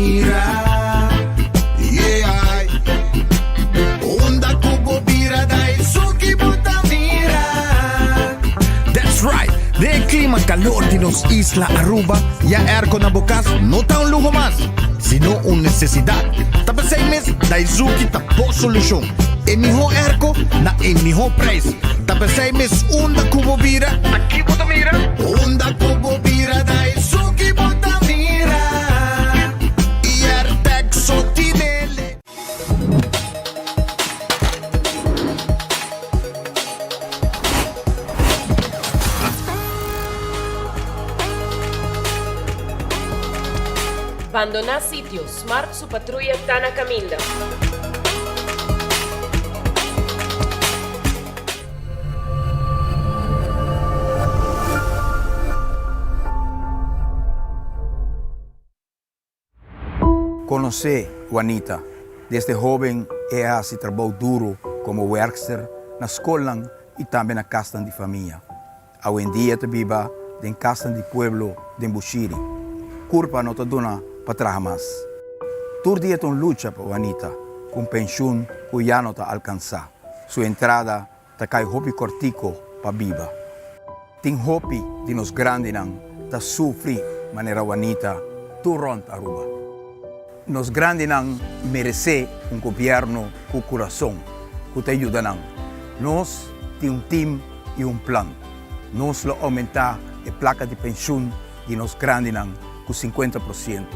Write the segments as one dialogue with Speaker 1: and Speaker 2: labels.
Speaker 1: mira. Yeah. Unda ku bo bira Daisuki bo ta mira.
Speaker 2: That's right! Den e clima calor di nos isla Aruba, ya airco na bo cas no ta un luho mas, sino un necesidad. Ta p'esey mes Daizuki ta bo solucion. E miho airco na e miho prijs. Ta p'esey mes unda cu bo bira, aki bo ta mira.
Speaker 1: Unda cu bo bira Daizuki bo ta mira. Y Airtec so tinele.
Speaker 3: Bandoná sitio, Smart su patruya ta na kaminda.
Speaker 4: Konosé Juanita. Desde hóben e a hasi trabou duru komo wèrkster na skolnan i tambe na kasnan di famia. Awendia e ta biba den kasnan di pueblo den Bushiri. Kurpa no ta duna pa traha mas. Tur dia ta un lucha pa Juanita ku un penshun ku ya no ta alkansá. Su entrada ta kai hopi kòrtiko pa biba. Tin hopi di nos grandinan ta sufri manera Juanita tur rònt Aruba. Nos grandinan meresé un gobièrnu ku kurason ku ta yuda nan. Nos tin un tim i un plan. Nos lo oumentá e plaka di penshun di nos grandinan ku 50%.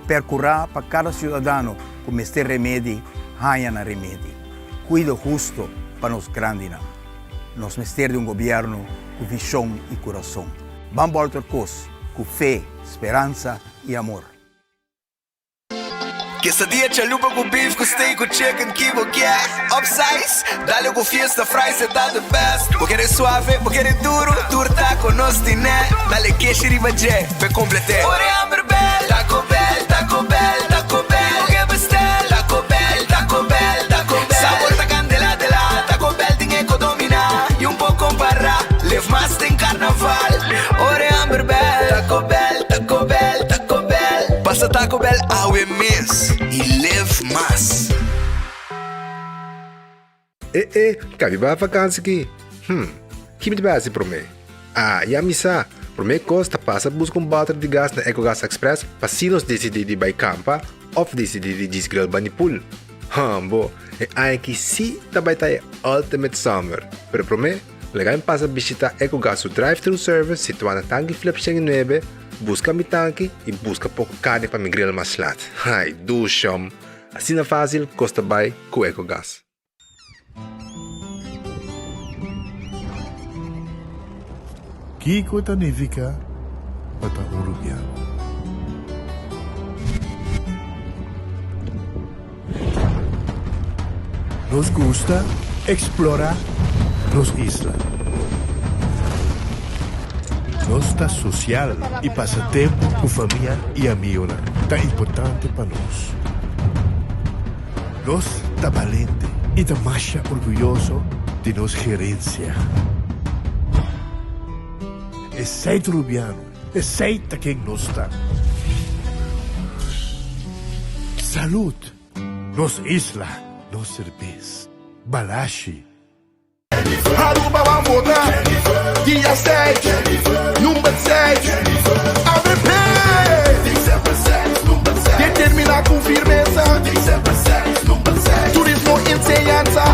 Speaker 4: Perkurá pa kada siudadano ku mester remedi haña nan remedi. Kuido husto pa nos grandinan. Nos mester di un gobièrnu ku vishon i kurason. Ban bòlter kos ku fe, speransa i amor.
Speaker 5: Quesadilla chalupa ku beef ku steak ku chicken ki bo kier Upsize, dale ku fiesta fries e ta the best Bo kere suave, bo kere duro, tur taco nos tine Dale keshi riba dje, p'e complete Ora e hamber bel, Taco Bell, Taco Bell, Taco Bell Bo ke bestel, Taco Bell, Taco Bell, Taco Bell Sabor ta candela de la, Taco Bell tin e ko domina Y un por compara, live mas den carnaval Ora e hamber bel, Taco Bell, Taco Bell, Taco Bell Pasa Taco Bell awe mes y live mas.
Speaker 6: E e, ka mi bai vakansi ki? Hm, ki mi ta bai hasi promé? Ah, ya mi sa! Promé kos ta pasa buska un bòter di gas na Ecogas Express pa si nos disidí di bai kampa òf disidí di djis grill bani pool. Hambo, e aña aki sí ta bai ta e ultimate summer! Pero promé, laga mi pasa bishitá Ecogas su drive-thru service situá na Tanki Flip 109, Buska mi tanki i buska poko karni pa mi grill mas lat. Ai, dushom! Asina fásil kos ta bai ku Ecogas.
Speaker 7: Kiko ta nifiká pa ta un rubiano? Nos gusta eksplorá nos isla. Nos ta sosial i pasa tempu ku famia i amionan ta importante pa nos. Nos ta balente i ta masha orguyoso di nos gerensia. Esei ta Rubiano, esei ta ken nos ta. Salud! Nos isla, nos serbes. Balashi.
Speaker 8: Aruba ban vota dia seis, number seis, avp! Determina cu firmeza, turismo, enseñanza.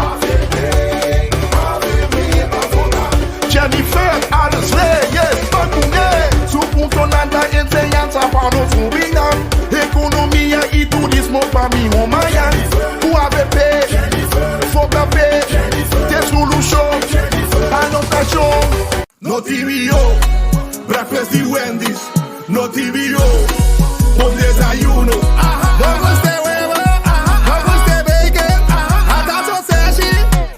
Speaker 8: Jennifer Arends Reyes ban cu ne, su puntonan ta enseñanza pa nos hobennan, economia y turismo pa miho mañan. Cu avp, vota p'e, t'e solucion, anotacion.
Speaker 9: No TVO, breakfast di Wendy's. No TVO, bon desayuno. No gusta e huevo, no gusta e bacon, hasta sausage.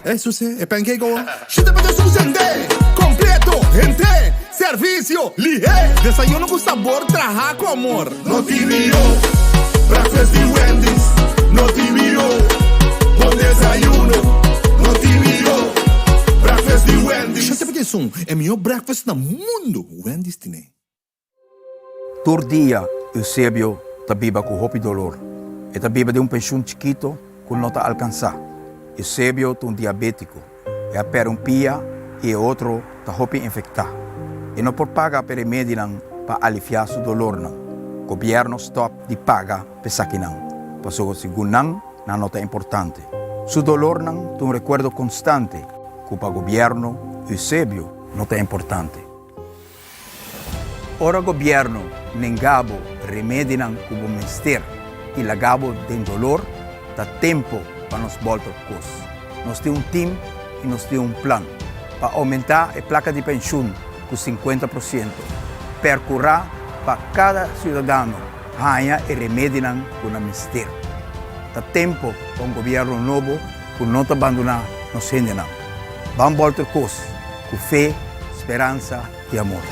Speaker 9: E suse, e pancake awor. Shita pa ta susende, completo, hente, servicio, lihé. Desayuno cu sabor traha cu amor. No TVO, breakfast di Wendy's. No TVO, bon desayuno. No TVO, breakfast di Wendy's.
Speaker 2: Shita pa ta esun, e mihó breakfast na mundo, Wendy's tine.
Speaker 4: Tur dia Eusebio ta biba cu hopi dolor. E ta biba den un pensioen chikito cu no ta alcansa. Eusebio ta un diabetico. E a perde un pia y e otro ta hopi infecta. E no por paga pa e remedinan pa alivia su dolornan. Gobierno stop di paga pa esakinan, pasobra segun nan, nan no ta importante. Su dolornan ta un recuerdo constante cu pa gobierno Eusebio no ta importante. Ora gobierno nenga bo remedinan cu bo mester y laga bo den dolor, ta tempo pa nos bolta op cos. Nos tin un team y nos tin un plan pa aumenta e placa di pensioen cu 50%, percura pa cada ciudadano haña e remedinan cu nan mester. Ta tempo pa un gobierno nobo cu no ta bandona nos hendenan. Ban bolter cos cu fe, speransa y amor.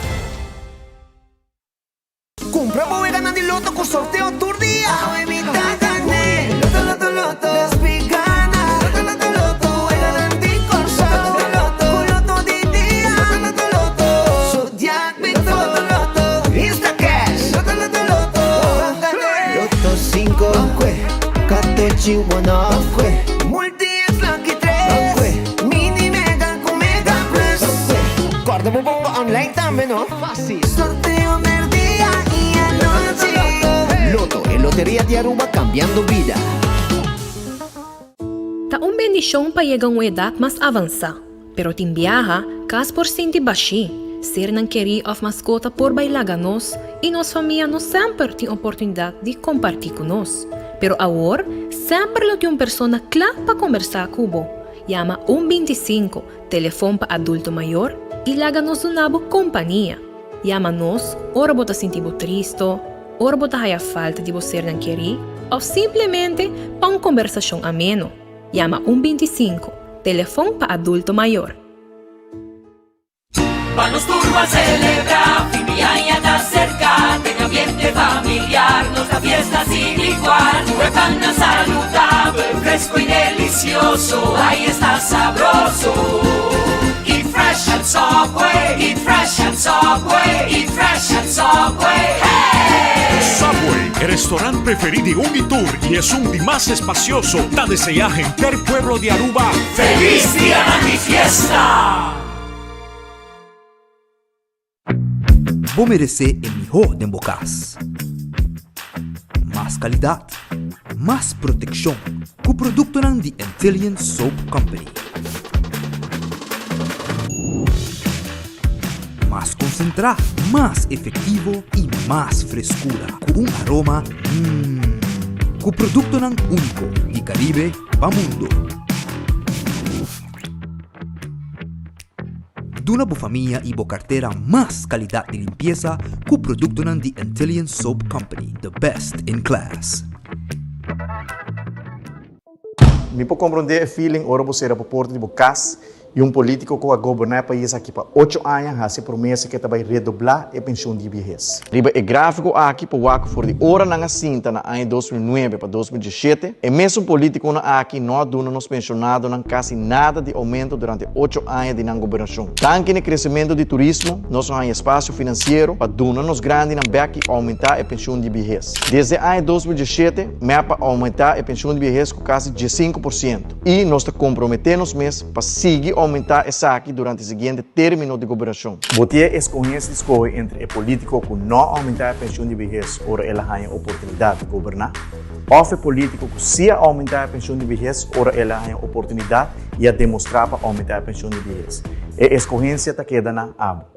Speaker 10: Cumpra bo weganan di loto cu sorteo tur dia. Awe mi ta gane. Loto, loto, loto. Despi gana. Loto, loto, loto. Weganan di Corsou. Loto, loto, Cu loto di dia. Loto, loto, loto. Zodiac Victor. Loto, loto, loto. Instacash. Loto, loto, loto. Ban gane. Loto cinco. Ban cue. Catochi one Ban cue. Multi X Lucky tres. Ban cue. Mini Mega cu Mega Plus. Ban cue. Corda bo bomba online tambe no. Facil. Sorteo merdia y anochi.
Speaker 11: Lotto, e loteria di Aruba cambiando bida.
Speaker 12: Ta un bendishon pa yega un edat mas avansá, pero tin biaha kas por sinti bashí, sernan kerí òf maskota por bai laga nos i nos famia no semper tin oportunidat di kompartí ku nos. Pero awor semper lo tin un persona kla pa kombersá ku bo. Yama un 25, telefon pa adulto mayor, i laga nos duna bo kompania. Yama nos ora bo ta sinti bo tristo, ora bo ta haya falta di bo sernan kerí òf simplemente pa un kombersashon ameno. Yama un 25, telefon pa adulto mayor.
Speaker 13: Pa nos tur ban selebrá, fin di aña ta serka, den ambiente familiar nos ta fiesta sin igual. Ku e pannan saludabel, fresco i delicioso, ai esta sabroso. Eat fresh at Subway, eat fresh at Subway, eat fresh at Subway, hey!
Speaker 14: Subway, e restaurant preferi di un y tur y esun di mas espacioso, ta desea henter pueblo di Aruba
Speaker 13: Feliz Dianan di Fiesta!
Speaker 15: Bo meresé e mihó den bo kas. Mas kalidat, mas protekshon ku produktonan di Antillian Soap Company. Mas konsentrá, mas efektivo i mas freskura ku un aroma mmm. Ku produktonan úniko di Karibe pa mundo. Duna bo famia y bo cartera mas calidad di limpieza cu productonan di Antillian Soap Company, the best in class.
Speaker 16: Mi por comprende e feeling ora bo cera bo porta di bo cas y un politico cu a goberna e pais aki pa ocho aña haci e promesa cu e ta bay redobla e pensioen di biehes. Riba e grafico aki por wak for di ora nan a sinta na aña 2009 pa 2017, e mesun politiconan aki no a duna nos pensionadonan casi nada di aumento durante ocho aña di nan gobernacion. Danki na e crecemento di turismo, nos a haña espacio financiero pa duna nos grandinan bek y aumenta e pensioen di biehes. Desde aña 2017, mep a aumenta e pensioen di biehes cu casi 15%. I nos ta komprometé nos mes pa sigui oumentá esaki durante siguiente término di gobernashon. Bo tin e eskohensia di skohe entre e polítiko ku no a oumentá e penshun di behes ora el a haña oportunidat di goberná, òf e polítiko ku sí a oumentá e penshun di behes ora el a haña oportunidat i a demostrá pa oumentá e penshun di behes. E eskohensia ta keda na abo.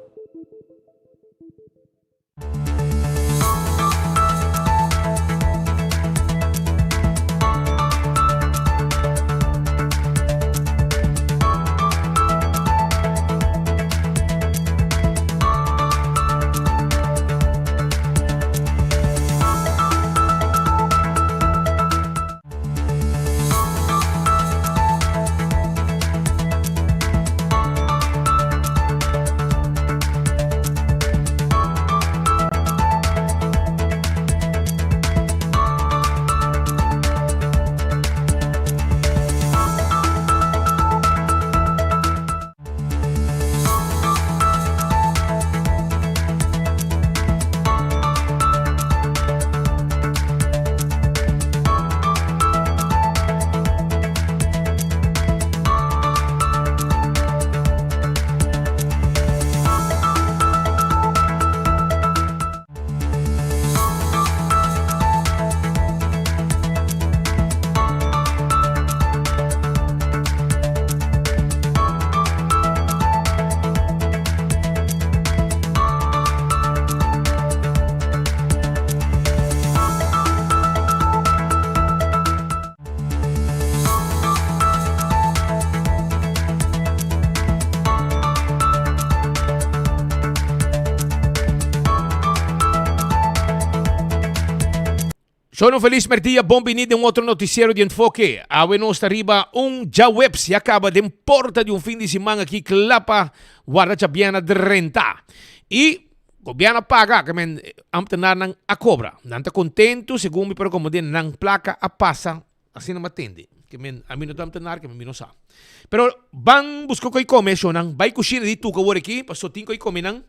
Speaker 17: Shon un felis merdia, bon bini den un otro noticiero di Enfoke. Awe nos ta riba un djaweps, ya caba den porta di un fin di siman aki cla pa warda djabièrnè drenta. Y gobierno a paga, ke men ambtenaarnan a cobra. Nan ta contento, segun mi pero como den nan placa a pasa, asina mi a tende. Ke men ami no ta ambtenaar, ke men mi no sa. Pero ban busca coy come, shonnan. Bay cushina di Tuco awor aki, paso tin coy come nan.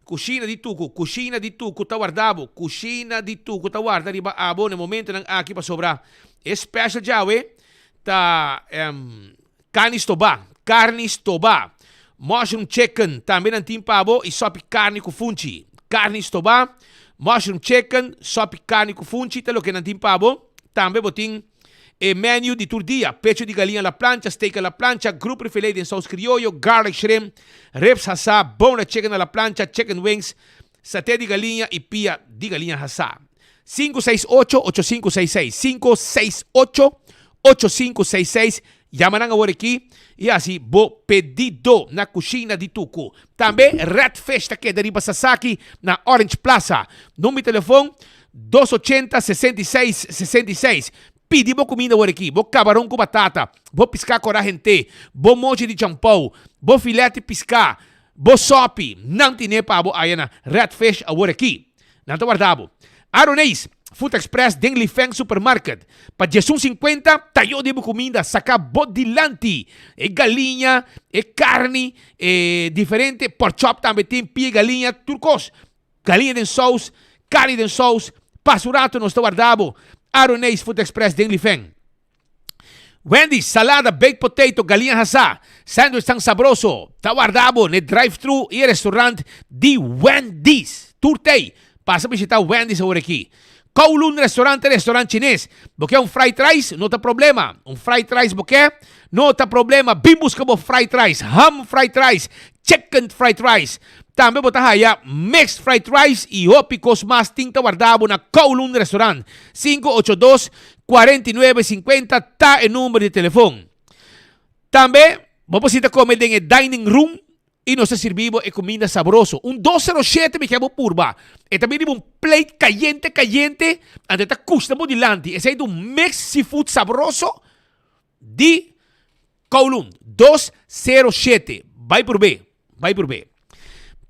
Speaker 17: Kushina di Tuku, Kushina di Tuku ta warda bo, Kushina di Tuku ta warda riba abo na e momentonan aki pasobra e special djawe ta karni stobá, karni stobá, mushroom chicken tambe nan tin pa bo i sòpi karni ku funchi. Karni stobá, mushroom chicken, sòpi karni ku funchi ta loke nan tin pa bo. Tambe bo tin. E menu di tur dia, pecho di galiña a la plancha, steak a la plancha, grouper filet den saus crioyo, garlic shrimp, ribs hasá, boneless chicken a la plancha, chicken wings, saté di galiña y pia di galiña hasá. 568 8566 568 8566 Yama nan awor aki y haci bo pedido na Cushina di Tucu. Tambe Red Fish ta keda riba Sasaki na Orange Plaza. Number di telefon, Dos ochenta, sesenta i seis, sesenta i seis. Pidi bo kuminda awor aki, bo kabaron ku batata, bo piská kòrá hent'é, bo mochi di champou, bo filèt di piská, bo sòpi, nan tin'é pa bo aya na Red Fish awor aki. Nan ta warda bo. Aroneis, Food Express den Lifeng Supermarket. Pa diesun sinkuenta, tayó di bo kuminda saká bo dilanti. E galiña, e karni, e diferente pork chop tambe tin, pia galiña, tur kos. Galiña den sous, karni den sous, pasa un rato nos ta warda bo. Aroneis Food Express den Lifen. Wendy's, salada, baked potato, galiña hasá, sandwich tan sabroso, ta warda bo n'e drive-thru i e restaurant di Wendy's. Tur tei, pasa bishita Wendy's awor aki. Kowloon Restaurant ta restaurant chines. Bo ke un fried rice? No ta problema. Un fried rice bo ke? No ta problema. Bin buska bo fried rice, ham fried rice, chicken fried rice. Tambe bo ta haya mixed fried rice y hopi cos mas tin ta warda bo na Kowloon Restaurant. 582 49 50 ta e number di telefon. Tambe bo por sinta come den e dining room I nos ta sirbi bo e kuminda sabroso. Un dos sero shete mi ke bo purba. E ta bini bo un plate kayente kayente, anto e ta kushna bo dilanti. Esei ta un mix seafood sabroso di Kowloon. 207. Bai purb'é. Bai purb'é.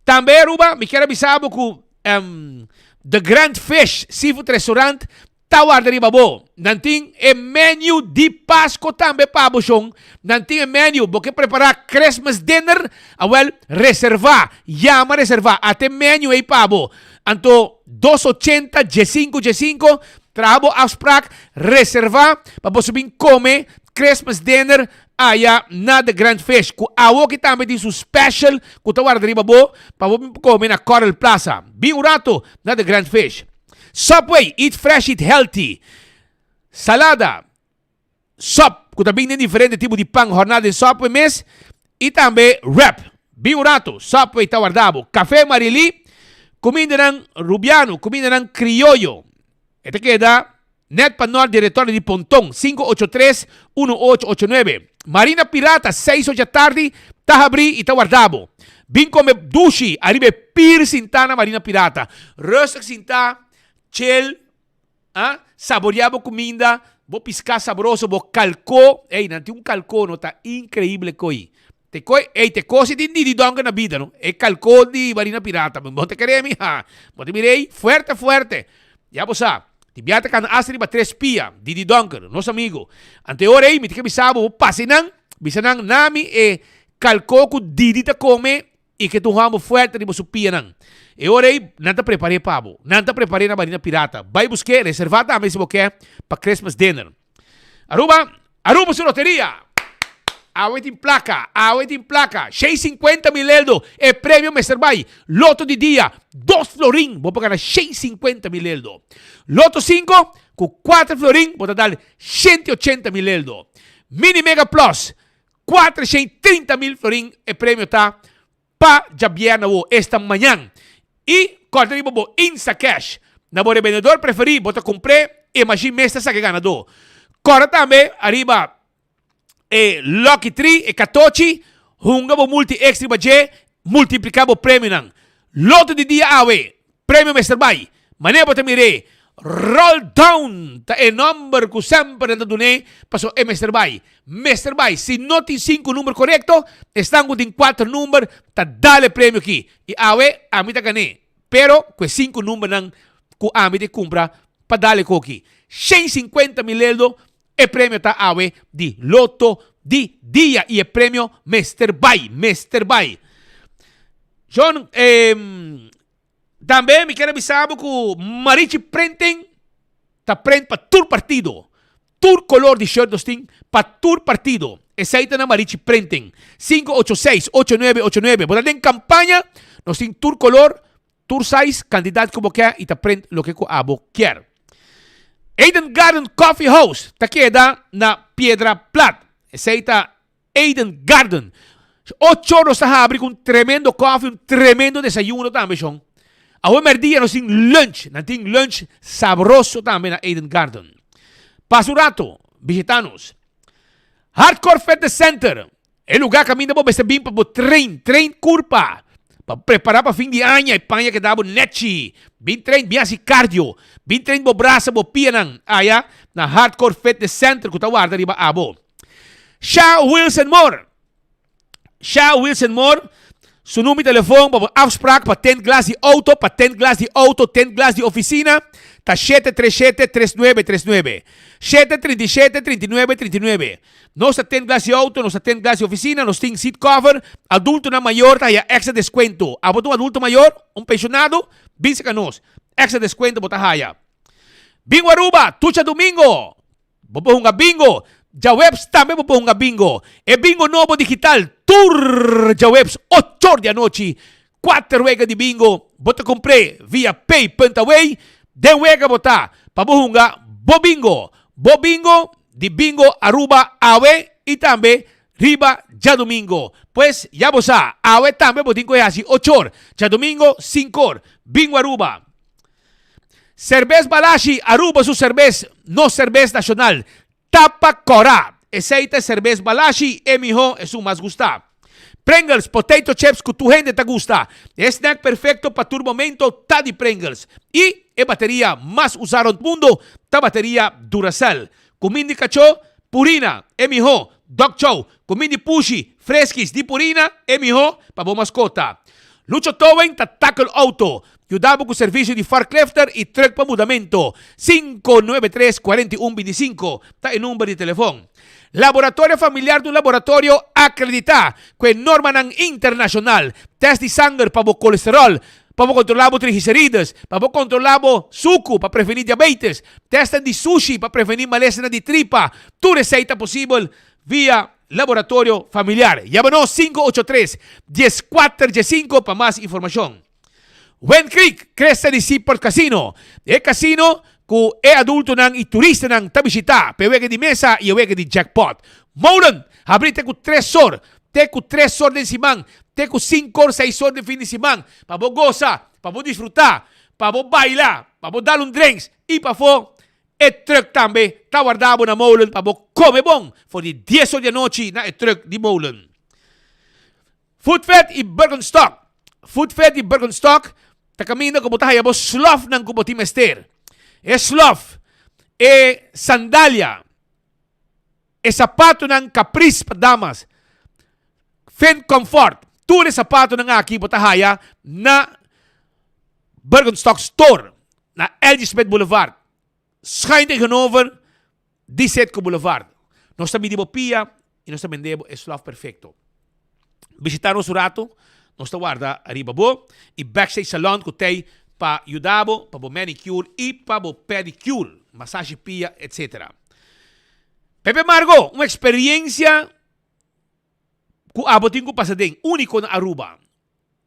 Speaker 17: Tambe Aruba, mi kier a bisa bo ku The Grand Fish Seafood Restaurant Ta warda riba bo. Nan tin e menu di Pasco tambe pa bo shon. Nan tin e menu. Bo ke prepara Christmas dinner? Awel, reserva. Yama reserva. Ata e menu ei pa bo. Anto dos ochenta diesinco diesinco, traha bo afspraak, reserva pa boso bin come Christmas dinner aya na The Grand Fish. Cu awoki tambe tin su special cu ta warda riba bo pa bo bin come na Coral Plaza. Bin un rato na The Grand Fish. Subway, eat fresh, eat healthy. Salada, sop, ku ta bin den diferente tipo di pan horná den Subway mes, i tambe wrap. Bin un rato, Subway ta warda bo. Café Marily, kumindanan rubiano, kumindanan krioyo. E ta keda nèt pa nòrt di retorno di Ponton, 583 1889. Marina Pirata, seis ocha tardi, ta habrí i ta warda bo. Bin kome dushi ariba e pir sintá na Marina Pirata. Rustig sintá, chill, ah, saboreá bo kuminda, bo piská sabroso, bo kalkó. Ey, nan tin un kalkó no, ta inkreibel e koi. Te koi, ey, te kos si tin didi donker na bida no. E kalkó di Marina Pirata. Bo ta kere mi? Ha. Bo ta mira ey, fuerte, fuerte. Ya bo sa, tin bia ta kana asta riba tres pia, Didi Donker, nos amigo. Anto e ora ey, mi tin ke bisa bo, bo pasa einan, bisa nan, nami e kalkó ku Didi ta kome i ke ta un hòmber fuerte riba su pianan. E ora ei, nan ta prepar'é pa bo. Nan ta prepar'é na Marina Pirata. Bai busk'é, reservá tambe si bo ke pa Christmas dinner. Aruba, Aruba su loteria! Awe tin plaka, awe tin plaka. Shei sinkuenta mil eldo, e premio mester bai. Loto di dia, dos florin, bo por gana shei sinkuenta mil eldo. Loto sinku, ku kuater florin, bo ta dal shenti ochenta mil eldo. Mini Mega Plus, kuater shei trinta mil florin e premio ta Pa djabièrnè awo, esta mañan. I kòrda riba bo Instacash. Na bo rebendedor preferí bo ta kumpr'é i e mashin mes ta saka e ganadó. Kòrda tambe ariba e Lucky Tree, e katochi, hunga bo multi extra riba dje, multipliká bo premionan. Loto di dia awe, premio mester bai. Manera bo ta mir'é. Roll down ta e nomber ku semper nan ta dun'é paso e mester bai. Mester bai. Si no tin sinku number korekto, esnan ku tin kuater number ta dal e premio aki. I awe ami ta gan'é. Pero ku e sinku numbernan ku ami ta kumpra pa dal e koki. 150 mil eldo e premio ta awe di Loto di Dia i e premio mester bai. Mester bai. John, eh. Tambe mi kier a bisa bo ku Marichi Printing ta print pa tur partido. Tur kolor di shirt nos tin pa tur partido. Esei ta na Marichi Printing. 586 8989. Bo ta den kampaña, nos tin tur kolor, tur size, kantidat ku bo ke i ta print loke ku abo kier. Eden Garden Coffee House ta keda na Piedra Plat. Esei ta Eden Garden. Ocho nos ta habri ku un tremendo koffie, un tremendo desayuno tambe shon. Awe merdia nos tin lunch, nan tin lunch sabroso tambe na Eden Garden. Pasa un rato, bishita nos. Hardcore Fitness Center, e lugar kaminda bo mester bin pa bo train, train kurpa, pa prepara pa fin di aña e paña keda bo nechi. Bin train, bin hasi cardio, bin train bo brasa, bo pianan aya na Hardcore Fitness Center ku ta warda riba abo. Sha Wilson Moore. Sha Wilson Moore. Su numero di telefon pa afspraak pa tent glas di auto, pa tent glas di auto, tent glas di oficina, ta 737-3939. 737-3939. Nos ta tent glas di auto, nos ta tent glas di oficina, nos tin seat cover. Adultonan mayor ta haya extra descuento. Abo ta un adulto mayor, un pensionado, bin cerca nos. Extra descuento bo ta haya. Bingo Aruba, tucha domingo. Bo por hunga bingo. Djaweps tambe bo por hunga bingo. E bingo nobo digital tur djaweps ochor di anochi. Kuater wega di bingo bo ta kumpr'é via pay punt away. Den wega bo ta pa bo hunga bo bingo. Bo bingo di Bingo Aruba awe i tambe riba djadumingo. Pues ya bo sa, awe tambe bo tin ku e hasi ochor, djadumingo sinkor. Bingo Aruba. Serbes Balashi, Aruba su serbes, nos serbes nacional. Tapa cora. Esey ta e serbes Balashi, e miho, esun mas gusta. Pringles, potato chips cu tur hende ta gusta. E snack perfecto pa tur momento ta di Pringles. Y e bateria mas usa rond mundo ta bateria Duracell. Cumin di cacho, Purina, e miho. Dog Chow, cumin di pushi, Friskies di Purina, e miho pa bo mascota. Lucho Towing ta tackle auto. Yuda bo ku servisio di forklifter i trùk pa mudamentu. 593 41 25 ta e number di telefon. Laboratorio Familiar ta un laboratorio akreditá ku e normanan internashonal. Tèst di sanger pa bo kolesteròl, pa bo kontrolá bo triglicerides, pa bo kontrolá bo suku pa prevení diabetes, tèstnan di sushi pa prevení malesanan di tripa. Tur esei ta posibel via Laboratorio Familiar. Yama nos 583 14 15 pa mas informashon. Wind Creek, Cresta di Seaport Casino, e casino cu e adultonan y turistanan ta bishita pa e wega di mesa y e wega di jackpot. Molen, habri te cu tres or, te cu tres or den siman, te cu cinco or, seis or den fin di siman, pa bo gosa, pa bo disfruta, pa bo baila, pa bo dal un drinks y pafo e truck tambe ta warda bo na Molen pa bo come bon for di dies or di anochi na e truck di Molen. Foodfed i Birkenstock. Foodfed i Birkenstock ta kaminda ku bo ta haya bo slòfnan ku bo tin mester. E slòf, e sandalia, e sapatunan Caprice pa damas, Finn Comfort, tur e sapatunan aki bo ta haya na Birkenstock Store na LG Smith Boulevard. Schuin tegenover di Citgo Boulevard. Nos ta midi bo pia y nos ta bende bo e slof perfecto. Bishita nos un rato, nos ta warda riba bo y Backstage Salon cu tey pa yuda bo pa bo manicure y pa bo pedicure, masashi pia etc. Pepe Margo, un experiencia cu abo tin cu pasa den, unico na Aruba.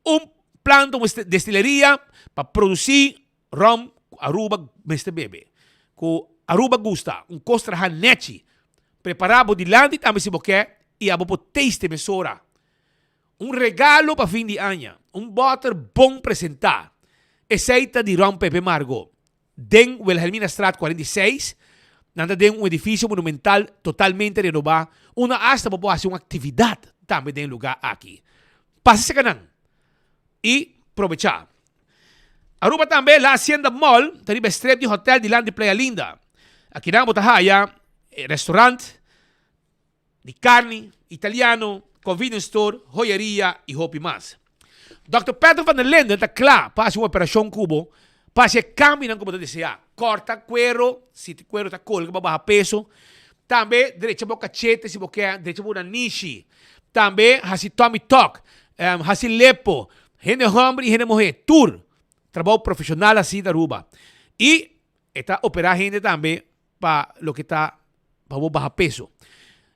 Speaker 17: Un planta, un destileria pa produci rum cu Aruba mester bebe, cu Aruba gusta, un cos traha nechi, prepara bo dilanti tambe si bo ke y abo por taste mesora. Un regalo pa fin di aña, un boter bon presenta, esey ta di rum Pepe Margo. Den Wilhelminastraat 46, nan ta den un edificio monumental totalmente renoba, unda hasta bo por haci un actividad tambe den e lugar aki. Pasa cerca nan y probecha. Aruba tambe La Hacienda Mall ta riba e strip di hotel dilanti Playa Linda. Akinan bo ta haya restaurant di carni, italiano, convenience store, joyeria y hopi mas. Dòkter Patrick van der Linden ta kla pa hasi un operashon ku bo pa hasi e kambionan ku bo ta deseá. Kòrta kuero si e kuero ta kolga pa baha peso. Tambe drecha bo kachete si bo ke drecha bo nanishi. Tambe hasi tummy tuck, hasi lepo. Hende hòmber i hende muhé tur trabou profeshonal hasi na Aruba. I e ta operá hende tambe pa loke ta pa bo baha peso.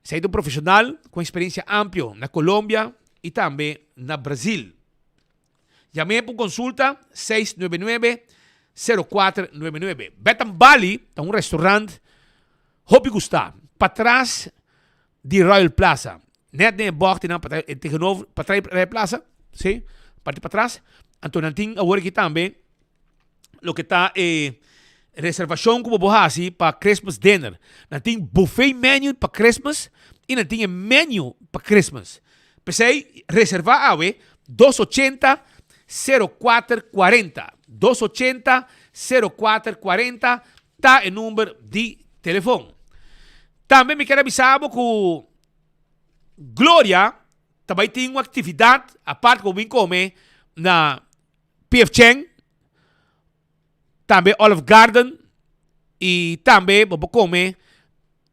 Speaker 17: Esei ta un profesional cu experiencia amplio na Colombia y tambe na Brazil. Yam'é pa un consulta 699 0499. Betam Bali ta un restaurant hopi gusta patras di Royal Plaza. Net den e bocht nan patras tegenover patras Royal Plaza, si, parti patras. Anto nan tin awor aki tambe loke ta e reservacion cu bo por haci pa Christmas dinner. Nan tin buffet menu pa Christmas y nan tin e menu pa Christmas. P'esey reserva awe dos ochenta sero kuater kuarenta. Dos ochenta sero kuater kuarenta ta e number di telefon. Tambe mi kier a bisa bo cu Gloria ta bay tin un actividad apart cu bo bin come na PF Chang, tambe Olive Garden y tambe bo por come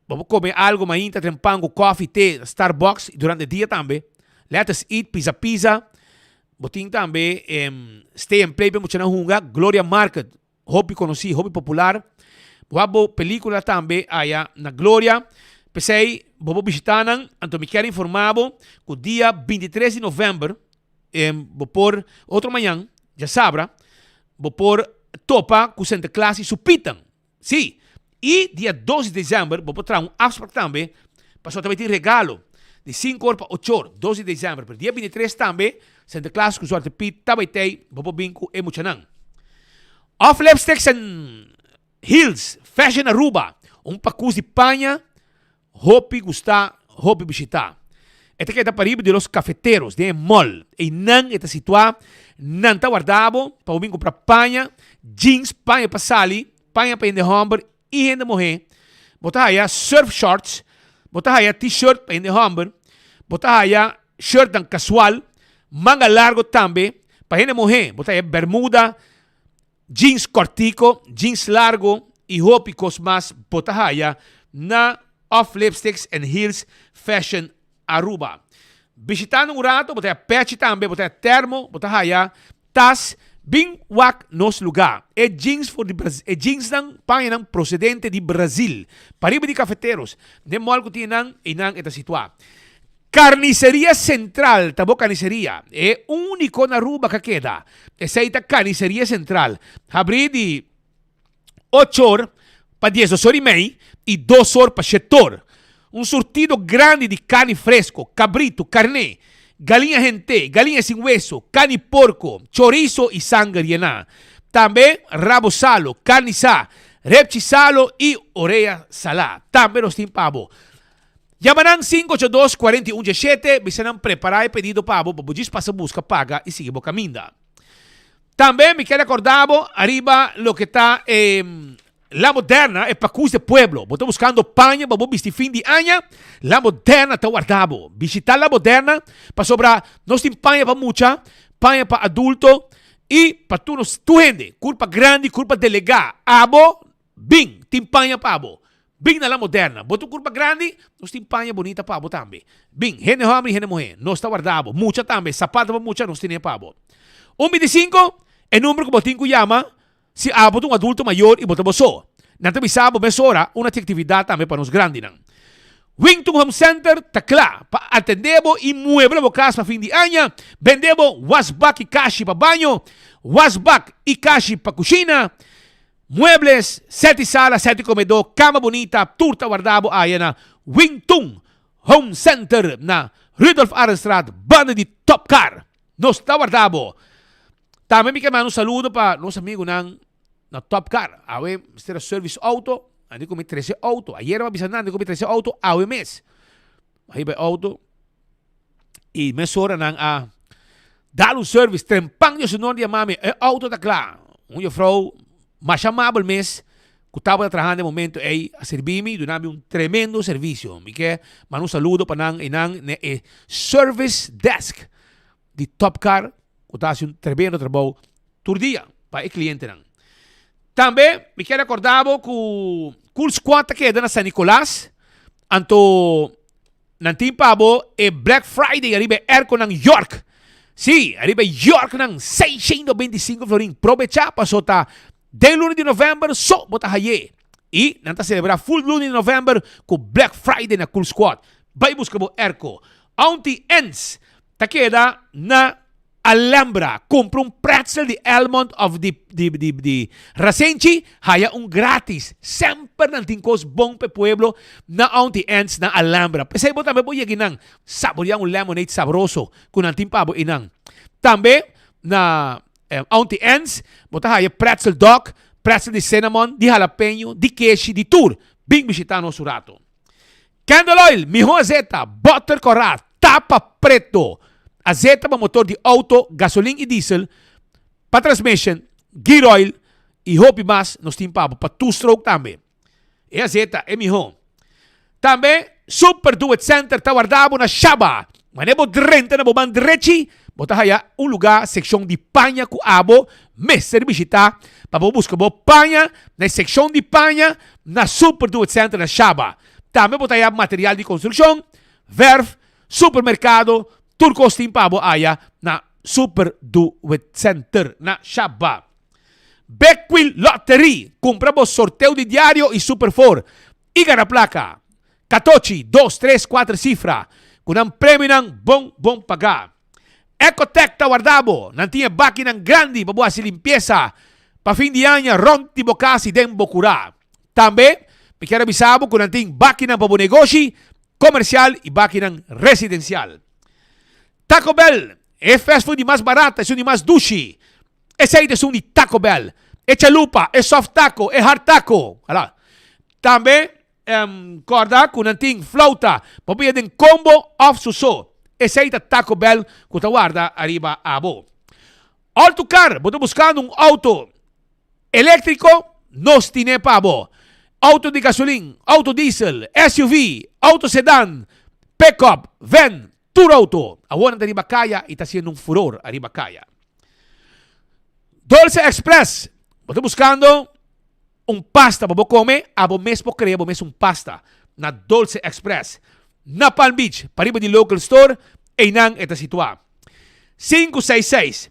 Speaker 17: bo por come algo mainta tren pan cu coffee, te, Starbucks y durante dia tambe. Let us eat, Pizza Pizza. Bo tin tambe Stay and Play pa e muchanan hunga, Gloria Market. Hopi konosí, hopi popular. Bo wak bo pelíkula tambe aya na Gloria. P'esei bo por bishitá nan. Anto mi kier informá bo ku dia bintitres di novèmber bo por, otro mañan, djasabra, bo por topa ku Sinterklaas i su pitan. Sí! I dia dos di desèmber bo por traha un afsprak tambe pasobra ta bai tin regalo di sinku or pa ocho or, dos di desèmber. Pero dia bintitres tambe Sinterklaas ku Zwarte Piet ta bai tei, bo por bin ku e muchanan. Off Lipsticks and Heels Fashion Aruba, un pakus di paña Hopi gusta, hopi bishita. E ta keda pariba di Los Cafeteros, den e mall. Einan e ta situá. Nan ta warda bo pa bo bin kumpra paña, jeans, paña pa sali, paña pa hende hòmber i hende muhé. Bo ta haya surf shorts, bo ta haya t-shirt pa hende hòmber, bo ta haya shirtnan kasual, manga largo tambe pa hende muhé. Bo ta haya bermuda, Jeans cortico, jeans largo y hopi cos mas bo ta haya na Off Lipsticks and Heels Fashion Aruba. Bishitando un rato bo ta haya pechi tambe, bo ta haya termo, bo ta haya tas. Bin wak nos luga. E jeans for di e jeansnan, pañanan procedente di Brazil. Pariba di Cafeteros, den mall cu tin nan, eynan e ta situa. Carniceria Central ta bo carniceria, e unico na Aruba ca keda. Esey ta Carniceria Central. Habri di ocho or pa diesdos or y mei y dos or pa shet or. Un surtido grandi di carni fresco, cabrito, carne, galiña hente, galiña sin weso, carni porco, chorizo y sanger yena. Tambe rabo salo, carni sa, repchi salo y orea sala. Tambe nos tin pa bo. Yama nan 582 41 17, bisa nan prepará e pedido pa bo pa bo djis pasa buska, paga i sigui bo kaminda. Tambe mi kier rekorda bo ariba loke ta e La Moderna, e pakus de pueblo. Bo ta buskando paña pa bo bisti fin di aña? La Moderna ta warda bo. Bishita La Moderna pasobra nos tin paña pa mucha, paña pa adulto i pa tur nos tur hende, kurpa grandi, kurpa delegá. Abo bin, tin paña pa bo. Bin na La Moderna. Bo ta un kurpa grandi? Nos tin paña bunita pa bo tambe. Bin, hende hòmber i hende muhé, nos ta warda bo. Mucha tambe, sapato pa mucha nos tene pa bo. Un bintisinko, e number ku bo tin ku yama si abo ta un adulto mayor i bo ta bo so. Nan ta bisa bo mesora una tin aktividat tambe pa nos grandinan. Wington Home Center ta kla pa atendé bo i muebla bo kas pa fin di aña, bende bo wasbak i kashi pa baño, wasbak i kashi pa kushina, Muebles, seti sala, seti komedó, kama bunita, tur ta warda bo aya na Wing Tun Home Center na Rudolf Arendstraat, banda di Top Car. Nos ta warda bo. Tambe mi ke manda un saludo pa nos amigunan na Top Car. Awe mester a service auto, a di ku mi trese auto. Ayera mi a bisa nan di ku mi trese auto awe mes. A hiba e auto y mesora nan a dal un service. Trempan Dios su nomber di a mami, e auto ta kla. Un juffrouw masha amabel mes ku tabata trahando e momento ei a sirbi mi, duna mi un tremendo servisio. Mi ke manda un saludo pa nan einan na e service desk di Top Car ku ta hasi un tremendo trabou tur dia pa e klientenan. Tambe mi ke rekorda bo ku Cool Squad ta keda na San Nicolas, anto Nan tin pa bo e Black Friday ariba e airconan York. Sí, ariba e Yorknan 625 florin. Probecha paso ta den luna di november so bo ta haye. Y nan ta celebra full luna di november cu Black Friday na Cool Squad. Bay busca bo airco. Auntie Anne's ta keda na Alhambra, Cumpra un pretzel di almond of di di di di rasenchi, haya un gratis. Semper nan tin cos bon p'e pueblo na Auntie Anne's na Alhambra. P'esei bo tambe por yega einan, saborea un lemonade sabroso cu nan tin pa bo einan. Tambe na Auntie Anne's bo ta haya pretzel dog, pretzel di cinnamon, di halapeño, di keshi, di tur. Bin bishita nos un rato. Candle oil, miho azeta, butter corá, tapa preto, azeta pa motor di auto, gasolin y diesel, pa transmission, gear oil y hopi mas nos tin pa bo, pa two stroke tambe. E azeta e miho. Tambe Super Do It Center ta warda bo na Shaba. Wanneer bo drenta na bo man drechi, bo ta haya un lugar seccion di paña cu abo mester bishita pa bo busca bo paña na e seccion di paña na Super Do It Center na Shaba. Tambe bo ta haya material di construccion, verf, supermercado, tur cos tin pa bo haya na Super Do It Center na Shaba. Bekwil Lottery, cumpra bo sorteo di diario y Super Four y gana placa. Catochi, dos, tres, cuater cifra, cu nan premionan bon bon paga. Ecotec ta warda bo, nan tin e bakinan grandi pa bo haci limpieza pa fin di aña rond di bo cas y den bo cura. Tambe mi kier a bisa bo cu nan tin bakinan pa bo negoshi comercial y bakinan residencial. Taco Bell, e fast food di mas barata, esun di mas dushi. Esey ta esun di Taco Bell. E chalupa, e soft taco, e hard taco. Hala. Tambe corda cu nan tin flauta pa bo bia den combo of su so. Esey ta Taco Bell cu ta warda ariba abo. All to car, bo ta buscando un auto electrico? Nos tine pa bo. Auto di gasolin, auto diesel, SUV, auto sedan, pickup, van, Tur auto awor nan ta riba kaya y ta haciendo un furor ariba kaya. Dolce Express, bo ta buscando un pasta pa bo come, abo mes por crea bo mes un pasta na Dolce Express na Palm Beach, pariba di Local Store, eynan e ta situa. Sinku seis seis,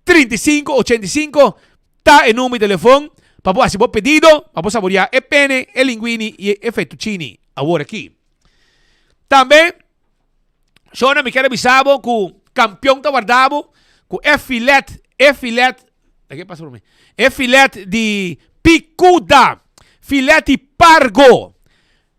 Speaker 17: 35 85 ta e numero di telefon pa bo haci bo pedido pa bo saborea e pene, e linguini y e fettuccini awor aki. Tambe Shona mi kier a bisa bo ku kampion ta warda bo ku e filet, e filet, ke pasa por mi? E filet di picuda, filet di pargo,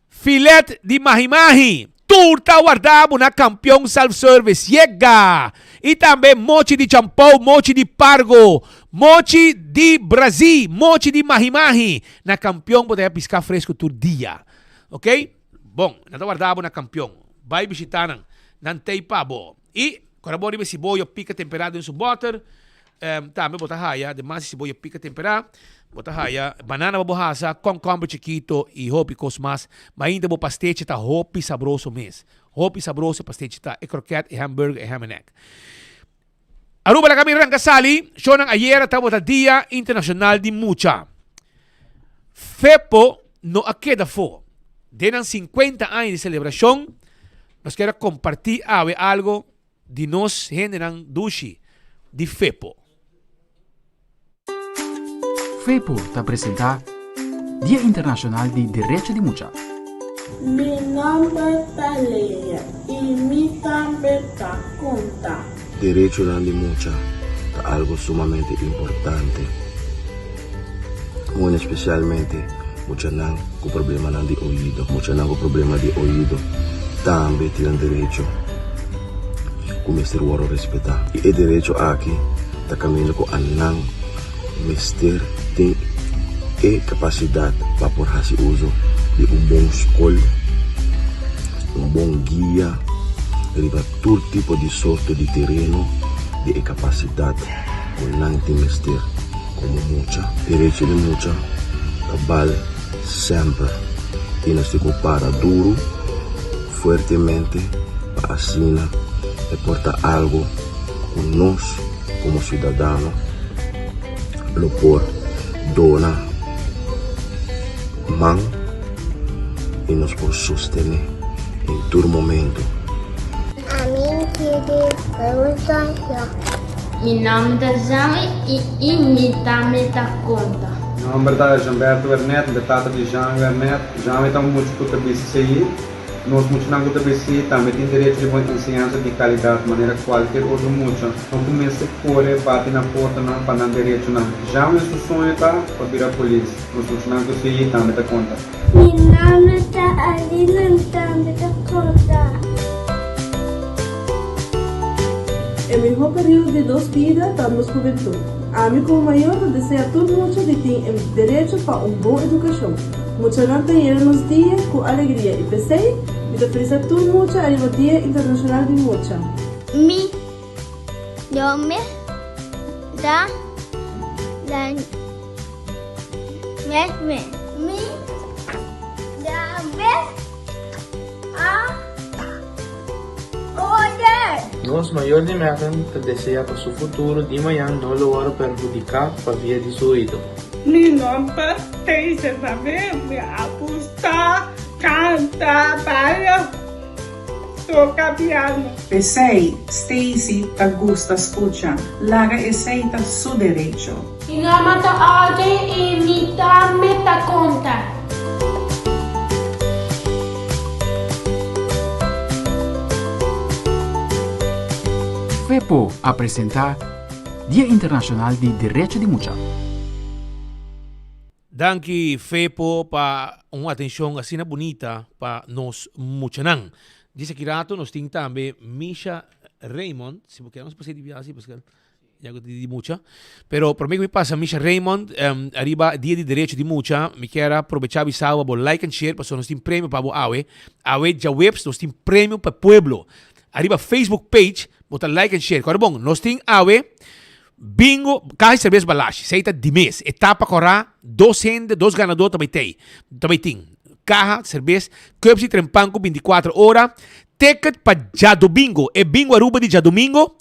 Speaker 17: filet di mahi-mahi, tur ta warda bo na Kampion Self Service. Yega! I tambe mochi di champou, mochi di pargo, mochi di brazi, mochi di mahi-mahi. Na Kampion bo ta haya piská fresku tur dia. Ok? Bon, nan ta warda bo na Kampion. Bai bishita nan. Nan tei pa bo. I kora bo riba e siboyo pika temperá den su bòter. Tambe bo ta haya, demas di siboyo pika temperá, bo ta haya banana pa bo hasa, kònkòmber chikito i hopi kos mas. Mainta bo pastechi ta hopi sabroso mes. Hopi sabroso e pastechi ta, e krokèt, e hamburger, e ham and egg. Aruba laga mi ranka sali, shownan ayera tabata Dia Internacional di Mucha. Fepo no a keda afó. Den nan 50 aña di celebracion, nos kier a comparti awe algo di nos hendenan dushi di Fepo.
Speaker 18: Fepo ta presenta Dia Internacional di Derecho di Mucha.
Speaker 19: Mi nomber ta Lea y mi tambe ta conta.
Speaker 20: Derechonan di mucha ta algo sumamente importante, muy especialmente muchanan cu problemanan di oido. Muchanan cu problema di oido tambe tin nan derecho cu mester worde respeta y e derecho aki ta caminda cu anan mester tin e capacidad pa por haci uzo di un bon scol, un bon guia riba tur tipo di sorto di tereno di e capacidad cu nan tin mester. komo mucha. Derecho di mucha ta bal semper i nos tin ku para duru, fuertemente pa asina e por ta algu ku nos komo siudadano lo por dona man i nos por sostené den tur momento.
Speaker 19: Ami kere pregunta. Mi nòmber ta Jean i mi tambe ta konta.
Speaker 21: Mi nòmber ta Jeanberto Wernet, mi ta tata di Jean Wernet. Jean ta un mucha ku ta BCCI. Nos muchanan ku ta BCCI tambe tin derecho riba un enseñansa di kalidat manera kualkier otro mucha. No ku mester kore bati na portanan pa nan derechonan. Jean su soño ta pa bira polis. Nos muchanan ku CI tambe ta konta.
Speaker 19: Mi nòmber ta Alina mi tambe ta konta.
Speaker 22: E mihó periodo di nos bida ta nos hubentut. Ami komo mayor ta desea tur mucha di tin e derecho pa un bon edukashon. Muchanan ta yena nos dia ku alegria i p'esei mi ta felisá tur mucha ariba Dia Internashonal di Mucha.
Speaker 19: Mi nòmber ta Daniel. Mi tambe a orde.
Speaker 23: Nos mayor di Megan ta desea pa su futuro di mañan no lo wòrdu perhudiká pa via di su oido.
Speaker 24: Mi nomber Stacy Samir, mi a gusta canta, baila, toca piano.
Speaker 25: P'esei, Stacy ta gusta scucha. Laga esei ta su derecho.
Speaker 19: Mi nòmber ta Audrey i mi tambe ta konta.
Speaker 18: FEPO a presenta Dia Internacional di Derecho di Mucha.
Speaker 17: Danki Fepo pa un atencion asina bunita pa nos muchanan. Djis aki rato nos tin tambe Misha Raymond, si bo kier nos pasa di biaha si Pascal. Ya ku di mucha. Pero prome ku mi pasa Misha Raymond, um, ariba Dia di Derecho di Mucha, mi kier a probecha bisa bo like and share pasobra nos tin premio pa bo awe. Awe djaweps nos tin premio pa pueblo. Ariba Facebook page bo ta like and share. Kòrda bon, nos tin awe bingo, kaha di serbes Balashi. Esei ta dimes. Etapa kòrá, dos hende, dos ganadó ta bai tei, ta bai tin. Kaha, serbes, Cubs di Trempan ku bintikuater ora. Ticket pa djadomingo, e bingo Aruba di djadomingo.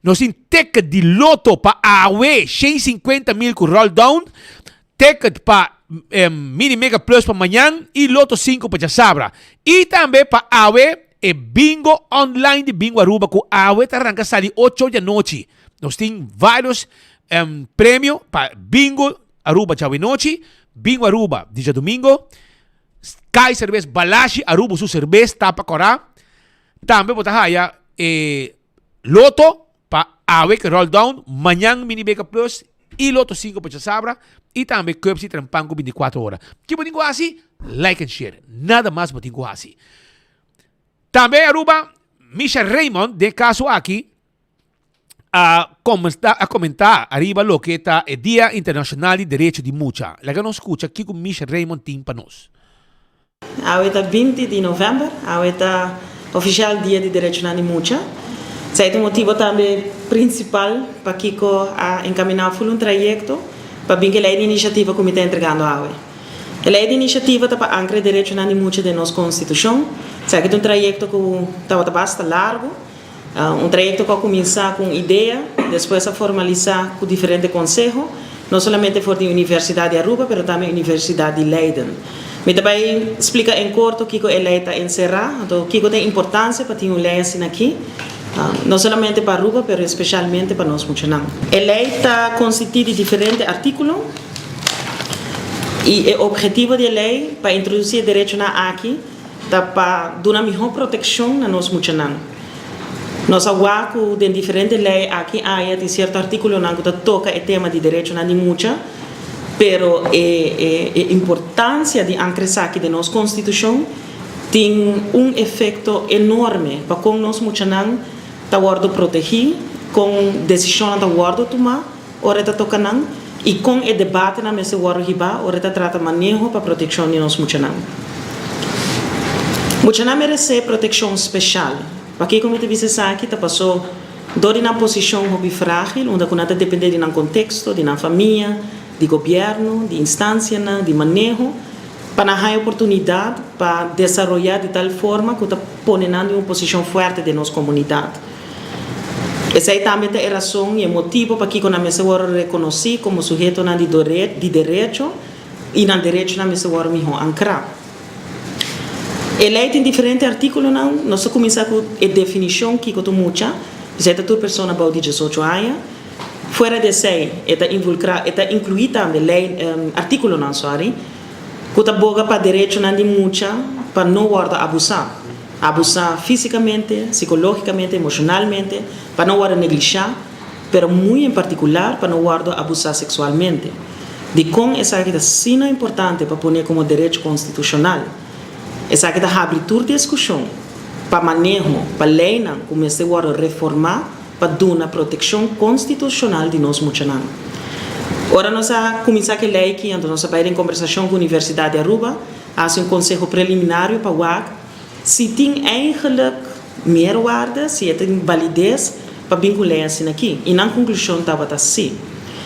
Speaker 17: Nos tin ticket di loto pa awe, 650 mil ku roll down. Ticket pa eh, Mini Mega Plus pa mañan i Loto 5 pa djasabra. I tambe pa awe e bingo online di Bingo Aruba ku awe ta ranka sali ocho di anochi. Nos tin varios em, premio pa Bingo Aruba djawe nochi, Bingo Aruba di djadomingo, Kai Cervez Balashi Aruba su cerbes tapa kora. Tambe bo ta haya e Loto pa awe ke roll down, mañan mini beka plus y loto 5 pa djasabra y tambe cups y trempan ku 24 ora. Ki bo tin ku hasi? Like and share. Nada mas bo tin ku hasi. Tambe Aruba, Misha Raymond den kaso aki a komenta a komenta ariba loke ta e Dia Internacional di Derecho di Mucha. Laga nos skucha kiko Misha Raymond tin pa nos.
Speaker 26: Awe ta 20 di novèmber, awe ta ofishal Dia di Derechonan di Mucha. Esei ta un motibo tambe prinsipal pakiko a enkaminá ful un trayekto pa bin ku e lei di inisiativa ku mi ta entregando awe. E lei di inisiativa ta pa ankra e derechonan di mucha den nos konstitushon. Esaki ta un trayekto ku tabata basta largu. Un trayekto ku a kuminsá ku un idea, despues a formalisá ku diferente konseho, no solamente for di Universidat di Aruba, pero tambe Universidat di Leiden. Mi ta bai splika en korto kiko e lei ta enserá, anto kiko ta e importansia pa tin un lei asina aki, no solamente pa Aruba, pero espeshalmente pa nos muchanan. E lei ta konsistí di diferente artíkulo i e ophetivo di e lei pa introdusí e derechonan aki, Ta pa duna mihó protekshon na nos muchanan. Nos a wak ku den diferente lei aki aya tin sierto artíkulonan ku ta toka e tema di derechonan di mucha, pero e e importansia di ankra esaki den nos konstitushon tin un efekto enorme pa kon nos muchanan ta wòrdu protegí, kon desishonnan ta wòrdu tumá. Ora e ta toka nan i kon e debatenan mester wòrdu hibá ora e ta trata maneho pa protekshon di nos muchanan. Muchanan meresé protekshon speshal. Pakiko mi ta bisa esaki? Ta pasó Dor di nan posishon hopi frágil, unda ku nan ta dependé di nan konteksto, di nan famia, di gobièrnu, di instansianan, di maneho, pa nan haña oportunidat pa desaroyá di tal forma ku ta pone nan den un posishon fuerte den nos komunidat. Esei tambe ta e rason i e motibu pakiko nan mester wòrdu rekonosí komo suhetonan di di derecho i nan derechonan mester wòrdu mihó ankrá. E lei tin diferente artíkulonan. Nos ta kuminsá ku e definishon kiko ta mucha, esei ta tur persona bou di diesocho aña. Fuera di esei e ta invulkrá, e ta inkluí tambe lei, artíkulonan, sòri, ku ta boga pa derechonan di mucha pa no wòrdu abusá. Abusá físikamente, sikológikamente, emoshonalmente, pa no wòrdu neglishá, pero muy en partikular pa no wòrdu abusá seksualmente. Dikon esaki ta asina importante pa pone komo derecho konstitushonal? Esaki ta habri tur diskushon pa maneho, pa leinan ku mester wòrdu reformá pa duna protekshon konstitushonal di nos muchanan. Ora nos a kuminsá ku e lei aki, anto nos a bai den kombersashon ku Universidat di Aruba, a hasi un konseho preliminario pa wak Si tin eigenlijk meerwaarde, si e tin balides pa bin ku lei asina aki. I nan konklushon tabata si.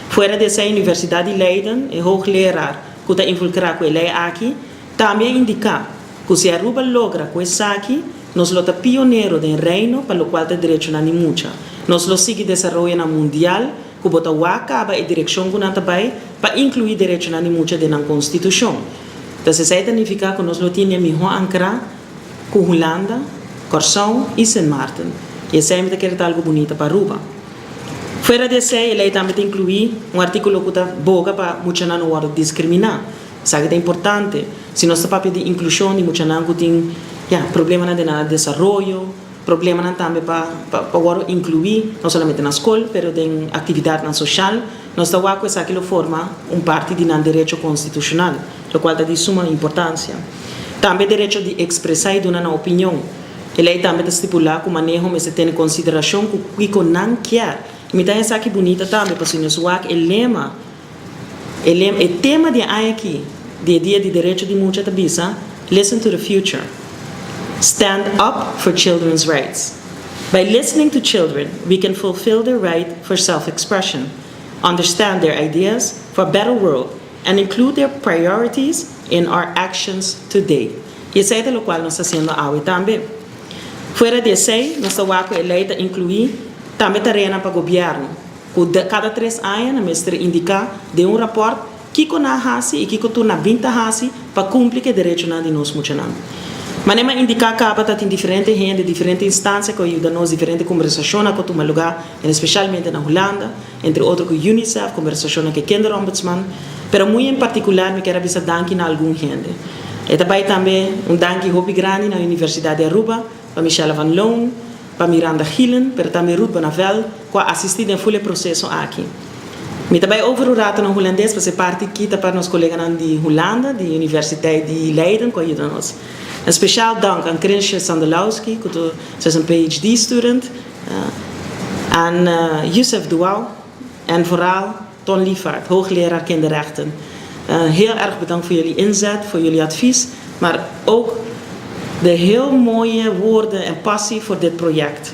Speaker 26: Fuera di esei Universidat di Leiden, e hoogleraar ku ta involkrá ku e lei aki, tambe a indiká ku si Aruba logra ku esaki, nos lo ta pionero den Reino pa lokual ta derechonan di mucha. Nos lo sigui desaroyonan mundial ku bo ta wak kaba e direkshon ku nan ta bai pa inkluí derechonan di mucha den nan konstitushon. Entonces esei ta nifiká ku nos lo tin e mihó ankrá ku Hulanda, Kòrsou i Sint Maarten. I esei mi ta kere ta algu bunita pa Aruba. Fuera di esei e lei tambe ta inkluí un artíkulo ku ta boga pa muchanan no wòrdu diskriminá. Esaki ta importante si nos ta papia di inklushon di muchanan ku tin, ya, problemanan den nan desaroyo, Problemanan tambe pa pa wòrdu inkluí, no solamente na skol, pero den aktividatnan soshal. Nos ta wak ku esaki lo forma un parti di nan derecho konstitushonal, lokual ta di suma importansia. Tambe derecho di ekspresá i duna nan opinion. E lei tambe ta stipulá ku maneho mester tene konsiderashon ku kiko nan kier. I mi ta haña esaki bunita tambe, pasobra nos wak e lema, e lema, e tema di e aña aki di e Dia di Derecho di Mucha ta bisa, Listen to the future. Stand up for children's rights. By listening to children, we can fulfill their right for self-expression, understand their ideas for a better world and include their priorities in our actions today. I esei ta lokual nos ta hasiendo awe tambe. Fuera di esei, nos ta wak ku e lei ta inkluí tambe tareanan pa gobièrnu, ku kada tres aña nan mester indiká den un rapòrt Kiko nan a hasi i kiko tur nan bin ta hasi pa kumpli ku e derechonan di nos muchanan? Manera mi a indiká kaba ta tin diferente hende, diferente instansia ku a yuda nos, diferente kombersashonnan ku a tuma lugá, en espeshalmente na Hulanda, entre otro ku UNICEF, kombersashonnan ku e Kinderombudsman. Pero muy en partikular mi kier a bisa danki na algun hende. E ta bai tambe un danki hopi grandi na Universidat di Aruba, pa Michelle van Loon, pa Miranda Gielen, pero tambe Ruth Bonavel ku a asistí den ful e proseso aki. Mi ta bai over un rato na hulandes pasobra e parti aki ta pa nos koleganan di Hulanda, di Universiteit di Leiden ku a yuda nos. Un spesial dank aan Krinsje Sandelowski ku ta su es un PhD student, aan Youssef Douau en vooral Ton Lievaart, hoogleraar kinderrechten. Heel erg bedankt voor jullie inzet, voor jullie advies, maar ook de heel mooie woorden en passie voor dit project.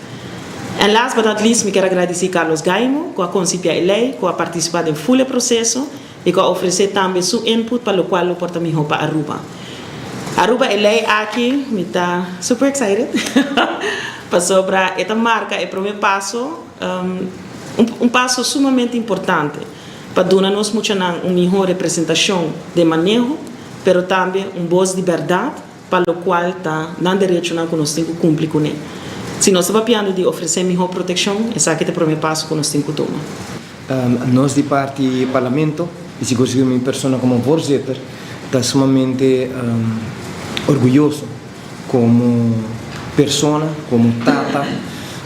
Speaker 26: En last but not least mi kier a gradisí Carlos Gaimo ku a konsipia e lei, ku a partisipá den ful e proseso i ku a ofresé tambe su input pa lokual lo por ta mihó pa Aruba. Aruba e lei aki mi ta super excited pasobra e ta marka e promé paso, un paso sumamente importante pa duna nos muchanan un mihó representashon den maneho pero tambe un bos di bèrdat pa lokual ta nan derechonan ku nos tin ku kumpli kuné. Si nos ta papiando di ofresé mihó protekshon, esaki ta e promé paso ku nos tin ku tuma.
Speaker 1: Nos di parti Parlamento, i sigur sigur mi persona komo voorzitter, ta sumamente orguyoso komo persona, komo tata,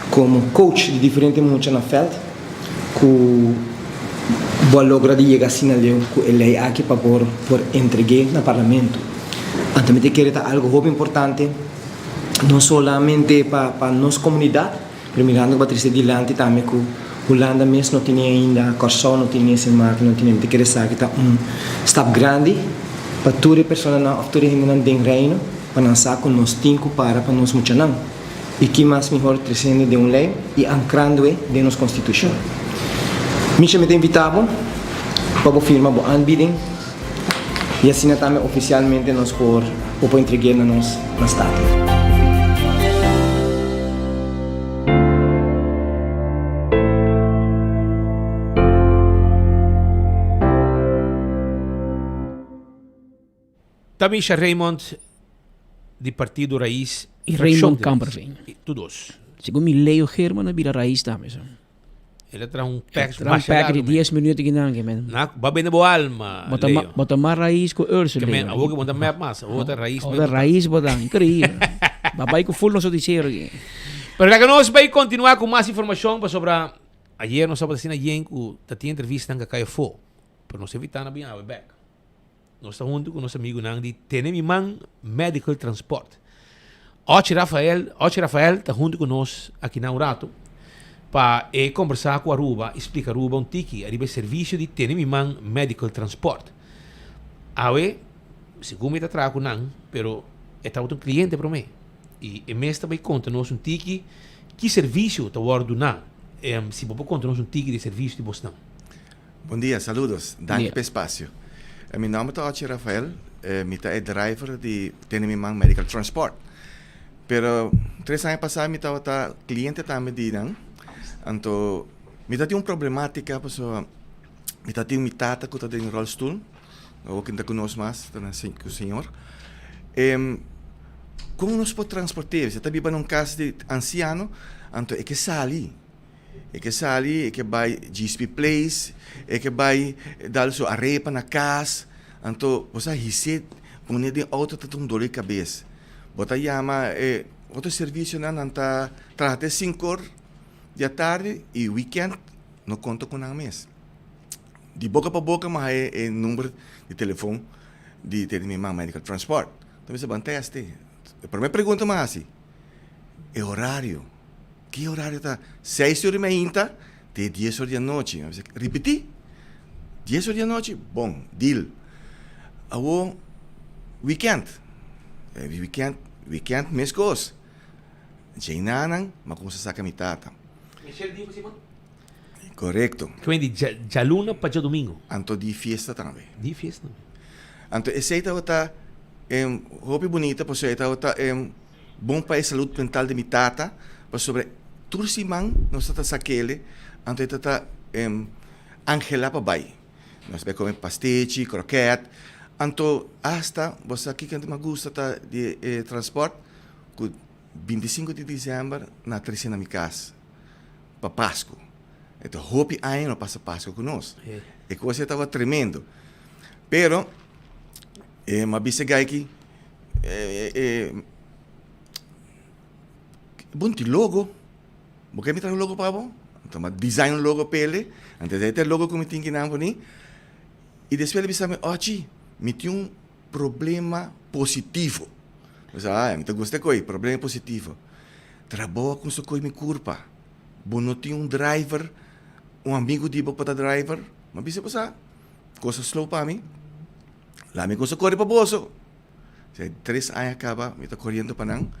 Speaker 1: komo coach di diferente mucha na vèlt ku bo a logra di yega asina leu ku e lei aki pa por por entreg'é na Parlamento. Anto mi ta kere ta algu hopi importante no solamente pa pa nos komunidat, pero mirando ku bo a trese dilanti tambe ku Hulanda mes no tene ainda, Kòrsou no tene, Sint Maarten no tene. Mi ta kere sa ki ta un stap grandi pa tur e personanan òf tur e hendenan den Reino pa nan sa ku nos tin ku para pa nos muchanan. I ki mas mihor tresiendo den un lei i ankrando e den nos konstitushon. Misha mi ta invitá bo pa bo firma bo aanbieding i asina tambe ofisialmente nos por bo por entreg'é na nos na Staten.
Speaker 17: Tamisha Raymond di Partido Raiz.
Speaker 3: Y Raymond Kamperveen.
Speaker 17: Tur dos.
Speaker 3: Segun mi Leo Geerman a bira Raiz tambe so.
Speaker 17: El a traha un pack
Speaker 3: Traha un pack di 10 minuut kinan ke men.
Speaker 17: Na, ba bende bo alma,
Speaker 3: Bo ta
Speaker 17: Leo.
Speaker 3: bo ta mas Raiz ku Ursula.
Speaker 17: Ke men, awor ke bo ta mep mas, awor ta Raiz.
Speaker 3: Awor ta Raiz bo ta, increíble. Ba bai ku full nos noticiero aki.
Speaker 17: Pero laga nos bai continua ku mas informacion pasobra ayer nos tabata asina yen ku ta tin entrevistanan ku a kai afo. Pero nos evita nan bin awe bek. Nos ta huntu ku nos amigunan di Tene Mi Man Medical Transport. Ochi Rafael, Ochi Rafael ta huntu ku nos aki na un ratu pa e kombersá ku Aruba i splika Aruba un tiki ariba e servisio di Tene Mi Man Medical Transport. Awe, segun mi ta traha ku nan, pero e tabata un kliente promé i e mes ta bai konta nos un tiki ki servisio ta wòrdu duná. Si bo por konta nos un tiki di e servisio di bosnan.
Speaker 5: Bon dia, saludos. Danki pa e spasio. Mi nomber ta Ochi Rafael, mi ta e driver di Tene Mi Man Medical Transport. Pero tres aña pasá mi tabata cliente tambe di nan, anto mi ta tin un problematica pasobra mi ta tin mi tata cu ta den rolstoel, awor cu no ta cu nos mas, ta na cu Señor. Con nos por transport'é? Si e ta biba na un cas di anciano, anto e ke sali. E ke sali, e ke bai GSP Place, e ke bai dal su arepa na kas. Anto bo sa his'é pone den outo ta un dor di kabes. Bo ta yama e otro servisionan, nan ta traha te sinkor di atardi i wikènt no konta ku nan mes. Di boka pa boka mi a haña e number di telefon di tene mi mama Medical Transport. Ta bisa ban tèst e. E promé pregunta mi a hasi, e horario. Ki horario ta? Seis ora di mainta te dies ora di anochi. Mi a bisa, ripití, dies ora di anochi? Bon, deal. Awor, wikènt. Wikènt, wikènt meskos. Djeinanan, mi a kuminsá saka mi tata.
Speaker 17: Michel di ku siman?
Speaker 5: Korekto.
Speaker 17: Ki wen di djaluna pa djadumingu?
Speaker 5: Anto di fiesta tambe.
Speaker 17: Di fiesta tambe.
Speaker 5: Anto esei tabata hopi bunita pasobra e tabata Bon pa e salud mental di mi tata, pasobra tur siman nos ta ta sakele, anto e ta ta anhela pa bai. Nos bai come pastechi, kroket, anto hasta bo sa kiko mi gusta ta di e transport, ku bintisinko di december nan a trese na mi kas pa Pasku. E ta hopi aña no pasa Pasku ku nos. E kos ei tabata tremendo. Pero mi a bisa e guy aki. Bon tin logo. Bo ke mi traha un logo pa bo? Anto mi a design un logo p'ele. Anto esei ta e logo ku mi tin kinan poni. I despues el a bisa mi, Ochi, mi tin un problema positivo. Mi bisa, ah, mi ta gusta e koi, problema positivo. Trabou a kumsa koi mi kurpa. Bo no tin un driver, un amigu di bo pa ta driver? Mi a bisa, bo sa, kos a slow pa mi. Laat mi kumsa kore pa boso. Sey tres aña kaba mi ta koriendo pa nan.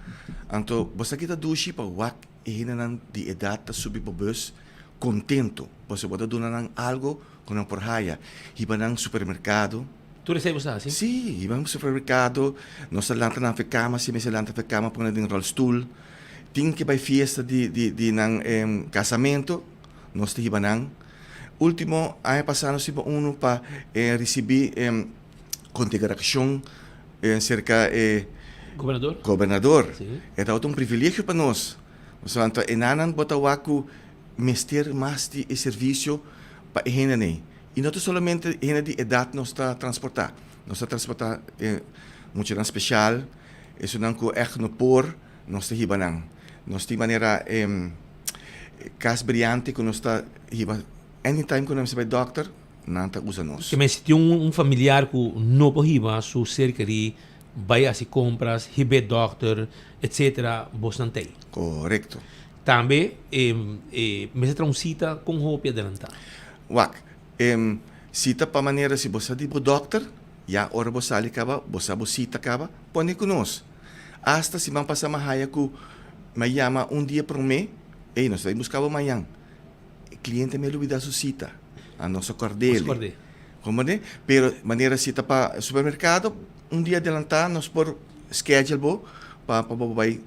Speaker 5: Anto bo sa ki ta dushi pa wak e hendenan di edat ta subi bo bus kontento pasobra bo ta duna nan algo ku nan por haya. Hiba nan supermerkado.
Speaker 17: Tur esei bo sa hasi?
Speaker 5: Si, hiba nan supermerkado. Nos ta lanta nan fe kama, si mester lanta fe kama pone den rolstoel. Tin ke bai fiesta di di di nan kasamentu, nos ta hiba nan. Ultimo aña pasa nos hiba unu pa risibi kondekorakshon serka e
Speaker 17: Gobernador.
Speaker 5: Gobernador.
Speaker 17: Sí.
Speaker 5: E tabata un privilegio pa nos. Pasobra anto e nannan bo ta wak ku mester mas di e servisio pa e hendenan ei. I no ta solamente hende di edat nos ta transportá. Nos ta transportá e muchanan speshal, esunnan ku ègt no por, nos ta hiba nan. Nos tin manera e kas briante ku nos ta hiba anytime ku nan mester bai dòkter. Nan ta usa nos.
Speaker 17: Ke men si tin un familiar ku no por hiba su ser kerí bai hasi kompras, hib'é dòkter, etsetera, bosnan t'ei.
Speaker 5: Korekto.
Speaker 17: Tambe e mester traha un sita kon hopi adelantá.
Speaker 5: Wak, e sita pa manera si bo sa di bo dòkter, ya ora bo sali kaba, bo sa bo sita kaba, pone ku nos. Asta siman pasá mi a haya ku. Mi a yama un dia promé, ey, nos ta bai buska bo mañan. E cliente mi a lubida su cita, a nos a cordele. Comprende? Pero manera si ta pa supermercado, un dia adelanta nos por schedule bo pa pa bo bai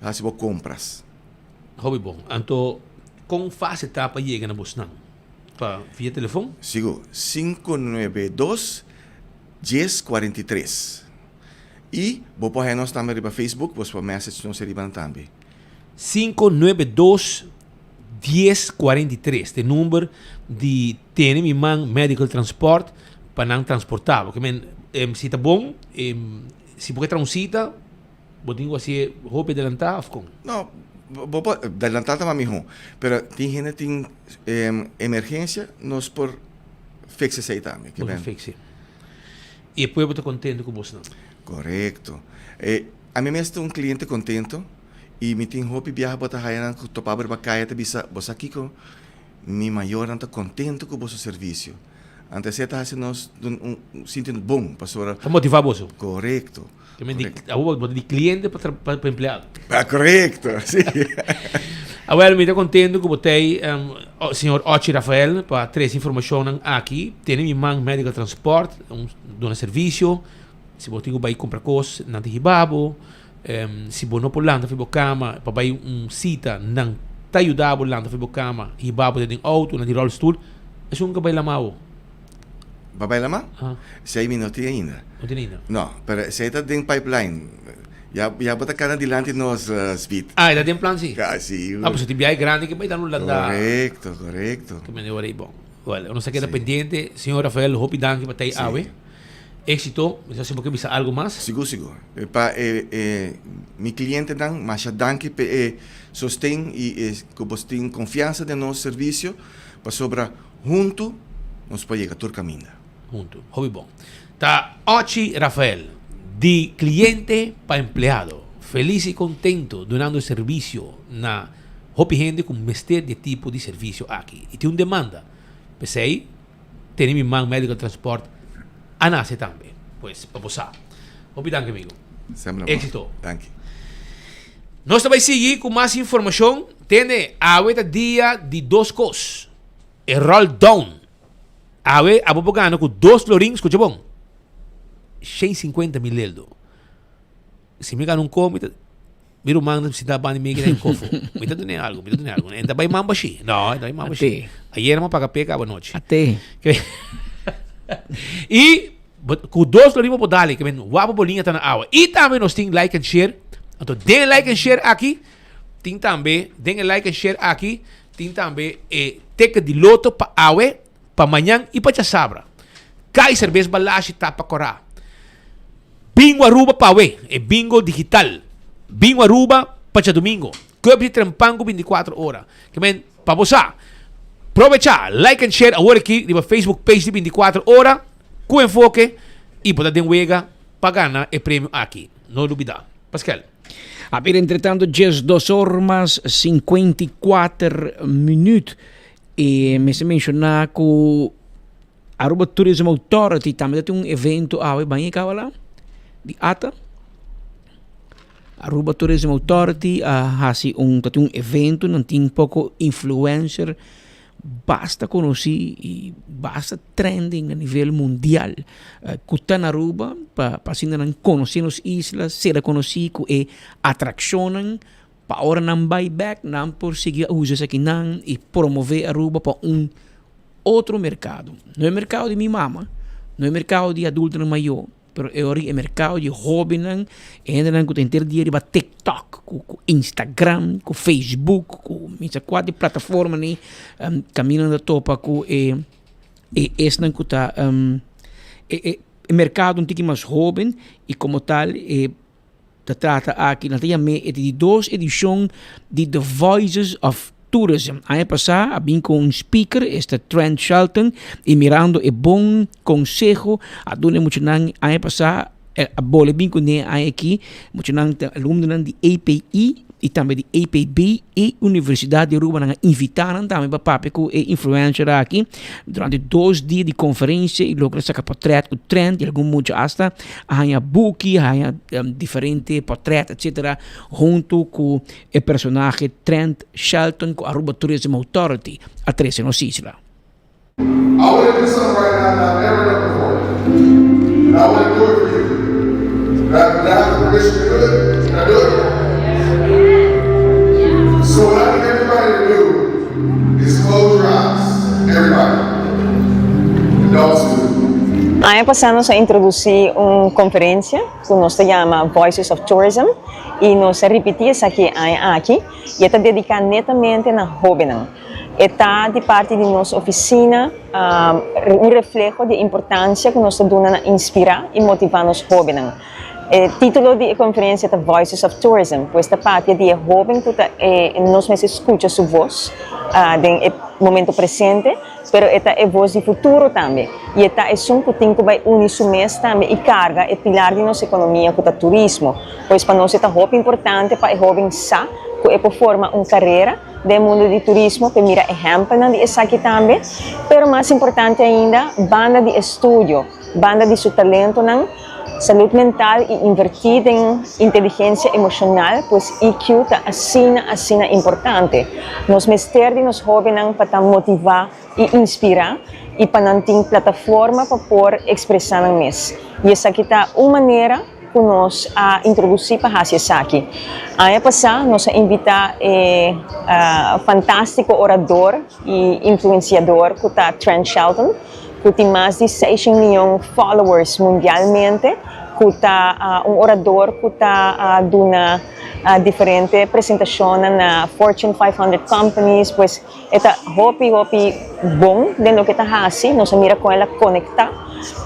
Speaker 5: haci bo compras.
Speaker 17: Hopi bon. Anto con facil ta pa yega na bosnan? Pa via telefon?
Speaker 5: Sigur, 592 10 43. Y bo por haya nos tambe riba Facebook, bos por message nos riba nan tambe.
Speaker 17: 592 10 43 ta e number di tene mi man Medical Transport pa nan transporta bo. Ke men si ta bon, si bo ke traha un sita bo tin ku hasié hopi adelantá òf kon?
Speaker 5: No, bo por adelantá ta mas mihó, pero tin hende tin emergensia nos por fix esei tambe.
Speaker 17: Bo por fix e. I e pueblo ta kontento ku bosnan.
Speaker 5: Korekto. Ami mes ta un kliente kontento. I mi tin hopi biaha bo ta haya nan ku topa bo riba kaya ta bisa, Bo sa kiko? Mi mayornan ta kontento ku boso servisio. Anto esei ta hasi nos dun un sinti nos bon, pasobra.
Speaker 17: Ta motivá boso.
Speaker 5: Korekto.
Speaker 17: Te men di, awor bo ta di kliente pa pa empleado.
Speaker 5: Ah, korekto, si.
Speaker 17: Awel, mi ta kontento ku bo ta ei, señor Ochi Rafael, pa trese informashonnan aki. Tene mi man Medical Transport, un duna servisio. Si bo tin ku bai kumpra kos, nan ta hiba bo. Si bo no por lanta for bo kama pa bai un sita, nan ta yuda bo lanta for bo kama, hiba bo den outo, nan tin rolstoel. Esun ka bai lama bo.
Speaker 5: Pa bai lama? Esei mi no tin ainda.
Speaker 17: No tin ainda?
Speaker 5: No, pero esei ta den pipeline. Ya, ya bo ta kana dilanti nos, Speed.
Speaker 17: Ah, e ta den plan si?
Speaker 5: Ah, si.
Speaker 17: Ah, pasobra tin biahe grandi ke bai dan un landa.
Speaker 5: Korekto, korekto.
Speaker 17: Ke mende ora ei bon. Well, nos ta keda pendiente. Señor Rafael, hopi danki pa ta ei awe. Éxito, mi sa si bo ke bisa algo mas.
Speaker 5: Sigur, sigur. Pa e e mi clientenan, masha danki p'e e sosten y e cu bos tin confiansa den nos servicio, pasobra hunto nos por yega tur caminda.
Speaker 17: Hunto. Hopi bon. Ta Ochi Rafael, di cliente pa empleado, feliz y contento dunando servicio na hopi hende cu mester di e tipo di servicio aki. Y tin un demanda. P'esey. Tene mi man Medical Transport a nace tambe. Pues pa bo sa. Hopi danki amigo.
Speaker 5: Semper bon.
Speaker 17: Éxito.
Speaker 5: Danki.
Speaker 17: Nos ta bai sigui ku mas informashon. Tende, awe ta dia di dos kos. E roll down. Awe abo por gana ku dos florin, skucha bon, 150 mil leldo. Si mi gana un ko, mi ta. Mi ruman ta sinta banda di mi den kofo. Mi ta dun'é algu, mi ta dun'é algu. En ta bai man bashí. No, en ta bai man bashí. Ayer mi paga peka abanochi.
Speaker 3: Ate.
Speaker 17: I ku dos lo riba bo dali, ke men wak bo boliña ta na awa. I tambe nos tin like and share. Anto den like and share aki tin tambe, den e like and share aki tin tambe e ticket di loto pa awe, pa mañan i pa djasabra. Kaiser bes balashi tapa kora. Bingo Aruba pa awe, e bingo digital. Bingo Aruba pa djadumingo. Cup di Trempango 24 ora. Ke men, pa bo sa, probecha, like and share awor aki riba Facebook page di 24 ora ku Enfoke i bo ta den wega pa gana e premio aki. No lubida. Pascal.
Speaker 3: A bira entretanto 12 or mas 54 minuut. E mester menciona cu Aruba Tourism Authority tambe ta tin un evento awe baña e caba la di ata. Aruba Tourism Authority a haci un ta tin un evento nan tin poco influencer basta conoci y basta trending a nivel mundial cu ta na Aruba pa pa asina nan conoci nos isla sera conoci cu e atraccionnan. Pa ora nan bai bek, nan por sigui a usa esakinan i promové Aruba pa un otro merkado. No e merkado di mi mama, no e merkado di adultonan mayó, pero e ora e merkado di hóbennan, e hendenan ku ta henter dia riba TikTok, ku ku Instagram, ku Facebook, ku mi sa kua di plataforma ni kaminda nan ta topa ku e e esnan ku ta e e merkado un tiki mas hóben i komo tal e Ta trata aki, nan ta yam'é e di dos edishon di The Voices of Tourism. Aña pasá a bin ku un speaker, esta Trent Shelton, i mirando e bon konseho a duna e muchanan aña pasá, a bole bin kuné aña aki. Muchanan ta alumnonan di API. y tambe di APB y Universidad di Aruba nan a invita nan tambe pa papia cu e influencer aki durante dos dia di conferencia y logra saca potret cu Trent y algun mucha hasta a haña buki, a haña diferente potret etcetera hunto cu e personahe Trent Shelton cu Aruba Tourism Authority a trece nos isla.
Speaker 2: I wanna do something right now that I've never done before. And I wanna do it for you. Do I, do I have the permission to do it? Can I do it? So what I need everybody to do is close your eyes. Everybody. Adults too.
Speaker 4: Aña pasá nos a introdusí un konferensia ku nos ta yama Voices of Tourism i nos a ripití esaki e aña aki i e ta dediká netamente na hóbennan. E ta di parti di nos ofisina un refleho di e importansia ku nos ta duna na inspirá i motivá nos hóbennan. E título di e konferensia ta Voices of Tourism, pues ta papia di e hóben ku ta nos mester skucha su vos den e momento presente, pero e ta e vos di futuro tambe i e ta esun ku tin ku bai uni su mes tambe i karga e pilar di nos ekonomia ku ta turismo. Pues pa nos e ta hopi importante pa e hóben sa ku e por forma un karera den mundu di turismo pe mira ehèmpelnan di esaki tambe, pero mas importante ainda banda di estudio, banda di su talentonan, salud mental i invertí den inteligensia emoshonal, pues EQ ta asina asina importante. Nos mester di nos hóbennan pa ta motivá i inspirá i pa nan tin plataforma pa por ekspresá nan mes. I esaki ta un manera ku nos a introdusí pa hasi esaki. Aña pasá nos a invitá e fantástiko orador i influensiador ku ta Trent Shelton, ku tin mas di seishen mion followers mundialmente, ku ta un orador ku ta duna diferente presentashonnan na Fortune 500 companies, pues E ta hopi hopi bon den loke e ta hasi. Nos a mira kon el a konektá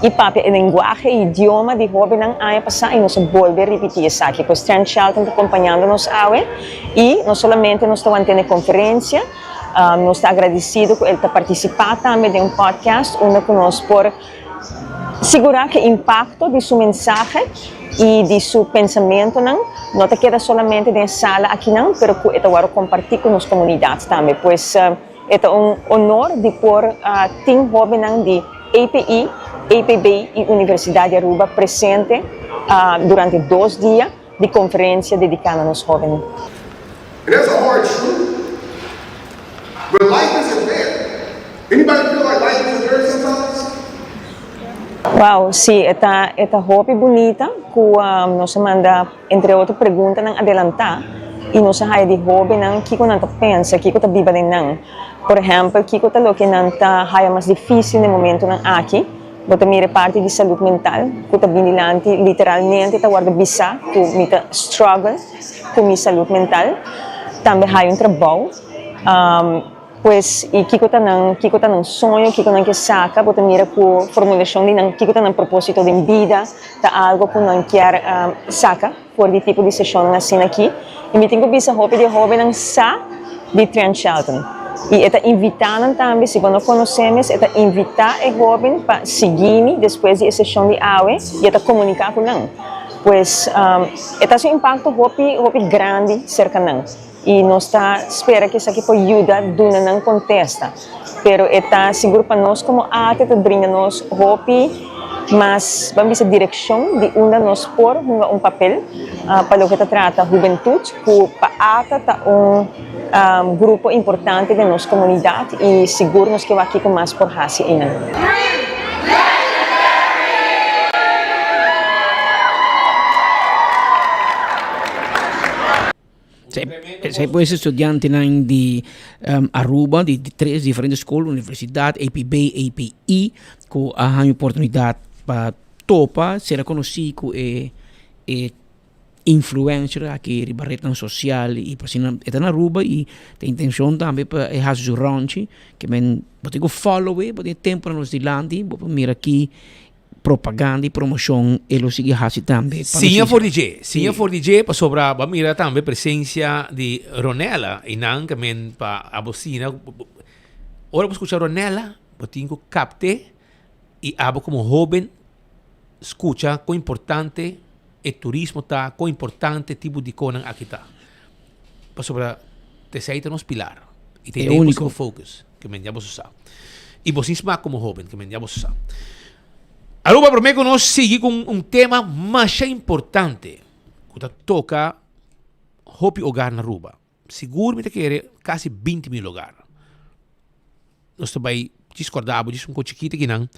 Speaker 4: i papia e lenguahe i idioma di hóbennan aña pasá i nos a bolbe ripití esaki. Pues Trent Shelton ta kompañando nos awe i no solamente nos ta want'é na e konferensia, nos ta agradesido ku el ta partisipá tambe den un podcast unda ku nos por Sigurá ku e impakto di su mensahe i di su pensamentunan no ta keda solamente den e sala akinan, pero ku e ta wòrdu kompartí ku nos komunidat tambe. Pues e ta un honor di por tin hóbennan di API, APB i Universidat di Aruba presente durante dos dia di konferensia dediká na nos hóbennan.
Speaker 2: And that's a hard truth. But life isn't fair. Anybody feel like life isn't fair sometimes?
Speaker 4: Wow, sí, e ta e ta hopi bunita ku nos a manda entre otro preguntanan adelantá i nos a haya di hóbennan kiko nan ta pensa, kiko ta biba den nan. Por ehèmpel, kiko ta loke nan ta haya mas difísil den momentunan aki. Bo ta mira e parti di salud mental ku ta bin dilanti, literalmente ta wòrdu bisá ku mi ta struggle ku mi salud mental. Tambe haya un trabou. Pues, i kiko ta nan, kiko ta nan soño, kiko nan ke saka, bo ta mira ku formulashon di nan, kiko ta nan propósito den bida, ta algo ku nan kier saka for di tipo di seshonnan asina aki. I mi tin ku bisa hopi di e hóbennan sa di Trent Shelton. I e ta invitá nan tambe, si bo no konosé mes, e ta invitá e hóben pa sigui mi despues di e seshon di awe i e ta komuniká ku nan. Pues, e ta hasi un impakto hopi, hopi grandi serka nan. I nos ta spera ku esaki por yuda duna nan kontesta. Pero e ta sigur pa nos komo arte ta brinda nos hopi mas, ban bisa, direkshon di unda nos por hunga un papel pa loke ta trata hubentut, ku pa arte ta un grupo importante den nos komunidat i sigur nos ke wak kiko mas por hasi einan.
Speaker 3: Esei pues estudiantenan di Aruba di tres diferente skol, universidat, APB, API, ku a haña oportunidat pa topa, sera konosí ku e e influencer aki riba retnan sosial i pa asina e ta na Aruba i ta intenshon tambe pa e hasi su ròntji ke men bo tin ku follow e, bo tin e tempu na nos dilanti bo por mira ki propaganda y promocion e lo sigui haci tambe pa nos
Speaker 17: Siña
Speaker 3: isla.
Speaker 17: for di dje, siña for di dje pasobra bo a mira tambe presencia di Ronella y nan ke men pa abo sina, ora bo scucha Ronella bo tin cu capte y abo como hoben scucha con importante e turismo ta, con importante tipo di conan aki ta. Pasobra esei ta nos pilar. I ta
Speaker 3: E
Speaker 17: e den
Speaker 3: úniko.
Speaker 17: bo focus, ke men ya boso sa. I bo sin smak komo hoben, ke men ya boso sa. Aruba promé ku nos sigui ku un tema masha importante ku ta toka hopi hogar na Aruba. Sigur mi ta kere kasi 20.000 hogar. Nos ta bai djis kòrda bo djis un kos chikito akinan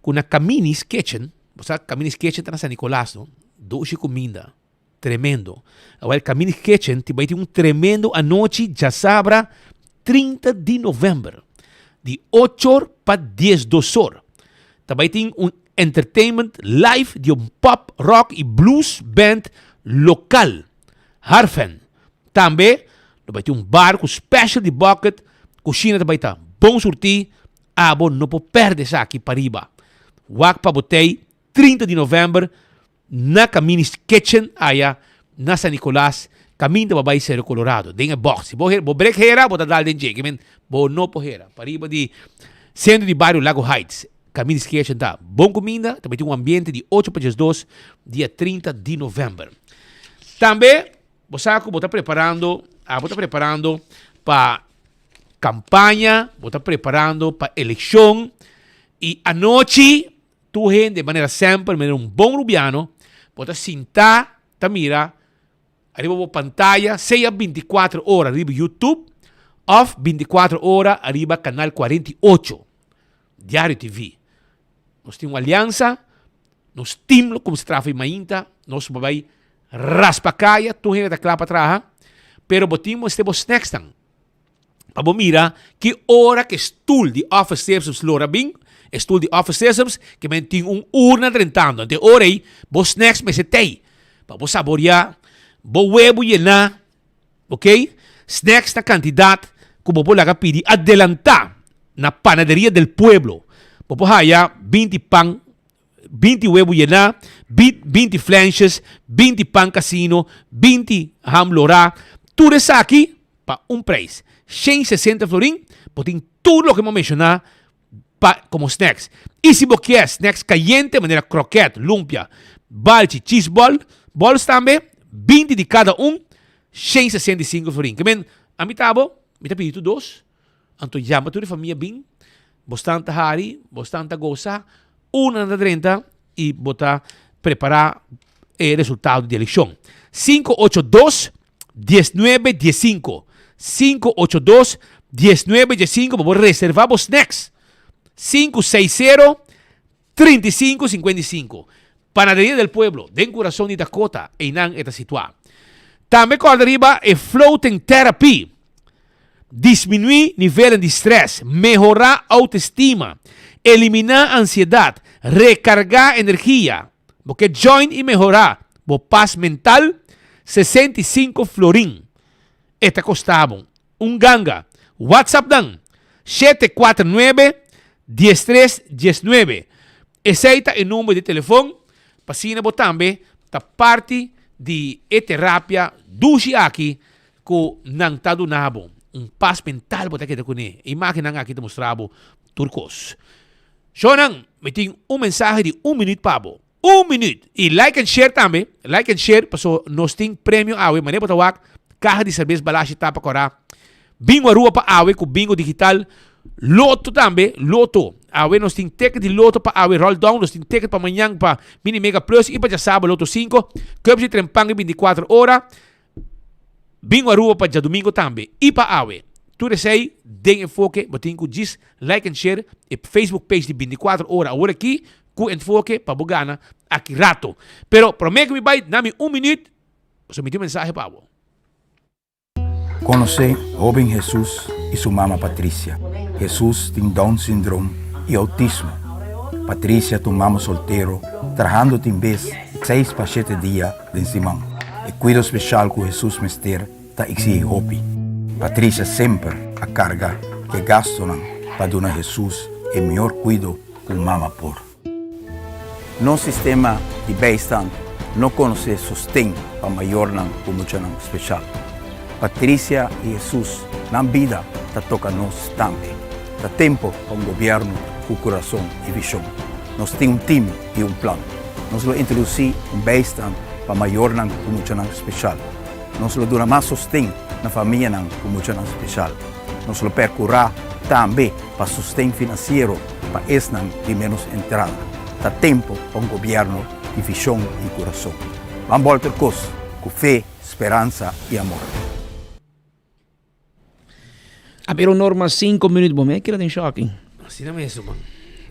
Speaker 17: ku na Camini's Kitchen, bo sa Camini's Kitchen ta na San Nicolas no, dushi kuminda. Tremendo. Awel Camini's Kitchen ti bai tin un tremendo anochi djasabra 30 di november di ocho or pa diesdos or. Ta bai tin un entertainment live di un pop, rock y blues band local, Harfen. Tambe lo bai tin un bar cu special di bucket, cushina ta bai ta bon surti, abo no por perde esaki pariba. Wak pa bo tey 30 di november Na Camini's Kitchen aya na San Nicolas caminda pa bay Cerro Colorado den e box. Si bo hera bo brek hera bo ta dal den dje kimen bo no por hera. Pariba di centro di bario Lago Heights Camini's Kitchen ta bon cuminda ta bay tin un ambiente di ocho pa diesdos dia 30 di november. Tambe bo sa cu bo ta preparando abo ta preparando pa campaña bo ta preparando pa eleccion y anochi Tur hende, manera semper, manera un bon rubiano, bo ta sintá ta mira ariba bo pantaya, sea binticuatro ora riba YouTube of binticuatro ora ariba Canal 48, Diario TV. Nos tin un aliansa, nos team lo cuminsa traha for mainta, nos bo bai raspa caya, tur hende ta cla pa traha, pero bo tin mester bo snacksnan. Pa bo mira ki ora ku e stul di Office Systems lo a bin, e stul di Office Systems ke men tin un urna drentando. Anto e ora ei bo snacks mester tei pa bo saboreá bo webu yená, ok. Snacks na kantidat ku bo por laga pidi adelantá na Panaderia del Pueblo. Bo por haya 20 pan, 20 webu yená, 20 flenshes, 20 pan kasino, 20 ham lorá. Tur esaki Pa un prijs, 160 florin, bo tin tur loke bo menshoná pa komo snacks. I si bo kier snacks kayente manera kroket, lumpia, balchi, cheese ball, balls tambe, 20 di kada un, 165 florin. Ke men, ami ta bo, mi ta pidi tur dos, anto yama tur e famia bin, bo stan ta hari, bo stan ta gosa, una nan ta drenta i bo ta prepará e resultado di elekshon. 582 19 15. 582 19 15 pa bo reserva bo snacks. 560 35 55. Panaderia del Pueblo, den kurason di Dakota, einan e ta situá. Tambe kòrda riba e floating therapy. Disminuí nivelnan di strès, mehorá autoestima, eliminá ansiedat, rekargá energia. Bo ke join i mehorá bo pas mental? 65 florin e ta kosta bo. Un ganga. WhatsApp nan, 749 13 19. Esei ta e number di telefon pa asina bo tambe ta parti di e terapia dushi aki ku nan ta duna bo. Un pas mental bo ta keda kuné. E imagennan aki ta mustra bo tur kos. Shownan, mi tin un mensahe di un minuut pa bo. Un minuut! I like and share tambe. Like and share paso nos tin premio awe. Manera bo ta wak, kaha di serbes Balashi tapa kora. Bingo Aruba pa awe ku bingo digital. Loto tambe, loto. Awe nos tin ticket di loto pa awe roll down. Nos tin ticket pa mañan pa Mini Mega Plus i pa djasabra loto 5. Cups di Trempan i 24 ora. Bingo Aruba pa djadumingo tambe y pa awe. Tur esey den Enfoke bo tin cu djis like and share e Facebook page di 24 ora awor aki cu Enfoke pa bo gana aki rato. Pero prome cu mi bay na mi un minuut pasobra mi tin un mensahe pa bo.
Speaker 6: Konosé hóben Hesus i su mama Patricia. Hesus tin Down syndroom i outismo. Patricia ta un mama soltero trahando tin bes seis pa shete dia den siman. E kuido speshal ku Hesus mester ta eksihí hopi. Patricia semper a karga ku e gastunan pa duna Hesus e mihor kuido ku un mama por. Nos sistema di bijstand no konosé sosten pa mayornan ku muchanan speshal. Patricia i Hesus nan bida ta toka nos tambe. Ta tempu pa un gobièrnu ku kurason i vishon. Nos tin un tim i un plan. Nos lo introdusí un bijstand pa mayornan ku muchanan speshal. Nos lo duna mas sosten na famianan ku muchanan speshal. Nos lo perkurá tambe pa sosten finansiero pa esnan di ménos entrada. Ta tempu pa un gobièrnu di vishon i kurason. Ban bòlter kos ku fe, speransa i amor.
Speaker 3: A bira un norma cinco minuut bo me keda den shocking.
Speaker 17: Asina mes man.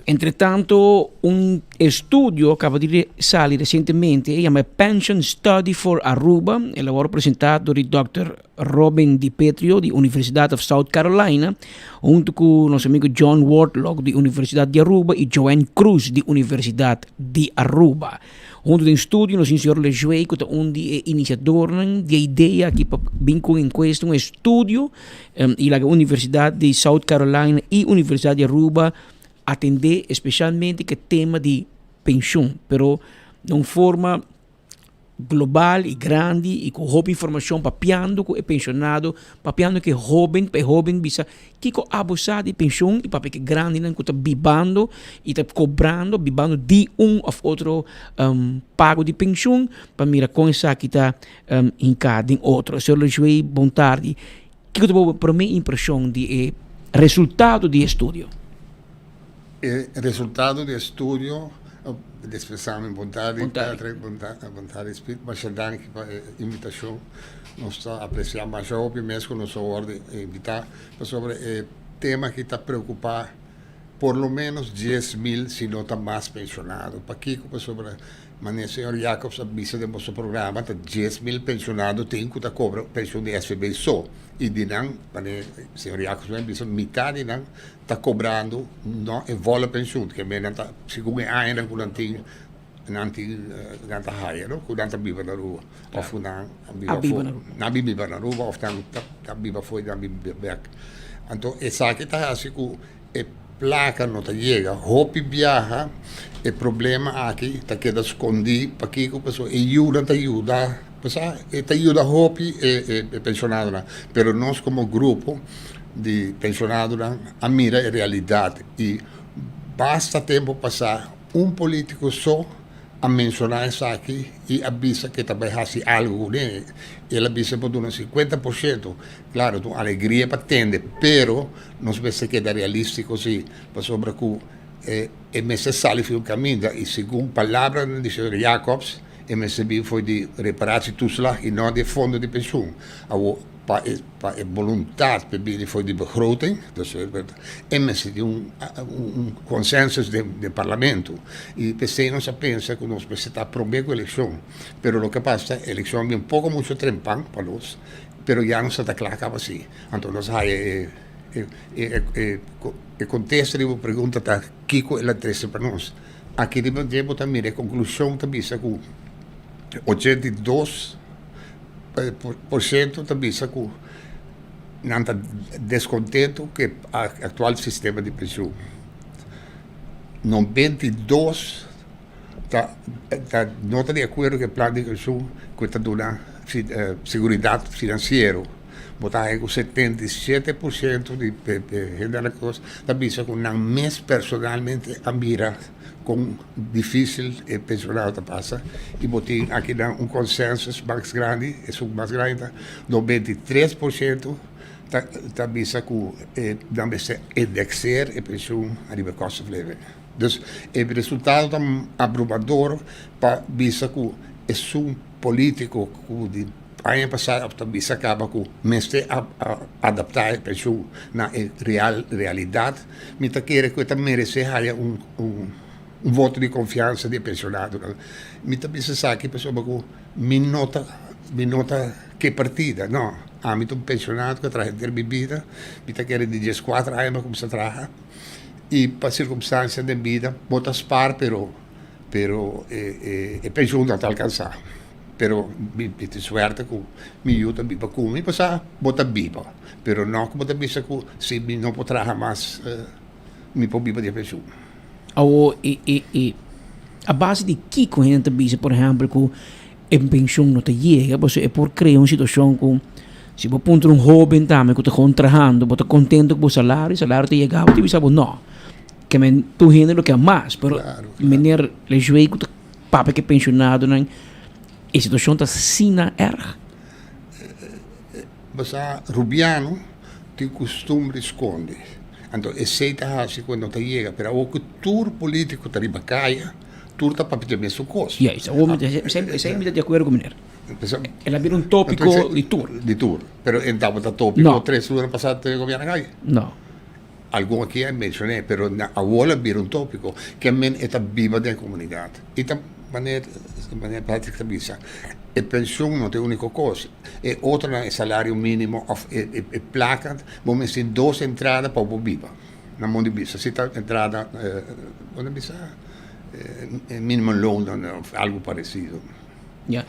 Speaker 3: Entretanto un estudio a caba di sali recientemente e yama Pension Study for Aruba. El a worde presenta door di Dòkter Robin Di Petrio di Universidad of South Carolina hunto cu nos amigo John Wortlock di Universidad di Aruba y Joanne Cruz di Universidad di Aruba. Huntu den studio nos tin señor Lejuey cu ta un di e iniciadornan di e idea aki pa bin cu un encuesta, un estudio y laga Universidad di South Carolina y Universidad di Aruba atende especialmente cu e tema di pensioen, pero na un forma global y grandi y cu hopi informacion papiando cu e pensionado, papiando cu e hoben pa e hoben bisa Kiko abo sa di penshon i papia ke grandinan ku ta bibando i ta kobrando, bibando di un òf otro pago di penshon pa mira kon esaki ta hinká den otro. Señor Lejuey, bon tardi. Kiko ta bo promé impreshon di e resultado di e estudio?
Speaker 7: E resultado di e estudio, Despensá mi, bon tardi Patrick, bon tardi Speed, masha danki pa e invitashon. Nos ta apresiá masha hopi mes ku nos a wòrdu invitá pasobra e tema aki ta preokupá por lo ménos 10,000 si no ta mas penshonado. Pakiko? Pasobra manera señor Jacobs a bisa den boso programa ta 10,000 penshonado tin ku ta kobra penshon di SVB so i di nan manera señor Jacobs a bisa mitá di nan ta kobrando no e volle penshun ke men nan ta segun e añanan ku nan tin nan tin nan ta haya no ku nan ta biba na Aruba of ku nan a biba afo nan a biba na Aruba of nan ta biba afo y nan biba bek anto esaki ta hasi ku e plaka no ta yega hopi biaha e problema aki ta keda skondi pakiko pasobra e yunan ta yuda pasobra e ta yuda hopi e penshonadonan pero nos komo grupo di penshonadonan a mira e realidat y basta tempo pasa Un polítiko so a menshoná esaki i a bisa ku e ta bai hasi algu kuné. El a bisa por duna 50%. Klaro, ta un alegria pa tende, pero nos mester keda realístiko si, pasobra ku e mester sali for di un kaminda i segun palabranan di señor Jacobs e mester bin for di reparatietoeslag i no di e fondo di penshun. Awor, pa e pa e boluntat pa e bini for di begroting, dus e mester di un un consensus den den parlamento y p'esey nos a pensa cu nos mester ta prome cu eleccion, pero loke a pasa eleccion a bin poco mucho trempan pa nos, pero ya nos ta ta cla caba si, anto nos a haya e e e e contesta riba bo pregunta ta kico el a trece pa nos, aki riba dje bo ta mira e conclusion ta bisa cu 82. Por siento ta bisa ku nan ta deskontentu ku e aktual sistema di penshun. 92 ta ta no ta di akuerdo ku e plan di penshun ku ta duna seguridat finansiero. Bo ta haña ku 77% di hende ta bisa ku nan mes personalmente a mira. Kon difísil e pensionado ta pasa i bo tin akinan un consensus mas grandi, esun mas grandi ta 93% ta ta bisa ku e nan mester indexeer e penshun ariba e cost of living. Dus e resultado ta abrumador pa bisa ku esun politico ku di aña pasá ta bisa kaba ku mester adaptá e penshun na e real realidat. Mi ta kere ku e ta meresé haya un un voto di konfiansa di e penshonadonan. Mi ta bisa esaki pasobra ku mi no ta mi no ta ke partida, no. Ami ta un penshonado ku a traha henter mi bida. Mi ta kere di dieskuater aña mi a kuminsá traha i pa sirkumstansia den bida bo ta spar pero pero e e penshun no ta alkansá. Pero mi tin suerte ku mi yu ta biba ku mi pasá bo ta biba pero no ku bo ta bisa ku si mi no por traha mas mi por biba di e penshun.
Speaker 3: Awor e e e a base di kiko hende ta bisa por ehempel ku e penshun no ta yega pasobra e por krea un situashon ku si bo puntra un hoben tambe ku ta kon trahando bo ta kontento ku bo salario, salario ta yega bo ta bisa bo no ke men tur hende lo ke mas pero meneer Lejuey ku ta. Papia ke pensionadonan e situacion ta asina erg?
Speaker 7: Basa Rubiano tin kustumber di skonde. Anto esei ta hasi ku e no ta yega. Pero awor ku tur polítiko ta riba kaya, tur ta papia di e mesun kos.
Speaker 3: Juist, awor mi ta, esei mi ta di akuerdo ku meneer. El a bira un tópiko di tur.
Speaker 7: Di tur. Pero e tabata tópiko tres luna pasá te gobièrnu kai?
Speaker 3: No.
Speaker 7: Algun aki a menshoné, pero na awor a bira un tópiko. Ke men e ta biba den e komunidat. I ta manera manera Patrick ta bisa, e penshun no ta e úniko kos. E otronan, e salario mínimo òf e e plaka, bo mester tin dos entrada pa bo biba. Na modo di bisa, si ta entrada, bo ta bisa minimumloon òf algu paresido.
Speaker 3: Ya.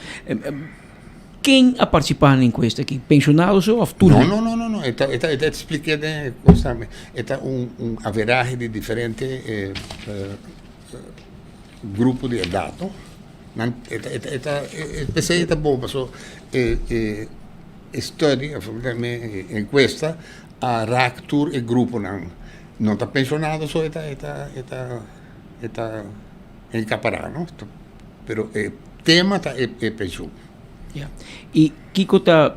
Speaker 3: Ken a partisipá na enkuesta aki? Penshonado so òf tur
Speaker 7: hende? No, no, no, no. E ta, e ta, e ta ekspliké den e kos tambe. E ta un, un averahe di diferente grupo di edat, no? Nan, e ta, e ta, e ta, p'esei e ta bon paso e, e, e study òf e enkuesta a rak tur e gruponan. No ta penshonado so e ta, e ta, e ta, e ta enkapará, no? Pero e tema ta e penshun.
Speaker 3: Ya. I kiko ta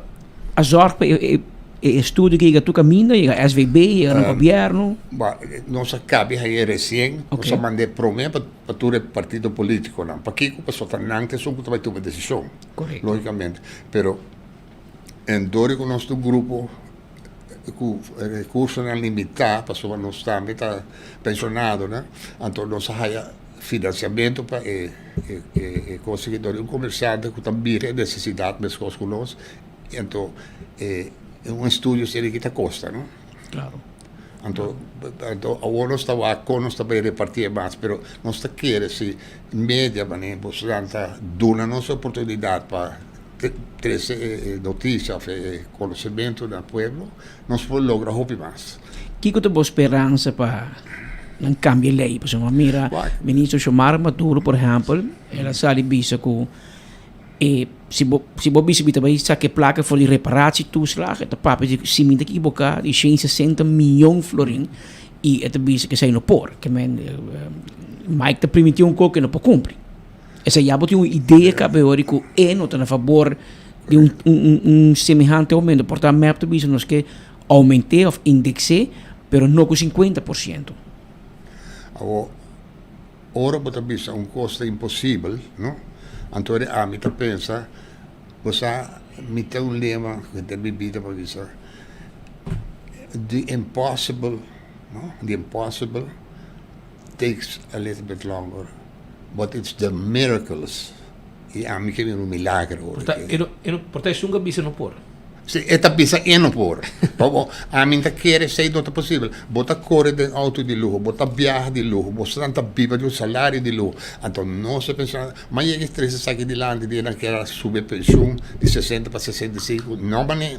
Speaker 3: a zorg pa e e estudio ke yega tur kaminda, yega SVB, yega na gobièrnu?
Speaker 7: Ba, nos a kabi haye resien, nos a mand'é promé pa pa tur e partido polítikonan. Pakiko? Pasobra ta nan ta esun ku ta bai tuma desishon.
Speaker 3: Korekto.
Speaker 7: Lógikamente. Pero en dor di ku nos ta un grupo ku rekursonan limitá, pasobra nos tambe ta penshonadonan, anto nos a haya Financiamento pa e e conseguidor di un comerciante cu ta mira e necesidad mescos cu nos, anto e un estudio asina aki ta costa, no?
Speaker 3: Claro.
Speaker 7: Anto, anto awor nos ta wak con nos ta bay reparti e mas, pero nos ta kere si media manera bosonan ta duna nos e oportunidad pa trece e noticia of e conocemento na pueblo, Nos por logra hopi mas.
Speaker 3: Kiko ta bo speransa pa nan kambia e lei? Pasobra mira minister Xiomara Maduro por ehèmpel, el a sali bisa ku e si bo si bo bisa mi ta bai saka e plaka for di reparatietoeslag, e ta papia di si mi ta ekiboká di shen sesenta mion florin i e ta bisa ku esei no por. Ke men Mike ta primintí un kos ku e no por kumpli. Esei ya bo tin un idea kaba e ora ku e no ta na fabor di un un un semehante aumento. Por ta mep ta bisa nos ke aument'é of index'é, pero no ku 50%.
Speaker 7: Awor, ora bo ta bisa un kos ta imposibel, no? Anto ora ami ta pensa, bo sa, mi ta un lema ku den mi bida pa bisa, the impossible, no? The impossible takes a little bit longer, but it's the miracles. I ami ke mira un milager ora
Speaker 17: Por ta,
Speaker 7: ke.
Speaker 17: e no, e no, por ta esun ku a bisa no por.
Speaker 7: Si, e ta bisa e no por. Pasobra ami ta kere esei no ta posibel. Bo ta kore den outo di luho, bo ta biaha di luho, bosonan ta biba di un salario di luho. Anto nos ta pensa, mas yega e trese esaki dilanti di nan kier a subi e penshun di sesenta pa 65, no mane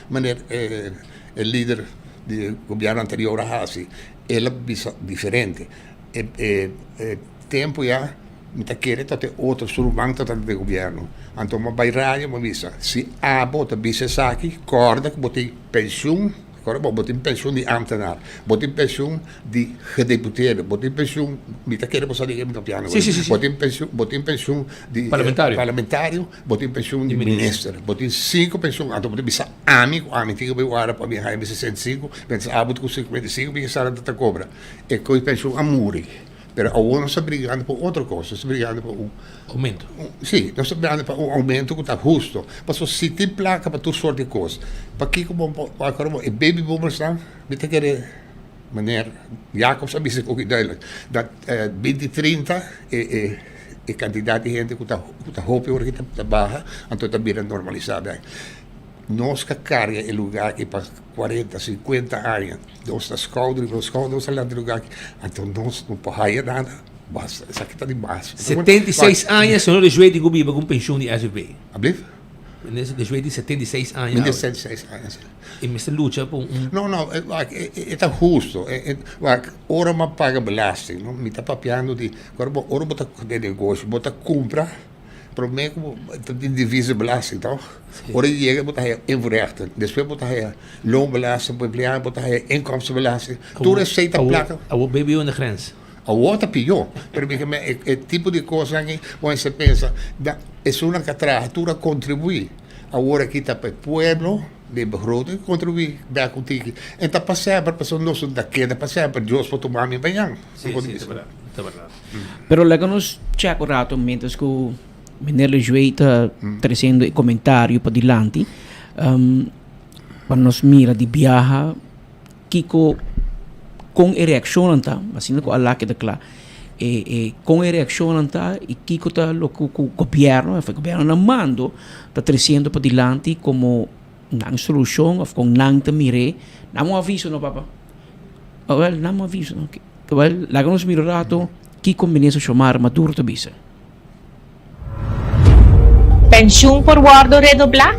Speaker 7: maner e lider di gobièrnu anterior a hasi. El a bisa diferente. E e tempu ya mi ta kere ta te otro su ruman ta den gobierno. Anto mi a bai radio mi a bisa, si abo ta bisa esaki kòrda ku bo tin penshun, kòrda bo, bo tin penshun di ámtenar, bo tin penshun di gedeputeerde, bo tin penshun, mi ta kere bo sa di ke mi ta papiando
Speaker 17: Sí, sí, sí, sí.
Speaker 7: bo tin penshun, bo tin penshun di
Speaker 17: Parlamentario.
Speaker 7: parlamentario, bo tin penshun di minister, bo tin sinku penshun, anto bo ta bisa ami ku ami tin ku bai wara pa mi haña mi 65, mientras abo ta ku 55 mi sa nan ta kobra. E koe penshun a muri, pero awor nos ta brigando pa un otro kos, nos ta brigando pa un
Speaker 17: Oumento.
Speaker 7: Si, nos ta brigando pa un oumento ku ta husto. Pasobra si tin plaka pa tur sort di kos, pakiko bo por akora bo e baby boomersnan, mi ta kere meneer Jacobs a bisa koki duidelijk, dat binti trinta e e e kantidat di hende ku ta ku ta hopi ora ki ta baha, anto ta bira normalisa bek. Nos ka karga e lugar aki pa cuarenta, cincuenta aña. Nos ta skouder, nos skouder nos ta lanta e lugar aki. Anto nos no por haya nada. Basta, esaki ta di mas.
Speaker 17: 76 aña señor de Jue tin ku biba ku un penshun di SVB.
Speaker 7: Ablief?
Speaker 17: Meneer de Jue tin 76 aña.
Speaker 7: Meneer 76 aña, si.
Speaker 17: I mester lucha pa un.
Speaker 7: No, no, wak, e ta husto. Wak, ora bo a paga belasting, no, mi ta papiando di, ora bo ta den negoshi, bo ta kumpra. Prome ku bo ta tin divisebelasting toch? Ora di yega bo ta haya invoerrechten, despues bo ta haya loonbelasting pa empleado, bo ta haya inkomstenbelasting. Tur esei ta plaka.
Speaker 17: Awor BBO in de grens.
Speaker 7: Awor ta pió. Pero mi ke e tipo di kosnan aki bo mester pensa, esunnan ku a traha tur a kontribuí. Awor aki ta pa e pueblo. Den begroting kontribuí bèk un tiki. E ta pa semper pasobra nos no ta keda pa semper. Dios por tuma mi mañan.
Speaker 17: Sí, sí, ta bèrdat, ta bèrdat.
Speaker 3: Pero laga nos chèk un rato mientras ku meneer Lejuey ta tresiendo e komentario padilanti pa nos mira di biaha kiko kon e reakshonnan ta, asina ku Alá keda kla, e e kon e reakshonnan ta i kiko ta loke ku gobièrnu òf e gobièrnu na mando ta tresiendo padilanti komo nan solushon òf kon nan ta mir'é. Nan un aviso no papa. Awèl nan un aviso no. Awèl laga nos mira un rato kiko minister Xiomara Maduro ta bisa.
Speaker 8: Penshun por wòrdu redoblá?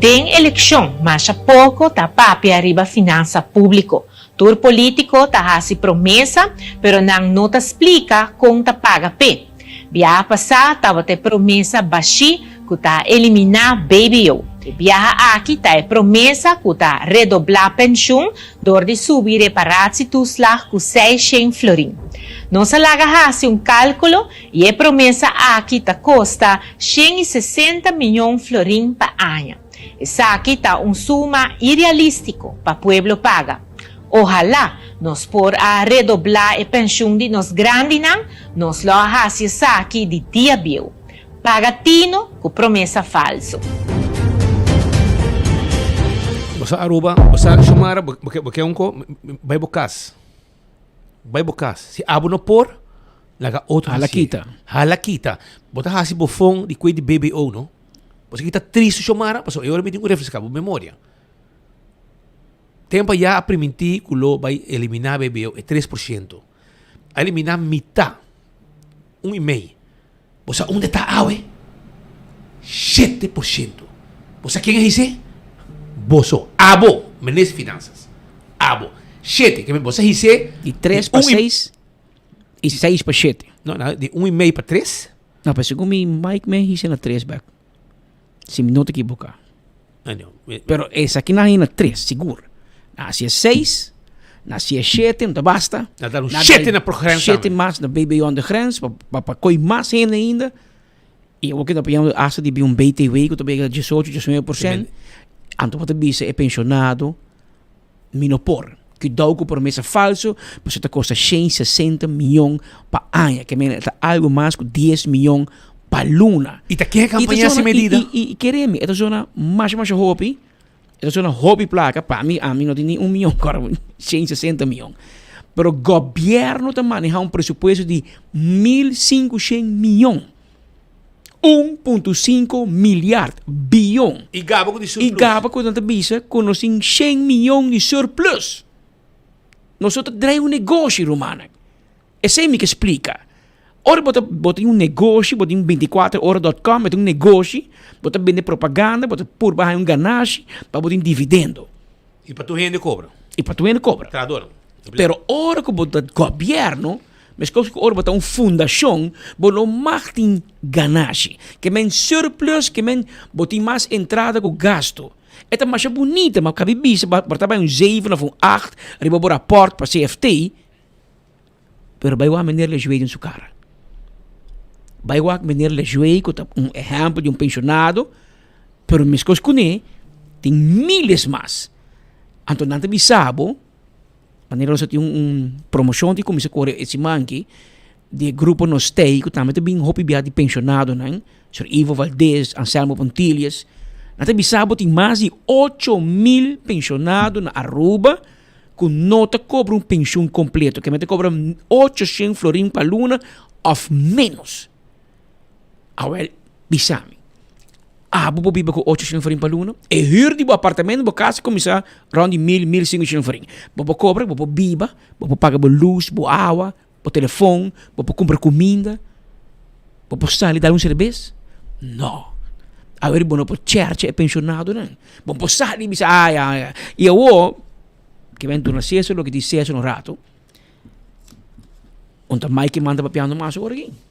Speaker 8: Den elekshon masha poko ta papia riba finansa públiko. Tur polítiko ta hasi promesa, pero nan no ta splika kon ta paga p'e. Biaha pasá tabata e promesa bashí ku ta eliminá BBO. E biaha aki ta e promesa ku ta redoblá penshun dor di subi reparatietoeslag ku seishent florin. Nos a laga hasi un kálkulo I e promesa aki ta kosta 160 miyon florin pa aña. Esaki ta un suma irealístiko pa pueblo paga. Ohalá nos por a redoblá e penshun di nos grandinan, nos lo a hasi esaki di dia bieu. Paga tino ku promesa falsu.
Speaker 17: Bo sa Aruba, bo sa Xiomara, bo ke un ko, bai bo kas. Bai bo kas. Si abo no por, laga otro
Speaker 3: Hala
Speaker 17: hasié.
Speaker 3: kita.
Speaker 17: Hala kita. Bo ta hasi bofon di kue di BBO, no? Bo sa kita tristu, Xiomara, pasobra e ora mi tin ku refreská bo memoria. Tempo ayá a primintí ku lo bai eliminá BBO e 3%. A eliminá mitá, un i mei. Bo sa unda ta awe? 7%. Bo sa ken a his'é? Boso. Abo, Minister di Finanzas. Abo. Shete. Ke men bo sa his'é
Speaker 3: Di tres pa
Speaker 17: un i
Speaker 3: seis i seis pa shete.
Speaker 17: No, no, di un i mei pa tres.
Speaker 3: No, pero segun mi Mike me his'é na tres bek. Si mi no ta ekiboká.
Speaker 17: Ah, no.
Speaker 3: Pero esaki nan na tres, sigur. Na hasi e seis, na hasi e shete, no ta basta.
Speaker 17: Na dar un shete na programa.
Speaker 3: Shete mas na Baby Beyond the Grens, pa, pa, pa koi mas hende ainda. I awor kita piando hasta di bi un BTW ku ta bega 18, 19%. Anto bo ta bisa e pensionado, mi no por. Cuidao cu promesa falso, pasobra ta costa 160 miyon pa aña. Ke meen ta algo mas cu 10 miyon pa luna.
Speaker 17: Y ta ken campaña si medida?
Speaker 3: Y, y, y kere mi, e ta zona masha masha hopi. E ta zona hopi placa. Pa mi, ami no tin ni un miyon, kor 160 miyon. Pero gobierno ta maneha un presupuesto di 1500 miyon. 1.5 miljard, biyon.
Speaker 17: I gaba ku di surplus.
Speaker 3: I gaba ku nan ta bisa ku nos tin shen miyon di surplus. Nos no ta drai un negoshi, rumannan. Esei mi ke splika. Ora bo ta bo tin un negoshi, bo tin bintikuater ora dot com, bo tin un negoshi, bo ta bende propaganda, bo ta purba haña un ganashi pa bo tin dividendo.
Speaker 17: I pa tur hende kobra.
Speaker 3: I pa tur hende kobra.
Speaker 17: Trahadornan.
Speaker 3: Pero ora ku bo ta gobièrnu, meskos ku ora bo ta un fundashon, bo no mag tin ganashi. Ke men surplus, ke men bo tin mas entrada ku gastu. E ta masha bunita, ma kabi bisa bo ta bai un zeven òf un acht riba bo rapòrt pa CFT, pero bai wak meneer Lejuey den su kara. Bai wak meneer Lejuey ku ta un ehèmpel di un penshonado, pero meskos kuné tin miles mas. Anto nan ta bisa bo. Manera nos a tin un promocion di cuminsa core e siman aki di e grupo Nos Tei cu tambe ta bin hopi bia di pensionadonan, señor Ivo Valdez, Anselmo Pontilius. Nan ta bisa bo tin mas di 8000 pensionado na Aruba cu no ta cobra un pensioen completo, ke men ta cobra 800 florin pa luna of menos. Awel, bisa mi, abo por biba ku ocho shen florin pa luna? E hür di bo apartamento, bo kas a kuminsá rònt di mil, mil sinku shen florin. Bo por kobra, bo por biba, bo por paga bo lus, bo awa, bo telefon, bo por kumpra kuminda, bo por sali dal un serbes? No. Awor bo no por chèrchè e penshonadonan. Bo no por sali i bisa, ai, ai, ai. I awor, ke men duna Cesar loke di Cesar un rato, un ta Mike manda papiando mas awor aki.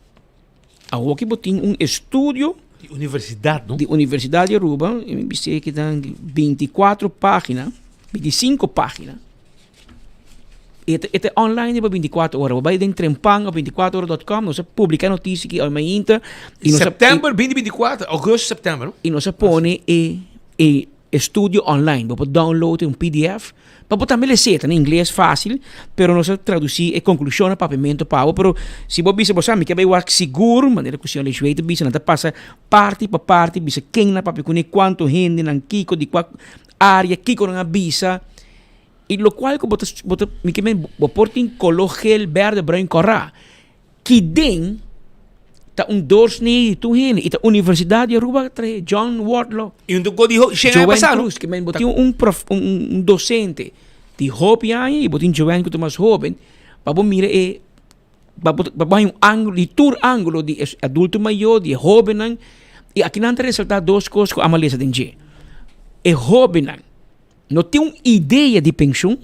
Speaker 3: Awoki bo tin un estudio.
Speaker 17: Di universidad, no?
Speaker 3: Di Universidad di Aruba, y mi bis'é ki ta 24 pagina, 25 pagina. E ta, e ta online riba 24 ora. Bo bai den Trempan of 24 ora dot com, nos a publica e noticia aki awe mainta. Y nos a-
Speaker 17: September 2024, augustus, september, no?
Speaker 3: Y nos a pone e, e. estudio online. Bo por download un PDF pa bo tambe les'é. Ta na ingles fácil, pero nos a tradusí e konklushon na papiamentu pa bo. Pero si bo bisa bo sa mi ke bai wak sigur, manera ku señor Lejuey ta bisa, nan ta pasa parti pa parti bisa ken nan a papia kuné, kuantu hende nan, kiko, di kua área, kiko nan a bisa. I lokual ku bo ta, bo ta, mi ke men bo por tin koló gel, bèrdè, bruin, kòrá. Ki den ta un doorsnee di tur hende i ta Universidad di Aruba a trahe John Wardlaw.
Speaker 17: I un ko di shen aña
Speaker 3: Joanne
Speaker 17: pasá no?
Speaker 3: Cruz, ke men bo tin un prof un un docente di hopi aña i bo tin Joanne ku ta mas hoben pa bo mira e pa bo pa bo haña un angulo di tur angulo di e adulto mayor di e hobennan i akinan ta resalta dos kos ku amo a lesa den dje. E hobennan. No tin un idea di penshun,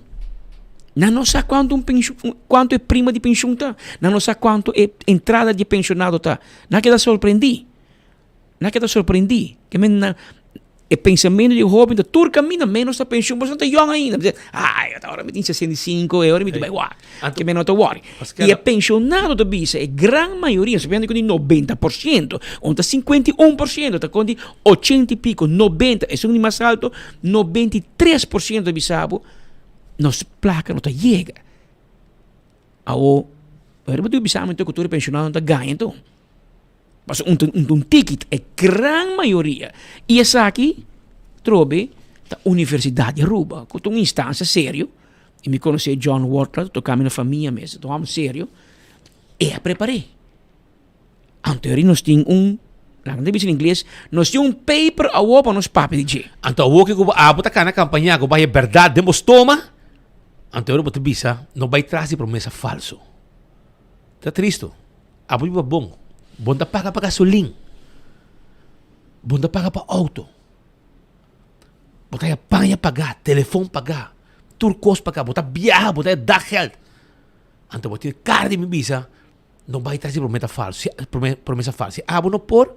Speaker 3: nan no sa kuantu un penshun, kuantu e prima di penshun ta, nan no sa kuantu e entrada di e penshonado ta. Nan keda sorprendí, nan keda sorprendí. Ke men nan, e pensamentu di e hoben ta tur kaminda menos ta penshun, pasobra nan ta yòn ainda. Nan bisa, ai, ata ora mi tin 65, e ora mi ta bai wak. Ke men no ta wòri. I e penshonado ta bisa, e gran mayoria, nos ta papia di 90%, un ta 51%, ta kon di 80 i piko, 90, esun di mas alto, 93% ta bisa bo, nos plaka no ta yega. Awo, pero bo tin ku bisa mi anto ku tur e penshonado ta gaña anto. Pasobra un ta un tiki, e gran mayoria. I esaki trobe ta Universidad di Aruba, ku ta un instansia serio. I mi konosé John Wortler, toka mi na famia mes, ta un hòmber serio. E a prepar'é. Anto yori nos tin un, laga mi ta bisa na ingles, nos tin un paper awor pa nos papia di dje.
Speaker 17: Anto awor ke ku abo ta kana kampañá ku bai e bèrdat den bo stoma, anto yori bo ta bisa, no bai tras di promesa falso. Ta tristu. Abo biba bon. Bon ta paga pa gasolin. Bon ta paga pa auto. Bo ta haya paña pagá, telefon pagá, tur kos pagá. Bo ta biaha, bo ta haya daggeld. Anto bo tin kara di mi bisa, no bai tras di prometa falso, promesa falso. Si abo no por,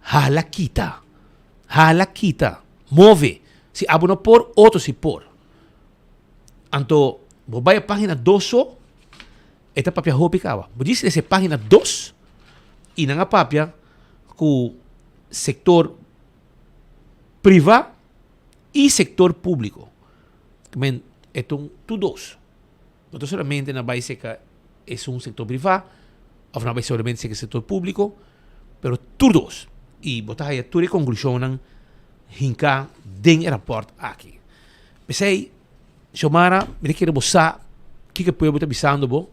Speaker 17: hala kita. Hala kita. Move. Si abo no por, otro si por. Anto bo bai a pagina dos so. E ta papia hopi kaba. Bo djis lesa e pagina dos i nan a papia ku sektor priva i sektor publiko. Men e ta un tur dos. No ta solamente nan bai seka esun sektor priva of nan bai solamente seka e sektor publiko, pero tur dos. I bo ta haya tur e konklushonnan hinká den e rapòrt aki. P'esei. Xiomara, mi ta kere bo sa kiko e pueblo ta bisando bo.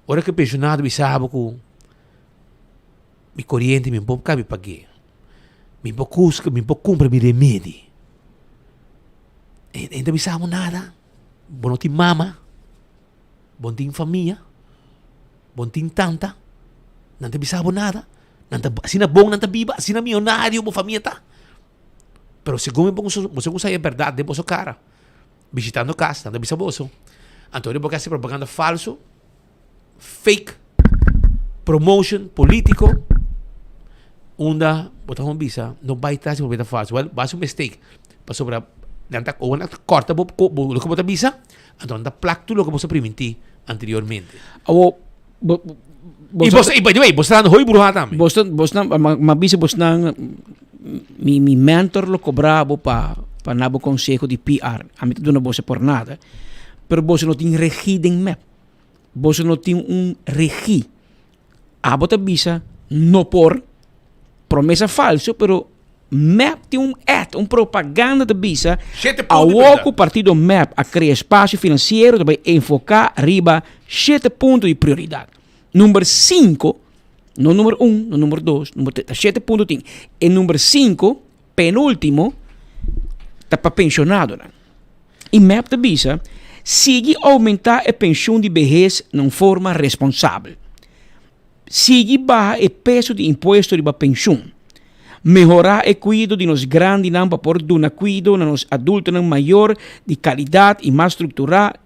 Speaker 17: Ora ku e penshonado bisa bo ku mi koriente mi por kabi pag'é, mi por kuska, mi por kumpra mi remedi. E no ta bisa bo nada. Bo no tin mama, bo no tin famia, bo no tin tanta, nan ta bisa bo nada. Nan ta asina bon nan ta biba, asina mionario bo famia ta. Pero segun mi boso, boso ku sa e bèrdat den boso kara, bishitando kas, nan ta bisa boso. Anto ora bo ke hasi propaganda falso, fake promotion politico, unda bo ta gewoon bisa, no bai tras di propaganda falso. Wèl, bo hasi un mistake, pasobra nan ta ora nan ta kòrta bo bo loke bo ta bisa, anto nan ta plak tur loke bo sa primintí anteriormente.
Speaker 3: Awor, bo, bo,
Speaker 17: I boso, i by the way, boso ta dando hopi bruha tambe.
Speaker 3: Boso, bosnan, m'a bisa bosnan, mi, mi mentor lo cobra bo pa, pa na bo conseho di PR. Ami ta duna boso por nada. Pero boso no tin regie den mep. Boso no tin un regie. Abo ta bisa no por, promesa falso, pero mep tin un ad, un propaganda ta bisa,
Speaker 17: Shete punto di
Speaker 3: awor
Speaker 17: prioridad.
Speaker 3: ku partido mep a krea espasio finansiero ta bai enfoká riba shete punto di prioridat. Number sinku, no number un, no number dos, number tres, ta shete punto tin. E number sinku, penultimo, ta pa penshonadonan. I mep ta bisa, sigui oumentá e penshun di behes na un forma responsabel. Sigui baha e peso di impuesto riba penshun. Mehorá e kuido di nos grandinan pa por duna kuido na nos adultonan mayor di kalidat i mas strukturá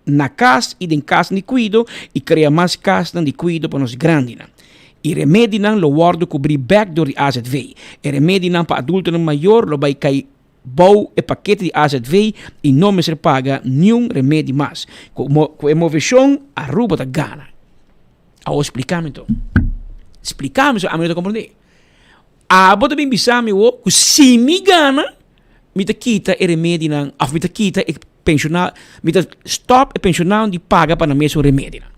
Speaker 3: na kas i den kasnan di kuido i krea mas kasnan di kuido pa nos grandinan. E remedinan lo wòrdu kubrí bèk dor di azv. E remedinan pa adultonan mayor lo bai kai Bou e pakete di azv i no mester paga niun remedi mas. Ku ku e moveshon Aruba ta gana. Awor splika mi anto. Splika mi so ami no ta komprendé. Abo ta bin bisa mi awor ku si mi gana. mi ta kita e remedinan of mi ta kita e penshona mi ta stop e penshonadonan di paga pa nan mesun remedinan.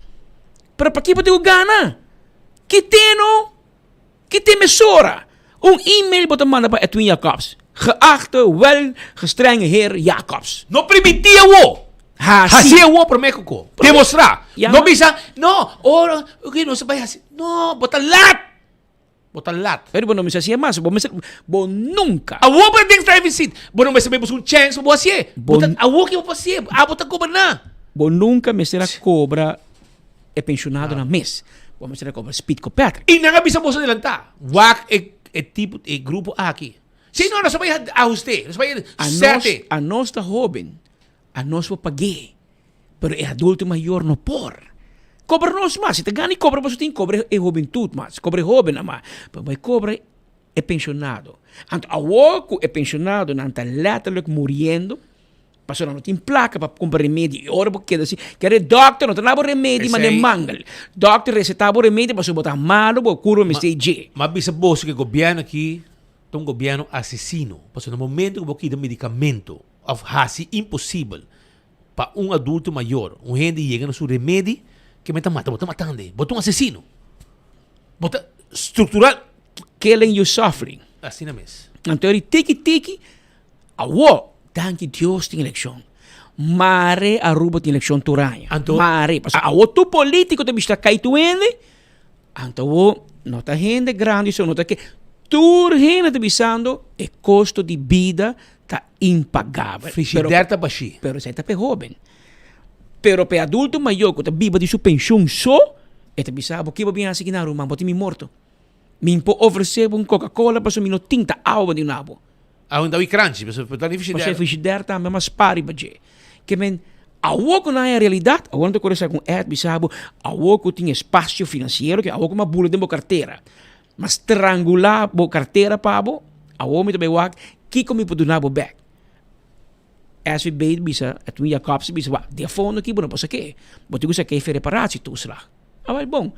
Speaker 3: Pero paki bo tin ku gana? Kite no! Kite mesora! Un email bo ta manda pa Edwin Jacobs, Geachte wel gestrenge heer Jacobs.
Speaker 17: No primintí awo!
Speaker 3: Hasi.
Speaker 17: Hasi awo promé ku ko. Demostrá.
Speaker 3: Ya.
Speaker 17: No bisa, no, ora oke nos a bai hasi. No, bo ta lat! Bo ta lat.
Speaker 3: Pero bo no mester hasié mas. Bo mester, bo nunca.
Speaker 17: Awo bo ta den driving seat. Bo no mester bai buska un chèns pa bo hasié. Bo ta, awo ke bo por hasié. Abo ta goberná.
Speaker 3: Bo nunca mester a cobra e pensionadonan mes. Bo mester a cobra Speed Patrick.
Speaker 17: I nan a bisa boso adelantá. Wak e e tipo, e grupo aki. Si no, nos a bai ahusté. Nos a bai sète.
Speaker 3: A nos ta hóben. A nos por pag'é. Pero e adulto mayor no por. Cobra nos mas. Si ta gana y cobra boso tin, cobra e hubentud mas. Cobra e hobennan mas. Pero bai cobra e pensionado. Anto awor cu e pensionadonan ta letterlijk muriendo, pasobra nan no tin placa pa cumpra remedi. Y ora bo keda si, kere dokter no ta dabo remedi manera mangel. Dokter receta bo remedi pasobra bo ta malo, bo curva mester dje.
Speaker 17: Ma bisa boso cu e gobierno aki ta un gobierno asesino. Pasobra na momento cu bo kita medicamento of haci imposibel Pa un adulto mayor, un hende yega na su remedi, ke men ta mata, bo ta matando, bo ta un asesino. Bo ta structural.
Speaker 3: Killing you softly.
Speaker 17: Asina mes.
Speaker 3: Anto eri tiki tiki, awo, danki Dios tin eleccion. Mare Aruba tin eleccion tur aña.
Speaker 17: Anto,
Speaker 3: Mare, pasobra awo tur politico ta bishita kai tur hende, anto awo no ta hende grandi so, no ta ke, tur hende ta bisando e costo di bida ta impagabel.
Speaker 17: Frigider ta bashí.
Speaker 3: Pero esei ta p'e hóben. Pero p'e adulto mayor ku ta biba di su penshun so, e ta bisa bo, Ke bo bin hasi kinan ruman? Bo tin mi morto. Mi por ofresé bo un Coca-Cola pasobra mi no tin, ta awa bo tin na bo.
Speaker 17: Awe ta wi kranchi, pasobra ta di frigider.
Speaker 3: Pasobra e frigider tambe a mas spar riba dje. Ke men, awor ku nan haña realidat, awor nan ta kore sa ku un ad bisa bo, awor ku tin espasio finansiero, ke awor ku mi a bula den bo kartera. M'a strangulá bo kartera pa bo, awor mi ta bai wak kiko mi por duna bo bèk. SVB ta bisa, Edwin Jacobs ta bisa, wak, di e fondo aki bo no por sak'é, bo tin ku sak'é fe reparatietoeslag. Awel bon,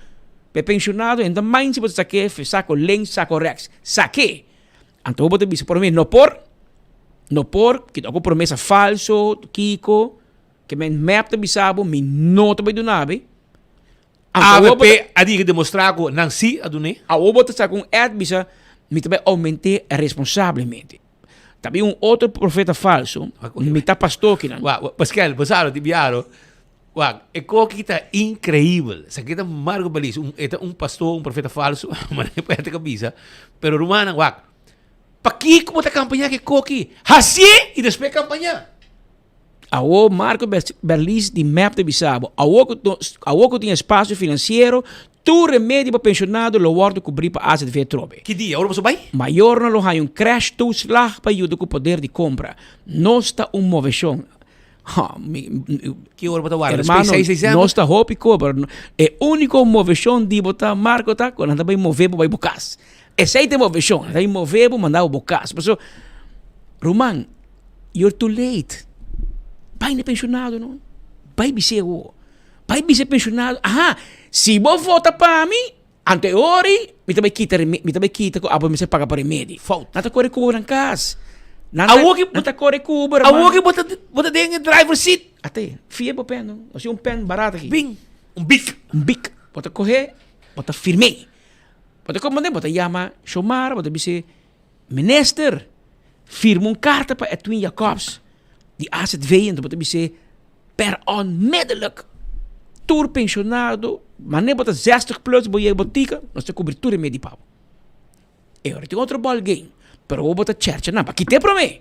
Speaker 3: pa e penshonado e no ta mind si bo ta sak'é fe sako links, sako rèks, sak'é. Anto bo ta bisa por mi no por, no por, kita ku promesa falso, kiko, ke men mep ta bisa bo mi no ta bai duna bo.
Speaker 17: Avp a digi demostra ku nan si a dun'é.
Speaker 3: Awor bo ta saka un ad bisa mi ta bai aument'é responsablemente. Ta bin un otro profeta falso, mi ta pastor kinan.
Speaker 17: Wak, Pascal, bo sa lo di biaro. Wak, e koki ta increibel. Esaki ta Marco Beliz, un, e ta un pastor, un profeta falso, manera e ta bisa. Pero rumannan, wak, pakiko bo ta kampañá ku e koki? Hasié i despues kampañá.
Speaker 3: Awor Marco Berlis di mep ta bisa bo, awor ku awor ku tin espasio finansiero, tur remedi pa penshonado lo wòrdu kubrí pa AZV atrobe.
Speaker 17: Ki dia? Ora boso bai?
Speaker 3: Mayornan lo haña un crash toeslag pa yuda ku poder di kompra. Nos ta un moveshon. Ha, mi,
Speaker 17: Ki ora bo ta warda?
Speaker 3: Hermano,
Speaker 17: Despues seis december?
Speaker 3: nos ta hopi kobra. E úniko moveshon di bo ta, Marco, ta ku nan ta bai move bo bai bo kas. Esei ta e moveshon. Nan ta bai move bo manda bo bo kas. Pasobra, ruman, You're too late. Bai na pensionado no. Bai bis'é awo. Bai bisa e pensionado, aha, si bo vota pa mi, anto e ora ei mi ta bai kita mi ta bai kita ku abo mester paga pa remedi.
Speaker 17: Fout.
Speaker 3: Nan ta kore ku bo nan kas. Nan ta,
Speaker 17: Awo ki
Speaker 3: nan ta kore ku bo, hermano.
Speaker 17: Awo ki bo ta bo ta den e driver seat.
Speaker 3: Ate, fia bo pen no. Nos tin un pen barato aki.
Speaker 17: Bin, un bik.
Speaker 3: Un bik. Bo ta kohe, bo ta firm'é. Bo ta komand'é, bo ta yama Shomara, bo ta bis'é, Minister, firma un karta pa Edwin Jacobs di AZV en bo ta bis'é per onmiddellijk tur pensionado, manera bo ta zestig plus bo yega botika, nos ta kubri tur remedi pa bo. E ora tin otro ball game, pero bo ta chercha nan pa kit'é promé,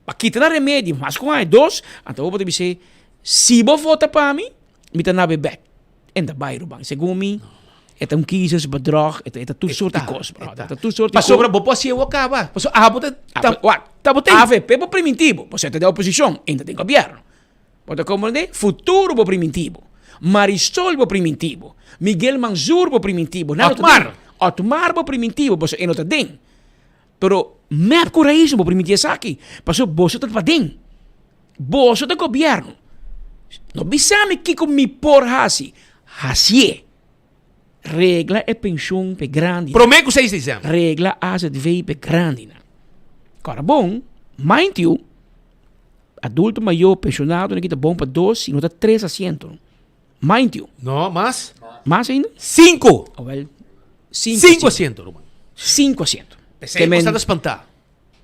Speaker 3: pa kita nan remedi mas ku aña dos, anto bo ta bis'é si bo vota pa mi, mi ta nabe bek. En ta bai ruman. Segun mi, e ta un kiezersbedrog, e ta, e ta tur soort di kos, brother. E ta tur soort di kos.
Speaker 17: Pasobra bo por hasié wou kaba. Pasobra abo ta, ta,
Speaker 3: Wak,
Speaker 17: ta bo tin.
Speaker 3: AVP por priminti bo, pasobra e ta den oposishon, en ta den gobièrnu. Bo ta komprendé? Futuro por priminti bo. Marisol por priminti bo. Miguel Mansur por priminti bo. Nan no ta
Speaker 17: Otmar.
Speaker 3: den. Otmar por priminti bo, pasobra e no ta den. Pero mep ku Raiz no por priminti esaki, pasobra boso ta paden. Boso ta gobièrnu. No bisa mi kiko mi por hasi. Hasié. Regla e penshun p'e grandinan.
Speaker 17: Promé ku seis desèmber.
Speaker 3: Regla azv p'e grandinan. Kòrda bon. Mind you, adulto mayor, pensionado, nan kita bon pa dos, si no ta tres asiento. Mind you.
Speaker 17: No, mas.
Speaker 3: Mas ainda?
Speaker 17: Cinco.
Speaker 3: Oh, wel, cinco,
Speaker 17: Cinco asiento, ruman.
Speaker 3: Cinco asiento.
Speaker 17: Pesey bo sta ta spantá.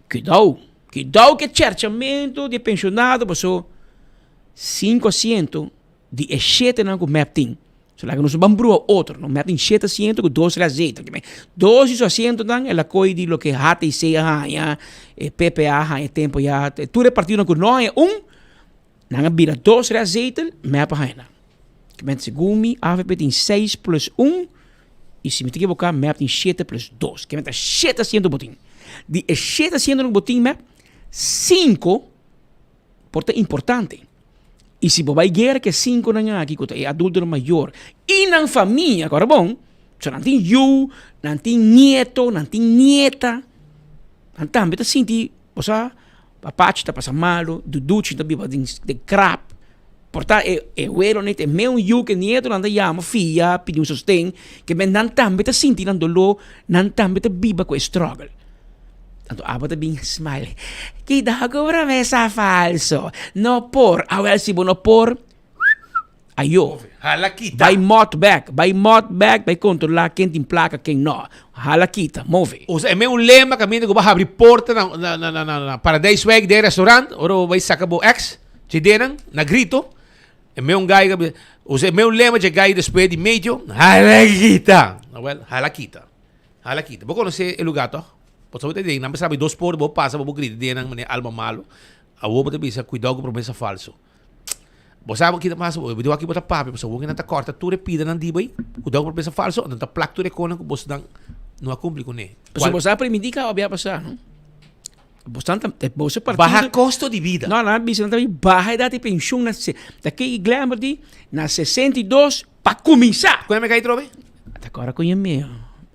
Speaker 3: Cuidao, cuidao ke cherchamento di e pensionado paso cinco asiento di e shetenan ku mep tin. So laga nos no ban brua otro, no. Mep tin shete asiento ku dos reazetel. Ke men, dos di su asientonan el a koy di loke HTC a haña, e PPA a haña e tempo ya, tur e partidonan ku no haña un, Nan a bira dos restzetel, mep a haña nan. Ke men segun mi avp tin seis plus un y si mi ta ekivoká mep tin shete plus dos. Ke men ta shete asiento bo tin. Di e shete asientonan ku bo tin mep, sinku por ta importante. Y si bo bai guera ku e sinkunan aki ku ta e adultonan mayor y nan famia, kòrda bon, so nan tin yu, nan tin nieto, nan tin nieta, nan tambe ta sinti, bo sa, Papachi ta pasa malu, Duduchi ta biba den den krap. Por ta e e welo nit e meun yu ke nietonan ta yama fia pidi un sosten, ke men nan tambe ta sinti nan doló, nan tambe ta biba ku e struggle. Anto abo ta bin smile, Kidao ku promesa falso, no por. Awel si bo no por, Ayo.
Speaker 17: Hala kita.
Speaker 3: Bai mot bek, bai mot bek, bai controla ken tin placa, ken no. Hala kita, move.
Speaker 17: Osea, e men un lema caminda cu bo habri porta na na na na na Paradijswijk den restaurant, ora bo bai saca bo ex, dje denan, na grito, e men un guy, osea, e men un lema dje guy despues di medio, hala kita. Awel, hala kita. Hala kita. Bo conoce e lugar toch? Pasobra bo ta den, nan bisa habri dos porta, bo pasa, bo bo grita denan manera alma malo. Awor bo ta bisa, cuidao cu promesa falso. Bo sa ki ta pasa, bo di wak bo ta papia, pasobra wak nan ta kòrta tur e pidanan di bo ei, ku dòk por pensa falso, nan ta plak tur e konan ku bosnan no a kumpli kuné.
Speaker 3: Pasobra bo sa primintí kaba bia pasá, no? Bosnan ta, boso partido.
Speaker 17: Baha kosto di bida.
Speaker 3: No, nan a bisa nan ta bin baha edat di penshun na se, ta ke Glenber di na 62 pa kuminsá.
Speaker 17: Kuné me kai trobe?
Speaker 3: Ta kòrda ku ña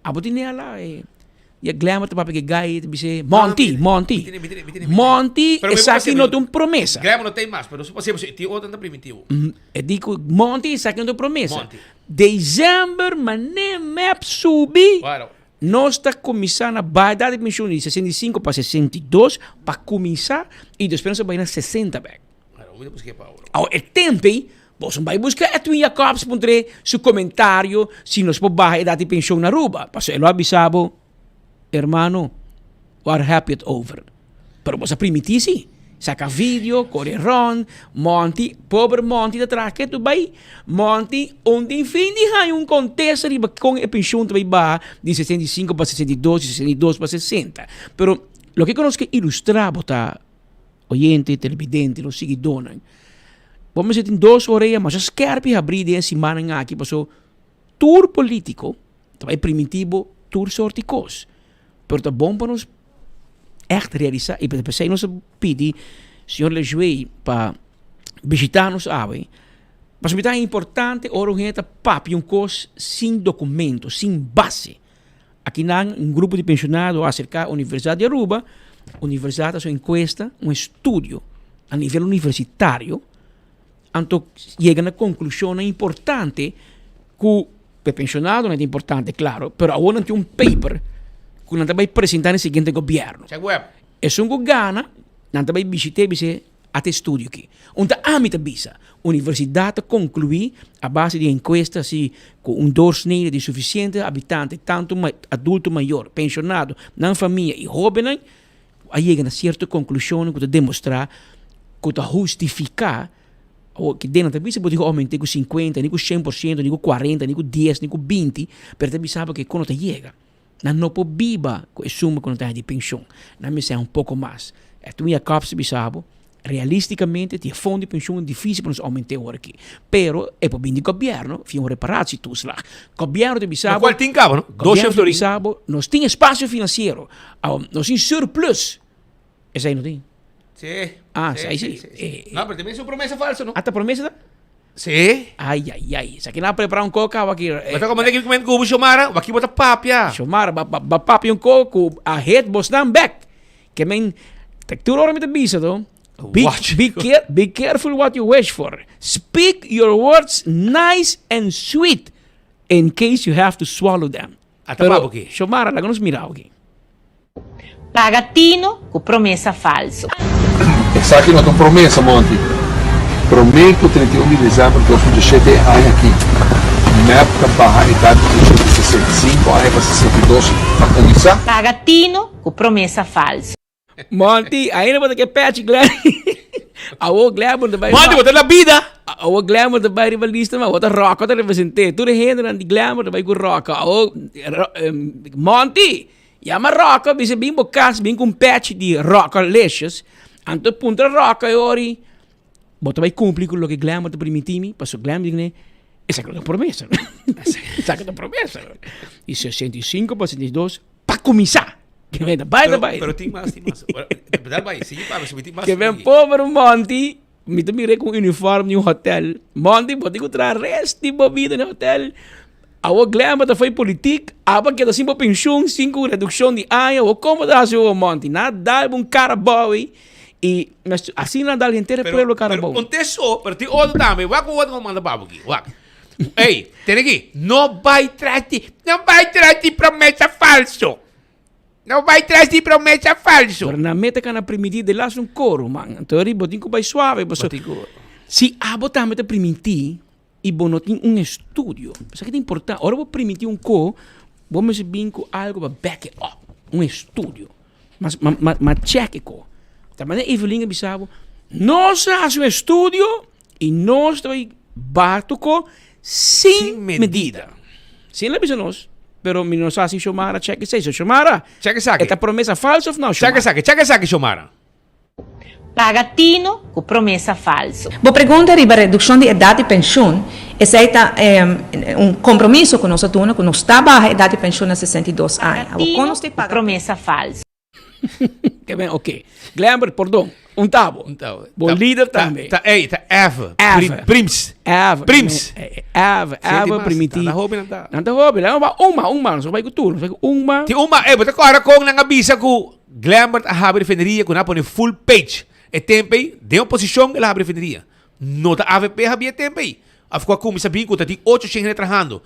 Speaker 3: Abo tene ala e. Ya Glamour ta papia ke gai ta bis'é, Monty, Monty, Monty, esaki no ta un promesa.
Speaker 17: Glamour no ta ei mas, pero su pas'é tin otro nan ta primitivo.
Speaker 3: E di ku Monty esaki no ta un promesa. December mané mep subi, nos ta kuminsá na baha edat di penshun di 65 pa 62 pa kuminsá i despues nos ta bai na 60 bèk. Awor e tempu ei, boso bai buska Edwin Jacobs puntr'é su komentario si nos por baha edat di penshon na Aruba. Pasobra e lo a bisa bo, Hermano, we are happy it over. Pero boso a primiti si. Saka video, kore rònt, Monty, pober Monty ta traha ketu bai. Monty un tin fin di haña un kontesta riba kon e penshon ta bai baha di 65 pa 62, di 62 pa 60. Pero loke ku nos ke ilustrá bo ta. Oyente, televidente, nos siguidónan. Bo mester tin dos orea masha skerp i habrí den e simannan aki paso tur polítiko ta bai primintí bo tur sort di kos. Pero ta bon pa nos ègt realisá i p'esei nos a pidi señor Lejuey pa bishitá nos awe. Pasobra mi ta importante ora un hende ta papia un kos sin dokumento, sin base. Akinan un grupo di pensionado a acerca Universidad di Aruba, Universidad a haci un encuesta, un estudio a nivel universitario, anto yega na conclusionnan importante cu pa e pensionadonan ta importante claro, pero awor nan tin un paper cu nan ta bay presenta na e siguiente gobierno. Esun cu gana nan ta bay bishita y bisa A ta e studio aki. Un ta ami ta bisa, universidat ta konkluí a base di enkuesta si ku un doorsnede di sufisiente habitante, tantu adulto mayor, penshonado, nan famia i hóbennan, a yega na sierto konklushonnan ku ta demostrá ku ta hustifiká awor ki den nan ta bisa bo tin ku oument'é ku sinkuenta, ni ku shen por siento, ni ku kuarenta, ni ku dies, ni ku binti, pero ta bisa bo ke kon no ta yega. Nan no por biba ku e suma ku nan ta haña di penshon. Nan mester haña un poko mas. Edwin Jacobs ta bisa bo, Realisticamente tin e fondo di penshon dificil pa nos aument'é ora aki. Pero e por bin di gobièrnu via un reparatietoeslag. Gobièrnu ta bisa bo.
Speaker 17: Lokual tin kaba, no?
Speaker 3: Gobièrnu ta bisa bo, nos tin espacio financiero. Awor, nos tin surplus. Esei no tin.
Speaker 17: Sí.
Speaker 3: Ah, esei sí.
Speaker 17: Sí. No, pero también es un promesa falso, no?
Speaker 3: Ah, ta promesa ta?
Speaker 17: Sí.
Speaker 3: Ay, ay, ay. Esaki nan a prepara un koko kaba aki.
Speaker 17: Bo ta komende ki kumen kubo Xiomara, waki bo ta papia.
Speaker 3: Xiomara, ba, ba, ba papia un koko ku a hit bosnan bek. Ke men, ta tur ora mi ta bisa to. Be, be, care, be careful what you wish for. Speak your words nice and sweet in case you have to swallow them.
Speaker 17: Ata
Speaker 3: Pero,
Speaker 17: pa bo ki.
Speaker 3: Xiomara, laga nos mira aki.
Speaker 8: Paga tino ku promesa falsu.
Speaker 9: Esaki no ta un promesa, Monty. Promé ku 31 di desèmber 2017 e aña aki, mep ta baha edat di penshon di 65 aña pa 62 pa kuminsá.
Speaker 8: Paga tino ku promesa falsu.
Speaker 3: Monty, ainda bo ta ke pechi Glenn. Awo Glenn bo ta bai.
Speaker 17: Monty, bo ta na bida.
Speaker 3: Awo Glenn bo ta bai riba lista, ma awo ta Rocco ta represente. Tur e hendenan di Glenn bo ta bai ku Rocco. Awo Monty, yama Rocco bisa bin bo kas bin ku un pechi di Roccolicious. Anto puntra Rocco e ori bo ta bai kumpli ku loke Glenn bo ta primiti mi, paso Glenn di kuné esaki ta un promesa. Esaki ta un promesa. Di 65 pa 62 pa kuminsá. Ke men ta bai, ta bai.
Speaker 17: Pero tin mas, tin mas. Dal bai, sigui papia, si mi tin mas.
Speaker 3: Ke men pober Monty, mi ta mira ku un uniform di un hotel. Monty, bo tin ku traha rest di bo bida na hotel. Awor Glenn ta foi politik, abo a keda sin bo penshun, sin ku redukshon di aña. Awor kon bo ta hasi awor Monty? Nan a dal bo un kara bou ei i asina nan a dal henter e pueblo kara bou.
Speaker 17: Pero un te so, pero tin otro tambe. Wak un otro ku manda pa bo aki, wak. Ey, tene aki, no bai tras di, no bai tras di promesa falso. No bai tras di promesa falso.
Speaker 3: Pero nan meta kana primintí de las un koro, man. Anto ri bo tin ku bai suave, paso si abo tambe ta primintí i bo no tin un estudio, esaki ta importante. Ora bo primintí un ko, bo mester bin ku algo pa back it up, un estudio. Mas ma ma ma check e ko. Ta manera Evelyn a bisa bo, nos a hasi un estudio I nos ta bai batu ko sin medida. Sin el a bisa nos, pero mi no sa si Xiomara check esei. So Xiomara,
Speaker 17: Check esaki.
Speaker 3: e ta promesa falso of no,
Speaker 17: Check
Speaker 3: Xiomara?
Speaker 17: esaki, check esaki, Xiomara.
Speaker 8: Paga tino ku promesa falso.
Speaker 10: Bo pregunta riba redukshon di edat di penshun, esei ta un kompromiso ku nos a duna ku nos ta baha edat di penshun na 62 aña.
Speaker 8: Paga
Speaker 10: Awor kon
Speaker 8: tino
Speaker 10: nos ta
Speaker 8: ku
Speaker 10: paga
Speaker 8: promesa falso.
Speaker 3: Ke ben, oké. Glenbert, pordon. Un tabo.
Speaker 17: Un tabo.
Speaker 3: Bo lider tambe.
Speaker 17: Ta, ey, ta F.
Speaker 3: F.
Speaker 17: Prims.
Speaker 3: F.
Speaker 17: Prims.
Speaker 3: F. F primiti.
Speaker 17: Nan ta hopi nan ta.
Speaker 3: Nan ta hopi. Nan ba un ma, un ma. Nos bai ku tur. Nos bai ku un ma.
Speaker 17: Ti un ma. Ey, bo ta kòrda kon nan a bisa ku Glenbert a habri refineria ku nan a pone full page. E tempo ey, den oposishon el a habri refineria. No ta avp habia e tempo ey. Af ku a kuminsá bin ku ta tin ocho shen hende trahando.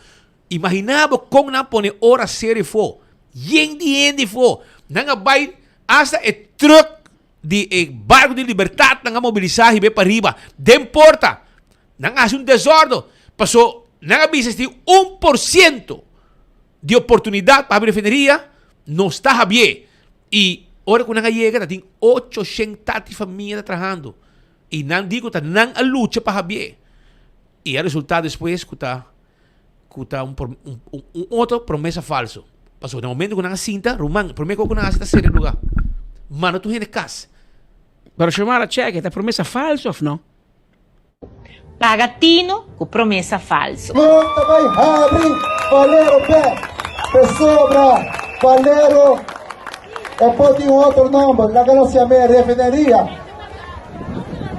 Speaker 17: Imaginá bo kon nan pone ora serio fo. Yen di hende fo. Nan a bai hasta e truck di e barco di Libertad nan a mobilisá hib'é pariba den porta. Nan a hasi un desordo. Paso nan a bisa si tin un por siento di oportunidat pa habri refineria, nos ta habié. I ora ku nan a yega ta tin ocho shen tati famia ta trahando. I nan di ku ta nan a lucha pa habié. I a resultá despues ku ta ku ta un un otro promesa falso. Pasobra na momento ku nan a sinta, ruman, promé kos ku nan hasi ta sera e lugá. Manda tur hende kas.
Speaker 3: Pero Xiomara check, ta promesa falso of no?
Speaker 8: Paga tino ku promesa falso.
Speaker 11: Nos ta bai habri Valero bek, pasobra Valero e por tin un otro nomber, laga nos yam'é refineria.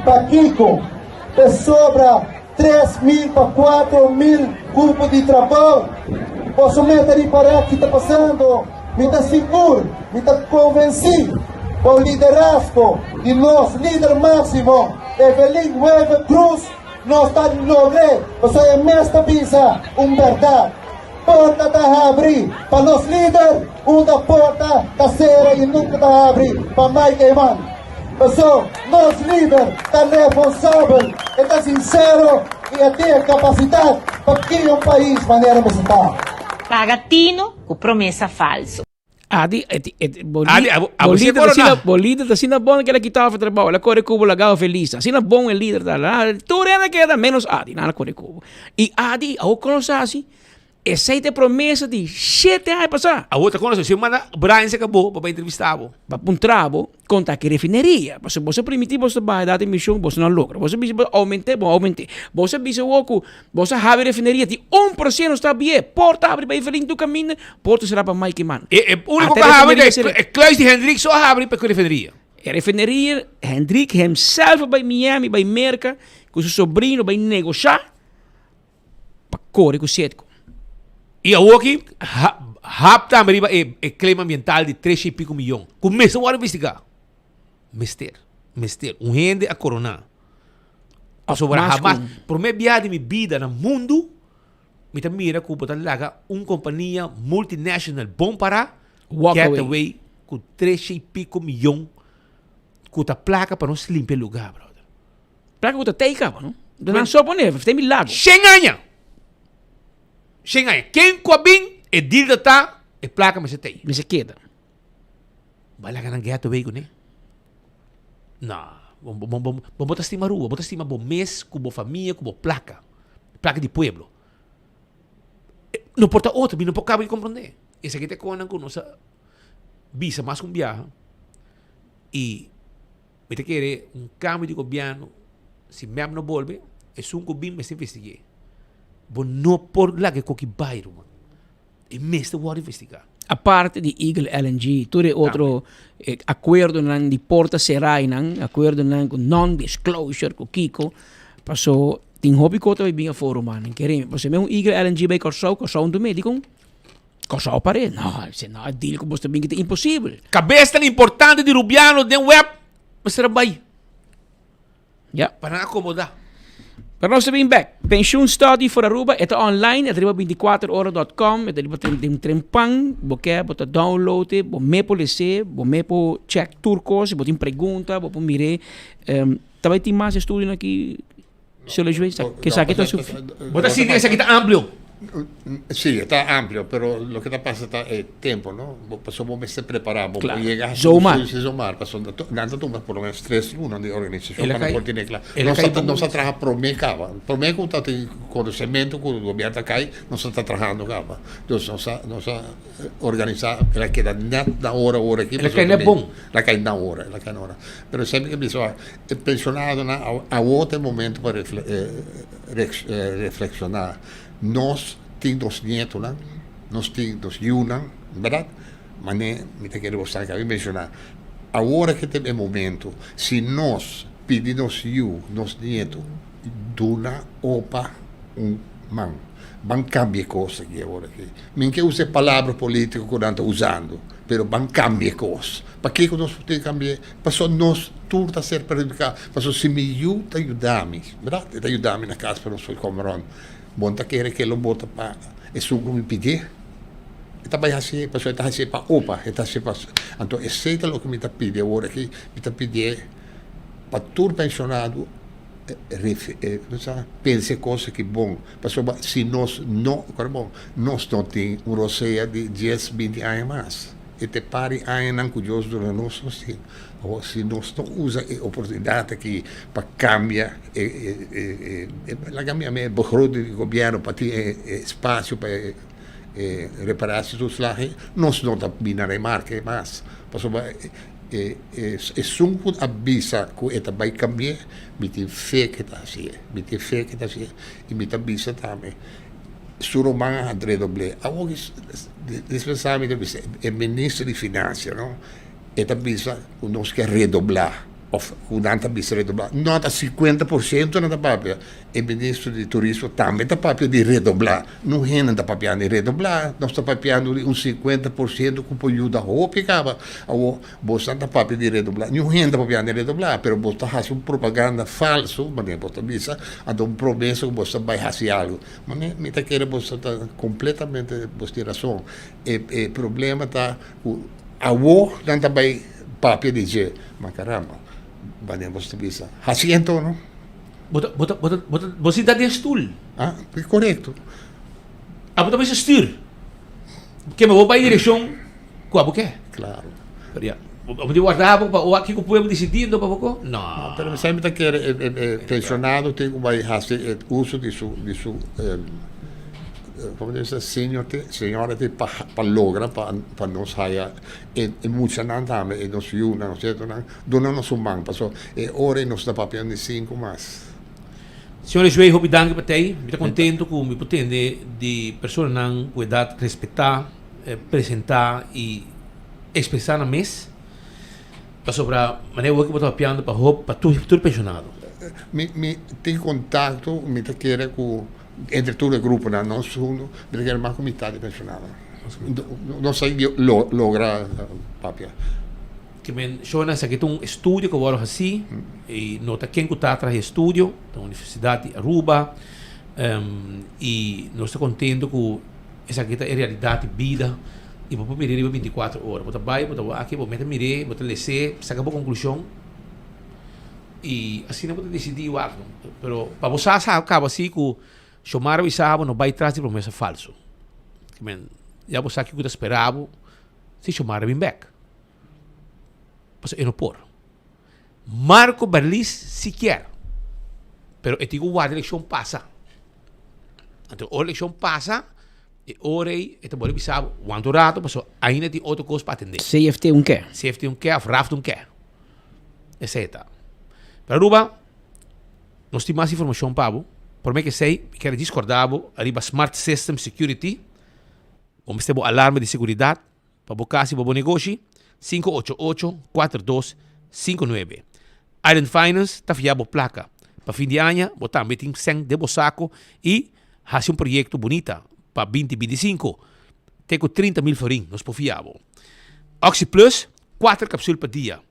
Speaker 11: Pakiko? Pasobra 3000 pa 4000 cupo di trabou. Boso meta ripará ki ta pasando. Mi ta sigur, mi ta convencí bou liderazgo di nos lider maximo, Evelyn Wever Croes, nos ta logr'é, pasobra e mes ta bisa un berdad. Porta ta habri pa nos lider, unda porta ta sera y nunca ta habri pa Mike Eman. Paso nos lider ta responsabel, e ta sincero y e tin e capacidad pa guia un pais manera mester ta.
Speaker 8: Paga tino cu promesa falso.
Speaker 3: Adi, et, et, bo,
Speaker 17: Adi, abo, abo
Speaker 3: bo
Speaker 17: si
Speaker 3: lider ta
Speaker 17: corona.
Speaker 3: asina, bo lider ta asina bon que la quitaba for trabajo, la corre cubo lagao feliz. Asina bon el lider ta. La, tur hende queda menos Adi, nan a corre cubo. Y Adi, awo conoce asi, esey ta e promesa di shete aña pasá.
Speaker 17: Awo ta conoce, si manda Brian se acabó pa bay entrevista bo.
Speaker 3: Pa puntra bo kon ta ki refineria, pasobra boso a primiti boso ta baha data e mision, boso no a logra. Boso a bisa bo aumente, bo a aumente. Boso a bisa awor ku boso a habri refineria di 1% ta bie, porta habri pa Evelyn tur kaminda, porta sera pa Mike Eman.
Speaker 17: E e uniko
Speaker 3: Ata
Speaker 17: ku a habri
Speaker 3: refineria
Speaker 17: ta
Speaker 3: sera.
Speaker 17: e kluis di Hendrik so a habri pa ku refineria.
Speaker 3: E refineria, Hendrik himself a bai Miami, bai Merka ku su sobrino bai negosha pa kore ku Citgo.
Speaker 17: I awoki hap tambe riba e e claim ambiental di tres i pico miyon ku mester wòrdu investigá. Mester, mester. Un hende a koroná. Pasobra
Speaker 3: Mas
Speaker 17: hamas,
Speaker 3: ku.
Speaker 17: promé biaha di mi bida na mundu mi ta mira ku bo ta laga un kompania multinational bon pará
Speaker 3: Walk
Speaker 17: get
Speaker 3: away.
Speaker 17: away. ku tresha i piko miyon ku ta plaka pa nos limpia e lugá, brother.
Speaker 3: Plaka ku ta tei kaba, no? Nan so pone, ta mi lago.
Speaker 17: Shen aña! Shen aña. Ken ku a bin, e deal ta ta, e plaka mester tei.
Speaker 3: Mester keda.
Speaker 17: Bai laga nan get away kuné. No, bo, bo, bo, bo, bo ta stima Aruba, bo ta stima bo mes ku bo famia, ku bo plaka. Plaka di pueblo. No por ta otro, mi no por kaba di komprondé. Esaki ta e konan ku nos a bisa mas ku un biaha i mi ta kere un kambio di gobièrnu, si mep no bolbe, esun ku bin mester investig'é. Bo no por laga e koki bai ruman. E mester wòrdu investigá.
Speaker 3: Aparte di Eagle LNG, tur e otro akuerdonan di porta será einan, akuerdonan ku non-disclosure ku kiko, paso tin hopi kos ta bin afó rumannan. Kere mi, pasobra mi un Eagle LNG bai Kòrsou, Kòrsou no ta medi kon Kòrsou par'é. No, si no e deal ku bos ta bin ta imposibel.
Speaker 17: Kabesnan importante di Rubiano den web mester a bai.
Speaker 3: Ja.
Speaker 17: Pa nan acomoda.
Speaker 3: Pero nos ta bin bek. Pensioen Study for Aruba, e ta online, e ta riba 24 ora dot com, e ta riba den trempan, bo ke bo ta download e, bo me por lese, bo me por check tur kos, si bo tin pregunta, bo por mir'é. Um, ta bai tin mas estudionan aki, señor Lejuez? Ke esaki ta su.
Speaker 17: Bo ta sinti esaki ta amplio?
Speaker 7: Sí, ta amplio, pero loke ta pasa ta e tempo, no? Bo pasobra bo mester prepara, bo por yega hasi
Speaker 3: Zomaar.
Speaker 7: Sí, zomaar, pasobra nan ta tuma por lo menos tres luna di organisashon
Speaker 17: El a
Speaker 7: pa nan
Speaker 17: kai
Speaker 7: por tene kla.
Speaker 17: el a
Speaker 7: Nos
Speaker 17: kai
Speaker 7: ta
Speaker 17: bon
Speaker 7: nos ta traha prome kaba, prome ku ta tin konosementu ku gobièrnu ta kai, nos ta trahando kaba. Dus nos a nos a organisa, el a keda nèt na ora ora aki
Speaker 17: El a kai nèt bon.
Speaker 7: El a kai na ora, el a kai na ora. Pero semper ke bisa e penshonadonan awor ta e momento pa reflekshoná. Nos tin nos nietonan, nos tin nos yunan, bèrdat? Manera mi ta kere bo sa ke mi menshoná. Awor ke ta e momento, si nos pidi nos yu, nos nieto, duna opa un man, ban kambia e kos aki awor aki. Mi no ke usa e palabra polítiko ku nan ta usando, pero ban kambia e kos. Pakiko nos por tin kambi'é? Pasobra nos tur ta ser perhudiká. Pasobra si mi yu ta yuda mi, bèrdat? E ta yuda mi na kas pa nos por kome rònt. Bo no ta kere ke lo bota pa esun ku mi pidié? E ta bai hasié pasobra e ta hasié pa opa, e ta hasié pa. Anto esei ta loke mi ta pidi awor aki, mi ta pidié pa tur penshonado pensa e kos aki bon, pasobra si nos no, kòrda bon, nos no tin un rosea di dies, binti aña mas. E ta e par di añanan ku Dios duna nos nos tin. Awor, si nos no usa e oportunidat aki pa kambia e, e, e, laga mi yama e begroting di gobièrnu pa tin e espasio pa e reparatietoeslag, nos no ta bini na remarke mas. Pasobra e, e, esun ku a bisa ku e ta bai kambi'é, mi tin fe ku e ta hasié. Mi tin fe ku e ta hasié. I mi ta bisa tambe. Su ruman a redobl'é. Awor dispensá mi ta bisa e minister di finansia no e ta bisa ku nos ke redoblá òf ku nan ta bisa redoblá. No ta 50% nan ta papia. E minister di turismo tambe ta papia di redoblá. No hende ta papiando di redoblá. Nos ta papiando di un 50% ku por yuda hopi kaba. Awor Boso ta papia di redoblá. Niun hende ta papia di redoblá, pero boso ta hasi un propaganda falso, manera boso ta bisa, anto un promesa ku boso ta bai hasi algu. Ma mi, mi ta kere boso ta kompletamente, boso tin rason. E, e problema ta ku awor nan ta bai papia di dje. Ma karamba, manera boso ta bisa, hasi anto no.
Speaker 17: Bo ta, bo ta, bo ta, bo ta, bo sinta den stul.
Speaker 7: Ah, korekto.
Speaker 17: Abo ta bisa stuur. Keme bo bai direkshon Ku abo ke?
Speaker 7: Claro.
Speaker 17: Pero ya, bo di warda abo pa wak kiko pueblo disidindo pa bo? No.
Speaker 7: No, pero mi semper ta kere e, e, e pensionado tin ku bai hasi e uso di su, di su, como ta bisa, seniority, seniority pa, pa logra pa, pa nos haya e, e muchanan tambe, e nos yunan, nos nietonan, duna nos un man, paso e ora ei nos ta papia di sinku mas.
Speaker 17: Señor Lejuey, hopi danki pa tei. Mi ta contento cu mi por tende di personanan cu edad respeta. presentá i ekspresá nan mes pasobra manera wou ku bo ta papiando pa hop pa tur tur penshonado.
Speaker 7: Mi mi tin kontakto mi ta kere ku entre tur e gruponan nos huntu mi ta kere mas ku mitad di penshonado nos a logra papia.
Speaker 17: Ke men shona esaki ta un estudio ku a wòrdu hasí i no ta ken ku ta tras e estudio ta Universidat di Aruba i nos ta kontento ku Esaki ta e realidat di bida. I bo por mir'é riba bintikuater ora. Bo ta bai, bo ta wak, bo mete mir'é, bo ta les'é, saka bo konklushon i asina bo ta disidí wak. Pero pa bo sa sa kaba si ku Xiomara bisa bo no bai tras di promesa falso. Ke men ya bo sa kiko ta spera bo si Xiomara bin bek. Pasobra e no por. Marco Berlis si kier, pero e tin ku warda elekshon pasa. Anto ora elekshon pasa, e ora ei e ta bole bisa bo, wanta un rato pasobra ainda tin otro kos pa atendé.
Speaker 3: CFT un ke.
Speaker 17: CFT un ke òf RAFT un ke. Esei ta. Pero Aruba, nos tin mas informashon pa bo. Promé ke esei, mi kier djis kòrda bo ariba Smart System Security. Bo mester bo alarma di seguridat. Pa bo kas i pa bo negoshi, 588 4259. Island Finance ta fia bo plaka. Pa fin di aña bo tambe tin sèn den bo sako i hasi un proyekto bunita pa 2025. Te ku 30 mil florin nos por fia bo. OxyPlus, kuater kapsul pa dia.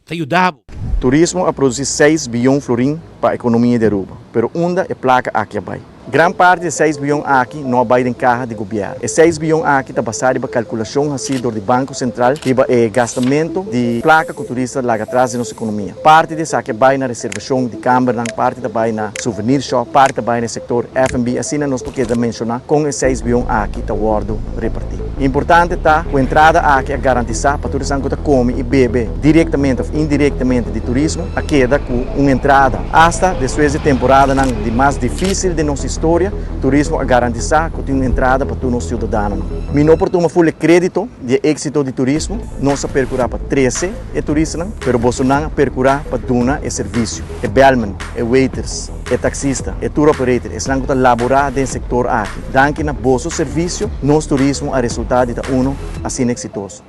Speaker 17: Ta yuda bo.
Speaker 12: Turismo a produci seis biyon florin pa economia di Aruba, pero unda e placa aki a bay? Gran parti di e seis biyon aki no a bay den caha di gobierno. E seis biyon aki ta basa riba calculacion haci dor di Banco Central riba e gastamento di placa cu turista laga atras den nos economia. Parti di esaki a bay na reservacion di cambernan, parti ta bay na souvenir shop, parti ta bay na e sector F&B, asina nos por keda menciona con e seis biyon aki ta wordo reparti. Importante ta cu entrada aki a garantisa pa tur esnan cu ta come y bebe directamente of indirectamente di turismo a keda cu un entrada. Hasta despues di temporadanan di mas dificil den nos historia, turismo a garantisa cu tin un entrada pa tur nos ciudadanonan. Mi no por tuma full e credito di e exito di turismo, nos a percura pa trece e turistanan, pero bosonan a percura pa duna e servicio. E bellman, e waiters, e taxista, e tour operator, esnan cu ta labora den sector aki. Danki na boso servicio, nos turismo a resulta di ta uno asina exitoso.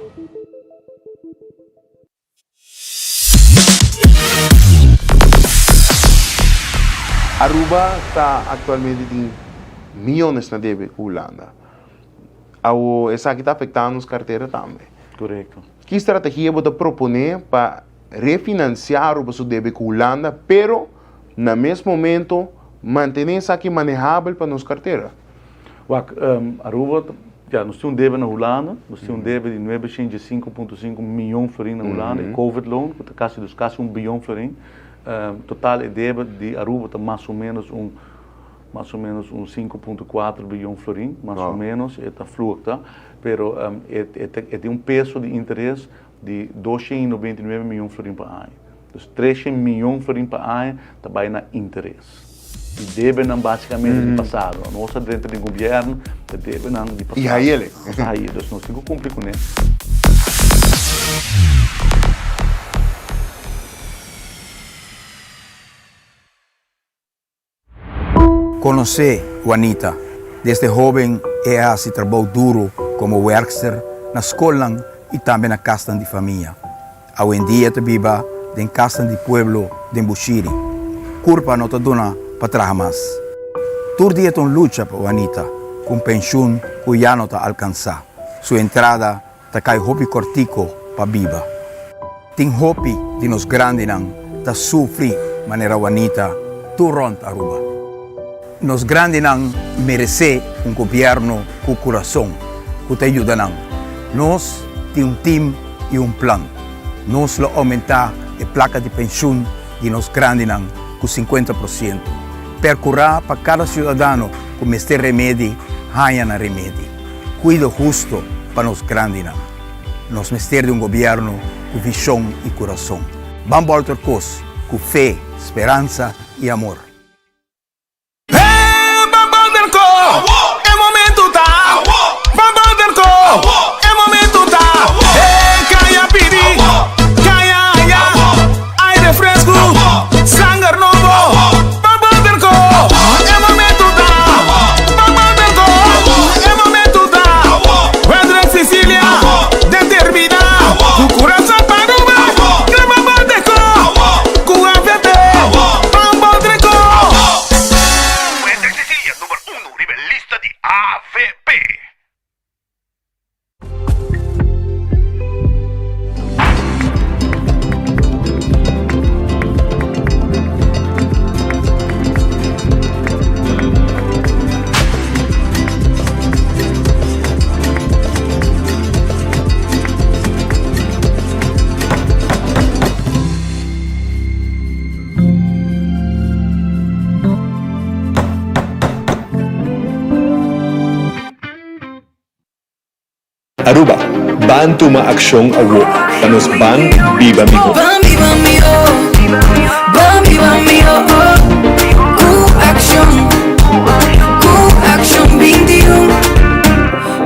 Speaker 13: Aruba ta actualmente tin miyones na debe cu Hulanda. Awo esaki ta afecta nos cartera tambe.
Speaker 21: Correcto.
Speaker 13: Ki strategia bo ta propone pa refinancia Aruba su debe cu Hulanda, pero na mes momento mantene esaki manehabel pa nos cartera?
Speaker 21: Wak, Aruba, ya, nos tin un debe na Hulanda, nos tin un debe di nuebe shen dje sinku punto sinku miyon florin na Hulanda, e Covid loan, ku ta kasi dus kasi un biyon florin. Total e debe di Aruba ta mas o menos un, mas o menos un sinku punto kuater biyon florin, mas o menos, e ta flucta, pero e e tin un peso di interes di 299 miyon florin pa aña. Dus 300 miyon florin pa aña ta bai na interes. I debenan basikamente di pasado. Nos a drenta den gobièrnu, ta debenan di pasado.
Speaker 13: I hayele.
Speaker 21: Nos a haye, dus nos tin ku kumpli kuné.
Speaker 6: Konosé Juanita. Desde hóben e a hasi trabou duru komo wèrkster na skolnan i tambe na kasnan di famia. Awendia e ta biba den kasnan di pueblo den Bushiri. Kurpa no ta duna pa traha mas. Tur dia ta un lucha pa Juanita ku un penshun ku ya no ta alkansá. Su entrada Ta kai hopi kortiko pa biba. Tin hopi di nos grandinan ta sufri manera Juanita tur rònt Aruba. Nos grandinan meresé un gobièrnu ku kurason ku ta yuda nan. Nos tin un tim i un plan. Nos lo oumentá e plaka di penshun di nos grandinan ku sinkuenta por siento. Perkurá pa kada siudadano ku mester remedi haña nan remedi. Cuido husto pa nos grandinan. Nos mester di un gobierno cu vision y curason. Ban bolter cos cu fe, speransa y amor.
Speaker 14: Ban bolter co, e momento ta. Ban bolter co, e momento ta. E caya pidi, caya haya. Aire fresco, sanger nobo. Ban bolter co, e momento ta. Ban bolter co, e momento ta. Wendrick Cecilia, determina. Cu curason pa Aruba, crema bolter co. Cu AVP, ban bolter co.
Speaker 15: Aruba, ban tuma accion awo pa nos ban biba miho.
Speaker 16: Ban biba miho, ban biba miho Cu accion, cu accion 21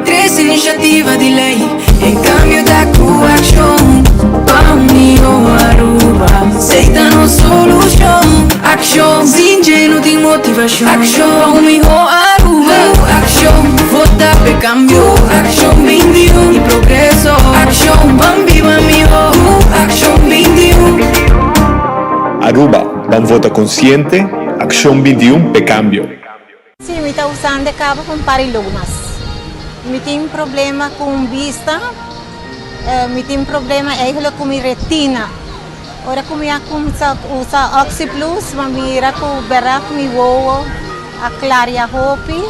Speaker 16: Tres iniciativa di ley, e cambio ta cu accion Pa un miho Aruba, esey ta nos solucion Accion, sin dje no tin motivacion Accion, pa un miho Aruba, cu accion Vota p'e cambio, cu accion 21 Y progreso, accion, ban biba miho, cu accion 21.
Speaker 15: Aruba, ban vota consciente, Accion 21 p'e cambio.
Speaker 17: Sí, mi ta usando e caba pa un par di lunas. Mi tin problema cu un bista, mi tin problema eigenlijk cu mi retina. Ora cu mi a cuminsa usa Oxyplus, mi a mira cu berdad mi wowo a claria hopi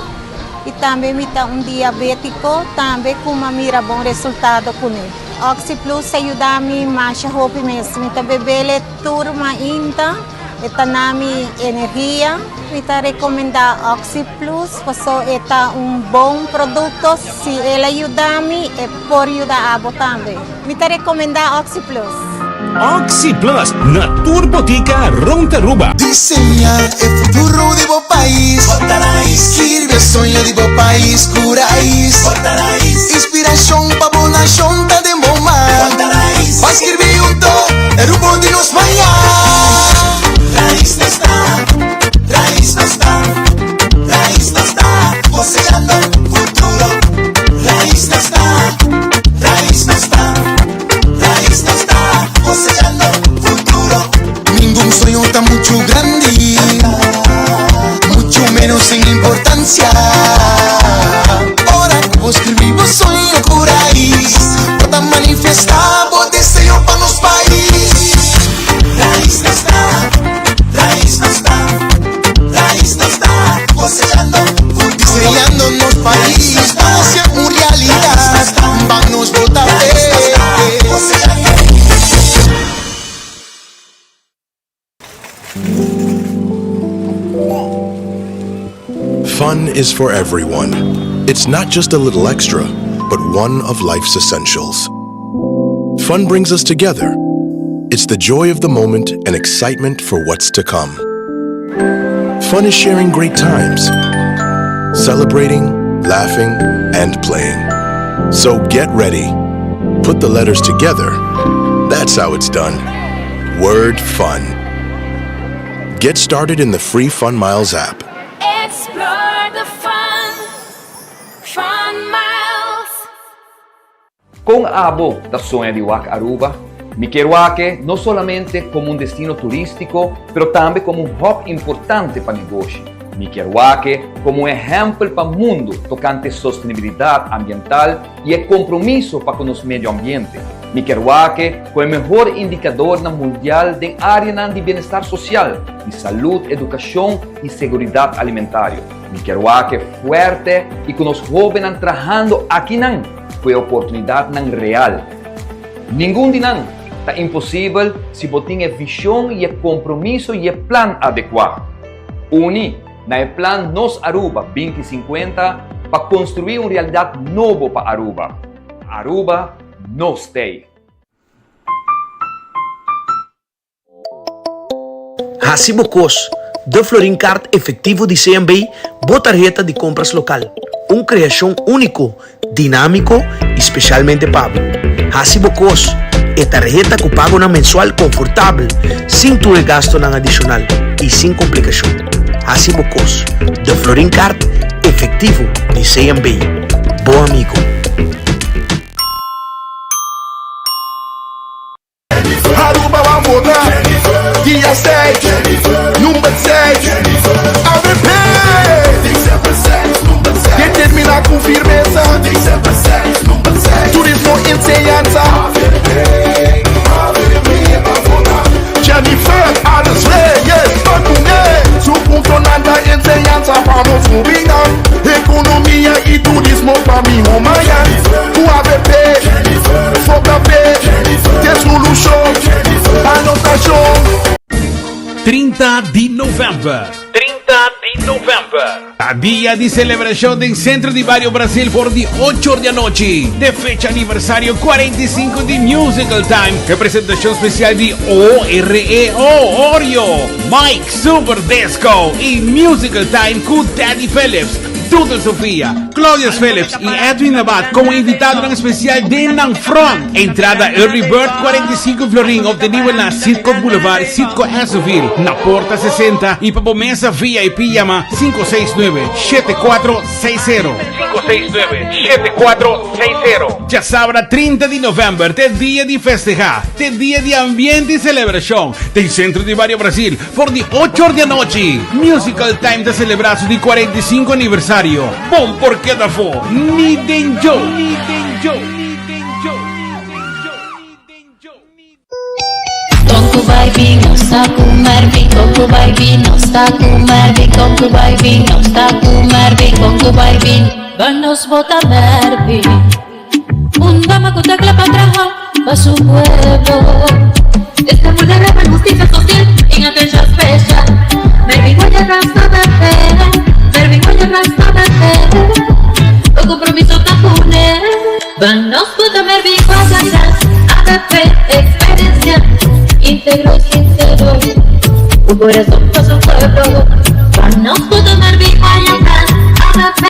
Speaker 17: y tambe mi ta un diabetico tambe cu mi a mira bon resultado cune. Oxyplus a yuda mi masha hopi mes. Mi ta bebele tur mainta. E ta na mi energia. Mi ta recomenda Oxyplus paso e ta un bon producto. Si el a yuda mi, e por yuda abo tambe. Mi ta recomenda Oxyplus.
Speaker 14: Oxyplus na tur botica rond Aruba.
Speaker 18: Diseña e futuro di bo pais. Skirbi e soño di bo pais ku rais. Inspirashon pa bo nashon ta den bo man. Ban skirbi hunto e rumbo di nos mañan. Rais nos ta, rais nos ta, rais nos ta, kosechando futuro. Rais nos ta, rais nos ta, rais nos ta, kosechando futuro. Ningun soño ta muchu grandi, muchu menos sin importancia. Ora ku bo skirbi bo soño ku rais, bo ta manifestá bo deseo pa nos pais. Rais nos ta, rais nos ta, rais nos ta, cosechando futuro. Diseñando nos pais pa hacia un realidad. Ban nos bota fe.
Speaker 20: Fun is for everyone. It's not just a little extra, but one of life's essentials. Fun brings us together. It's the joy of the moment and excitement for what's to come. Fun is sharing great times, celebrating, laughing, and playing. So get ready. Put the letters together. That's how it's done. Word fun. Get started in the free Fun Miles app.
Speaker 16: Explore the fun, Fun Miles.
Speaker 22: Con abo ta soña di wak Aruba? Mi kier wak e no solamente como un destino turistico, pero tambe como un hub importante pa negoshi. Mi kier wak e como un ehempel pa mundo tocante sostenibilidad ambiental y e compromiso pa cu nos medio ambiente. Mi kier wak e cu e mehor indicadornan mundial den areanan di bienestar social, di salud, educacion y seguridad alimentario. Mi kier wak e fuerte y cu nos hobennan trahando akinan cu e oportunidadnan real. Ningun di nan ta imposibel si bo tin e vision y e compromiso y e plan adecua. Uni na e plan Nos Aruba 2050 pa construi un realidad nobo pa Aruba. Aruba, nos t'ey!
Speaker 23: Hasi bo kos, De Florin Card Efectivo di CMB, bo tarheta di compras local. Un creacion unico, dinamico y specialmente pa bo. Hasi bo kos, e tarheta cu pagonan mensual confortabel, sin tur e gastonan adicional y sin complicacion. Hasi bo kos, De Florin Card Efectivo di CMB. Bo amigo.
Speaker 2: Aruba ban vota dia 6, number 6, avp! Determina cu firmeza, turismo, enseñanza. Jennifer Arends Reyes ta cu ne, su puntonan ta enseñanza pa nos hobennan, economia y turismo pa miho mañan. Cu avp, vota p'e. Te solucion pa nos nacion.
Speaker 17: 30 di november.
Speaker 23: 30 di.
Speaker 17: november. Ta dia di celebracion den Centro di Bario Brasil for di ocho or di anochi. De fecha aniversario 45 di Musical Time. E presentacion special di OREO, Oreo, Mike Super Disco y Musical Time cu Daddy Phillips, Doodle Sofia, Claudius Phillips y Edwin Abad como invitadonan especial den nan front. Entrada Early Bird 45 florin obtenibel na Citgo Boulevard, Citgo Esseville, na porta 60 y pa bo mesa VIP yama 569 7460. 569 7460. Djasabra 30 di november t'e dia di festeha, t'e dia di ambiente y celebracion den Centro di Bario Brasil for di ocho or di anochi. Musical Time ta celebra su di 45 aniversario. Bon por keda afo, ni den djo! Ni den djo! Ni den djo!
Speaker 1: Con cu bay bin, nos ta cu Mervin. Con cu bay bin, nos ta cu Mervin. Con cu bay bin, nos ta cu Mervin. Con cu bay bin, ban nos vota Mervin. Un dama cu ta cla pa traha pa su pueblo. Esta vulnerabel husticia social en atencion special. Mervin Guaya Rasta BP, Mervin Guaya Rasta BP. O compromiso ta pone. Ban nos vota Mervin Guaya AVP, experiencia, integro y sincero. Un corazón pa su pueblo. Ban nos vota Mervin Guaya AVP.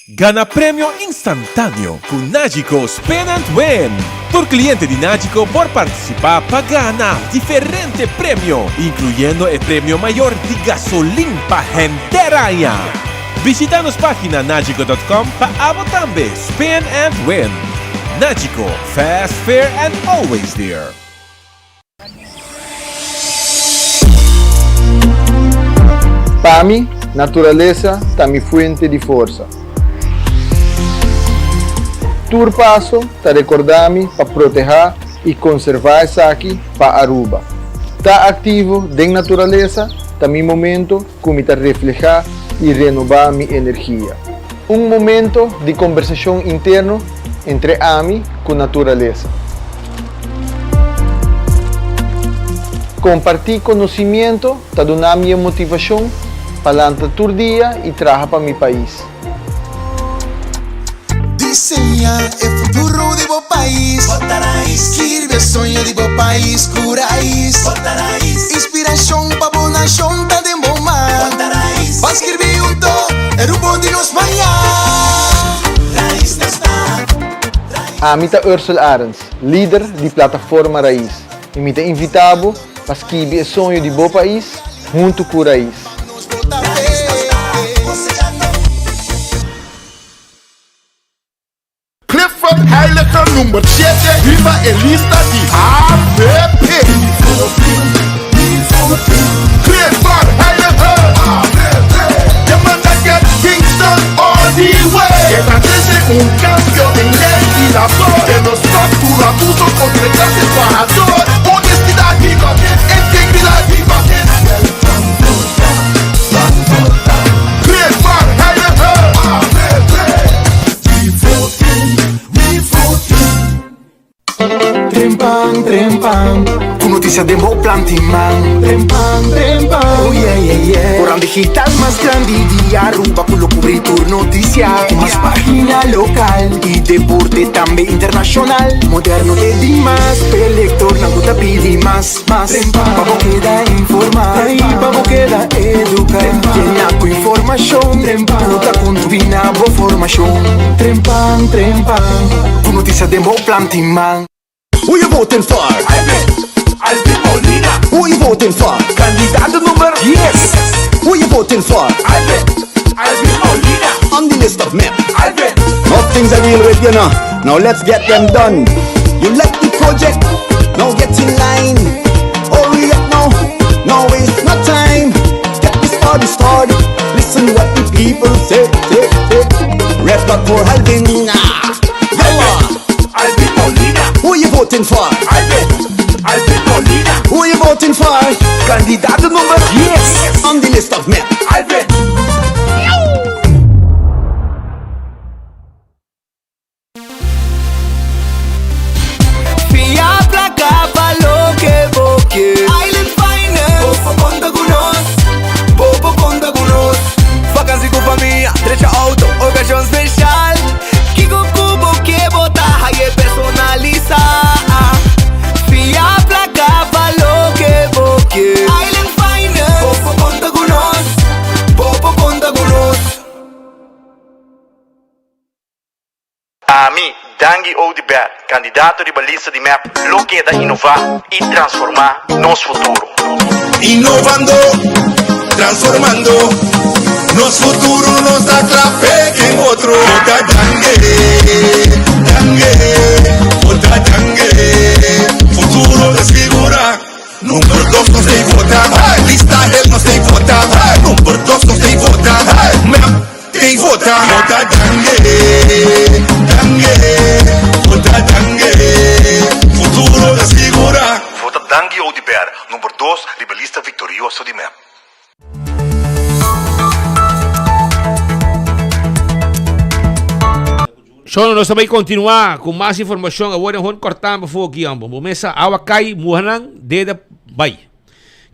Speaker 5: Gana premio instantáneo ku Nagico Spin and Win! Tur kliente di Nagico por partisipá pa gana diferente premio, inkluyendo e premio mayor di gasolin pa henter aña! Bishita nos página nagico dot com pa abo tambe spin and win! Nagico, fast, fair and always there!
Speaker 19: Pa mi, naturalesa ta mi fuente di forsa. Tur paso ta recorda mi pa proteha y conserva esaki pa Aruba. Ta activo den naturalesa ta mi momento cu mi ta refleha y renoba mi energia. Un momento di combersacion interno entre ami cu naturalesa. Comparti conocimiento ta duna mi e motivacion pa lanta tur dia y traha pa mi pais.
Speaker 18: Diseña e futuro di bo pais. Bota Raiz. Skirbi e soño di bo pais ku Raiz. Bota Raiz. Inspirashon pa bo nashon ta den bo man. Bota Raiz. Ban skirbi hunto e rumbo di nos mañan. Raiz ta sta.
Speaker 19: Ami ta Ursel Arends, lider di Plataforma Raiz, i mi ta invitá bo pa skibi e soño di bo pais huntu ku Raiz.
Speaker 2: Clifford Heyliger number shete riba e lista di avp. Clifford Heyliger te manda get things done all the way. E ta trece un cambio den ley y labor. E no stop tur abuso contra e clase trahador. Honestidad, integridad.
Speaker 18: Trempan, trempan, ku notisia den bo planti man. Trempan, trempan, oh yeah, yeah, yeah. Koran digital mas grandi di Aruba ku lo kubri tur notisia. Ku mas pagina lokal i deporte tambe internashonal. Moderno te dimas, p'e lektornan ku ta pidi mas. Mas pa bo keda informa i pa bo keda educa. Yena ku informashon ku ta kontribui na bo formashon. Trempan, trempan, ku notisia den bo planti man.
Speaker 24: Who you voting for? Alvin, Alvin Paulina. Who you voting for? Candidato number Yes. Who you voting for? Alvin, Alvin Paulina. On the list of MEP. Alvin. Now things are real with you now. Now let's get them done. You like the project? Now get in line. Hurry up now. Now waste no time. Get this party started. Listen what the people say. say, say. Red dot for Alvin. Ah. Alvin. Alvin Paulina. Who you voting for? Alvin. Alvin Paulina. Who you voting for? Candidato number Yes. On the list of MEP. Alvin.
Speaker 18: Fia placa pa loke bo ke. Island Finance. Bo por conta cu nos. Bo por conta cu nos.
Speaker 4: Atencion special Kico cu bo ke bo ta haye personalisa Fia placa pa loke bo ke Island Finance Bo por conta cu nos Bo por conta cu nos.
Speaker 12: Ami, Dangui Oduber, candidato riba lista di mep lo keda innova y transforma nos futuro.
Speaker 2: Innovando, transformando nos futuro nos ta cla p'e ken otro. Bo ta Dangui, Dangui, bo ta Dangui, futuro ta sigura. Number dos nos tey vota, lista hel nos tey vota, number dos nos tey vota, mep. Ey vota, vota Dangui, Dangui, vota Dangui, futuro ta sigura.
Speaker 9: Vota Dangui Oduber, number dos riba lista victorioso di mep.
Speaker 17: Shono, nos ta bay continua cu mas informacion. Awor en hon cortando for aki, ambo. Bo mesa awa cay, muhanan, deda bay.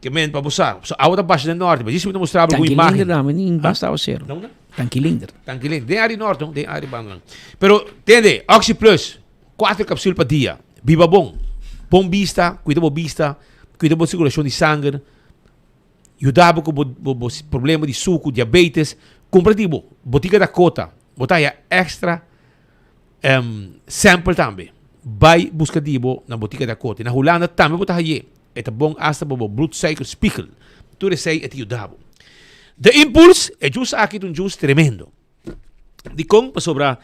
Speaker 17: Ke men pa bo sa. So awa ta basha den norte. Djis mi ta mustra bo algun imagen.
Speaker 3: Tankilinder tambe tin basta awasero.
Speaker 17: Donde?
Speaker 3: Tankilinder.
Speaker 17: Tankilinder. Den área norte, den área bandanan. Pero tende, Oxi Plus, kuater kapsul pa dia. Biba bon. Bon bista, kuida bo bista, kuida bo sirkulashon di sanger, yuda bo ku bo bo problema di suku, diabetes. Kumpra di bo Botika Dakota. Bo ta haya extra sample tambe. Bai buska di bo na Botika Dakota. Na Hulanda tambe bo ta haye. E ta bon asta pa bo bloedsuikerspiegel. Tur esei e ta yuda bo. De Impuls, e juice aki ta un juice tremendo. Dikon? Pasobra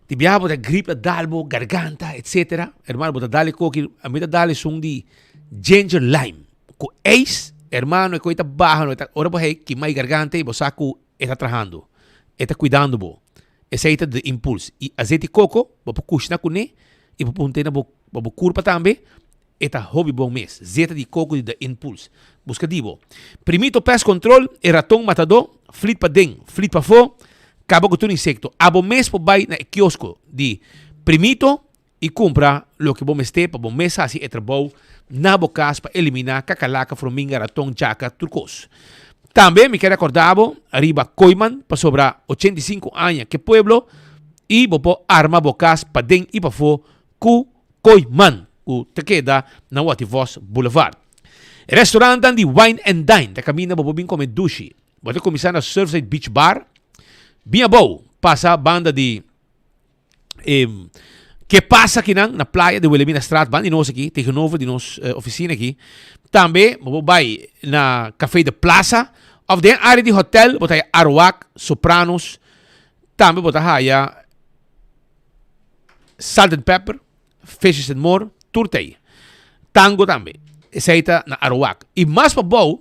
Speaker 17: di biaha bo ta grip ta dal bo garganta etcetera. Hermano bo ta dal e koki, ami ta dal esun di ginger lime ku ijs, hermano e koki ta baha no, ora bo hei kima e garganta ei bo sa ku e ta trahando, e ta kuidando bo. Esei ta de Impuls. I azeti koko bo por kushna kuné i bo por punt'é na bo bo kurpa tambe. E ta hopi bon mes. Zeta di koko di The Impulse. Buska di bo. Primito Pest Control, e raton matadó, flit paden, flit pafó, kaba ku tur insekto. Abo mes por bai na e kiosko di Primito i kumpra loke bo mester pa bo mes hasi e trabou na bo kas pa eliminá kakalaka, frominga, raton, djaka, tur kos. Tambe mi ke rekordá bo riba Kooiman pasobra 85 aña ke pueblo i bo por arma bo kas paden i pafó ku Kooiman ku ta keda na Wativos Boulevard. E restaurantnan di Wine and Dine ta kaminda bo por bin kome dushi. Bo ta kuminsá na Surfside Beach Bar, bin abou pasa banda di e Ke Pasa akinan na playa di Wilhelminastraat banda di nos aki, tegenover di nos ofisina aki. Tambe bo por bai na Café de Plaza òf den área di hotel bo ta haya Aruac, Sopranos, tambe bo ta haya Salt and pepper, fishes and more, tur ta ei. Tango tambe. Esei ta na Aruac. I mas pa bou,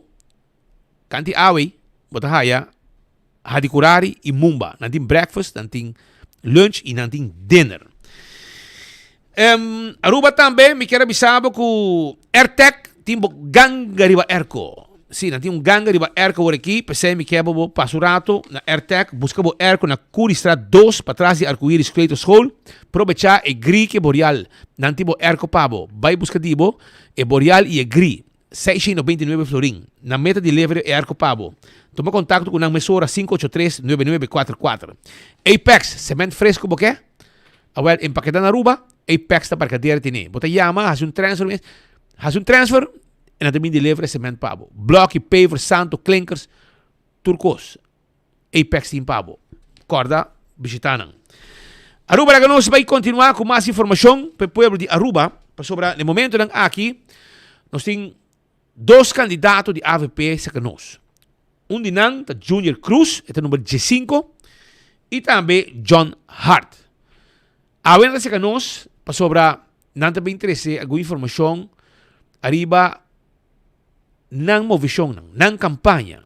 Speaker 17: kanti awe, bo ta haya Hadicurari i Mumba. Nan tin breakfast, nan tin lunch i nan tin dinner. Um, Aruba tambe, mi kier a bisa bo ku Airtec tin bo ganga riba airco. Sí, nan tin un ganga riba airco awor aki, p'esei mi kier bo bo pasa un rato na Airtec, buska bo airco na Curiestraat dos, patras di Arcoiris Kleuterschool. Probechá e gri ku e boreal. Nan tin bo airco pa bo. Bai buska di bo e boreal i e gri. 699 florin. Nan meta delivery e airco pa bo. Tuma kontakto ku nan mesora 583 9944. Apex, sement fresco bo ke? Awel, empaketá na Aruba, Apex ta parkadera tene. Bo ta yama, hasi un transfer mes. Hasi un transfer, e nan ta bin deliver e cement pa bo. Bloki, paver, santo, klinkers, tur kos. Apex tin pa bo. Kòrda bishitá nan. Aruba laga nos bai kontinuá ku mas informashon pa e pueblo di Aruba, pasobra na e momentonan aki nos tin dos kandidato di avp serka nos. Un di nan ta Junior Cruz, e ta number diesinko, i tambe John Hart. Awe nan ta serka nos pasobra nan ta bin trese algun informashon ariba nan movishonnan, nan kampaña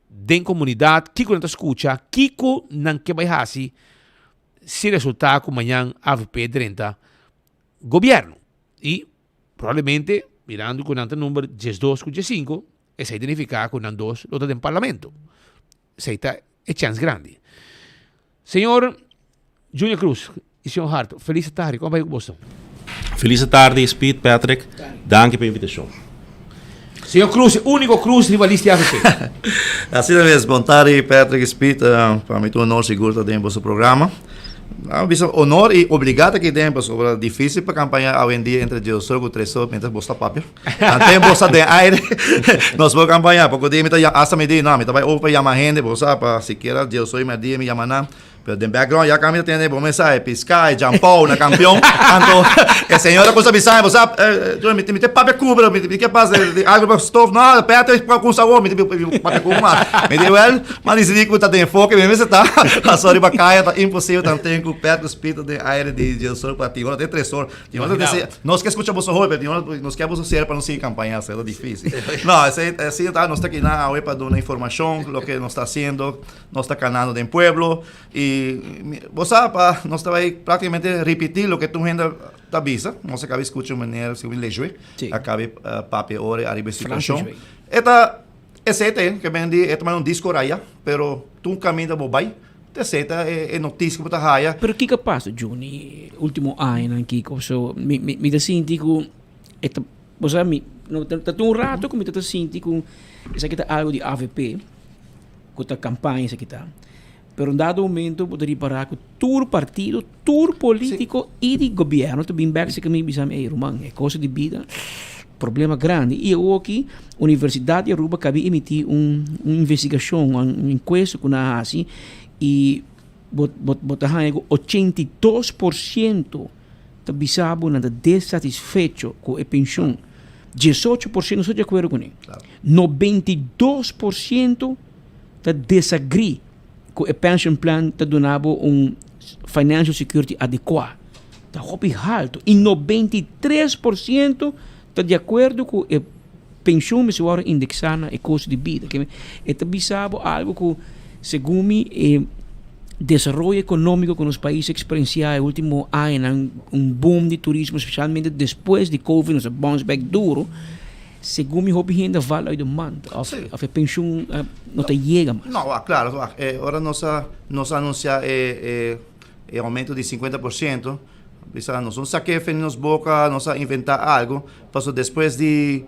Speaker 17: den komunidat, kiko nan ta skucha, kiko nan ke bai hasi si resultá ku mañan avp drenta gobièrnu. I probablemente mirando ku nan ta number diesdos ku diesinku, esei ta nifiká ku nan dos lo ta den parlamento. Esei ta e chèns grandi. Señor Junior Cruz y señor Hart, felis tardi. Con a bay cu boso?
Speaker 10: Felis tardi Speed, Patrick. Danki pa e invitacion.
Speaker 17: Señor Cruz, e único Cruz riba lista di avp.
Speaker 7: Asina mes, bon tardi Patrick y Speed, pa mi ta un honor sigur ta den boso programa. A bisa honor y obligá ta aki den pasobra difícil pa campaña awendia entre diesor cu tresor mientras bo ta papia. Antes bo ta den aire nos por campaña. Poco dia mi ta hasta mi di no mi ta bay over pa yama hende bo sa pa sikiera diesor y merdia mi yama nan. Pero den background ya cambia tende bo mensahe Pisca e Jean Paul na campeon anto e señora cosa bisa bo sa mi te papia cu pero mi ke pasa algo pa stof no pete pa cu sabor mi te papia cu mas mi di well ma dicidi cu ta den enfoke mi mester ta paso riba caya ta imposible tan ten cu pet cu spito den aire di diesor pa tin ora te tresor tin ora te nos ke scucha boso hopi pero tin ora nos ke boso sera pa nos sigui campaña ta dificil no esey asina ta nos ta kina awe pa duna informacion loke nos ta haciendo. Nos ta kanando den pueblo i bo sa pa nos ta bai práktikamente ripití loke tur hende ta bisa. Nos a kabi skucha un meneer segun Lejué a kabi papia ora ariba e situashon. E ta esei ta e ke men di e ta manda un disko raya pero tur kaminda bo bai ta esei ta e notisia ku bo ta haya.
Speaker 3: Pero kiko a pasa Juni ultimo añanan kiko? So mi mi ta sinti ku e ta bo sa mi no ta tin un rato ku mi ta sinti ku esaki ta algo di avp. Ku ta kampaña esaki ta. Pero un dado momento bo ta ripará ku tur partido, tur polítiko i di gobièrnu ta bin bèk si kaminda bisa mi, ey ruman, e kosto di bida problema grandi. I awoki Universidat di Aruba kabi emití un un investigashon, un enkuesta ku nan a hasi i bo bo bo ta haña ku 82% ta bisa bo nan ta desatisfecho ku e penshun. 18% no sta di akuerdo kuné. 92% ta desagrí ku e pension plan ta duna bo un financial security adekuá. Ta hopi haltu. I 93% ta di akuerdo ku e penshun mester wòrdu indeksá na e kosto di bida. E ta bisa bo algu ku segun mi e desaroyo ekonómiko ku nos pais a eksperensiá e último añanan, un boom di turismo spesialmente despues di covid nos a bounce back duru. Segun mi hopi hende a val uit de mand of of e pensioen no ta yega mas.
Speaker 7: No, wak, claro, wak. E ora nos a nos a anuncia e e e aumento di 50%, bisa nos no sa ke fen nos boca, nos a inventa algo, paso despues di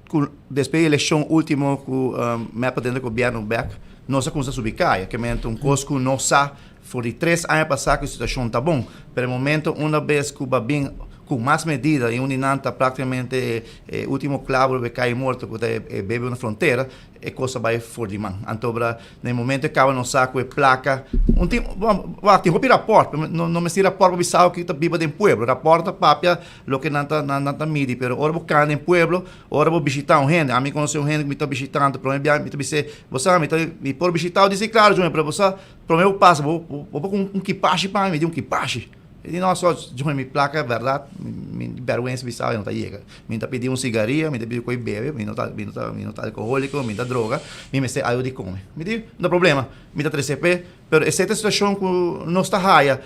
Speaker 7: cu despues di eleccion ultimo cu mep a drenta gobierno bek, nos a cuminsa subi caya, ke mente un cos cu no sa for di tres aña pasa cu e situacion ta bon, pero e momento una bes cu ba bin cu mas medida y un di nan ta practicamente e ultimo clavo riba e cay morto cu ta e bebe na frontera, e cos a bay for di man. Antobra na e momento e caba nos sa cu e placa, un tin, bon, wak, tin hopi rapport, pero no no mester rapport pa bisa cu ta biba den pueblo, rapport ta papia loke nan ta nan ta midi, pero ora bo cana den pueblo, ora bo bishita un hende, ami conoce un hende cu mi ta bishitando, prome bia mi ta bis'e, bo sa mi ta mi por bishita bo? Dici claro Junior, pero bo sa prome bo pasa bo bo por cu un kipashi pa mi, mi di un kipashi. E di, No, so, Johnny, mi placa, berdad, mi berguensa bisa, no ta yega. Mi ta pidi un cigaria, mi ta pidi coi bebe, mi no ta, mi no ta, mi no ta alcoholico, mi ta droga, mi mester algo di come. Mi di, No problema, mi ta trece p'e, pero esey ta e situacion cu nos ta haya.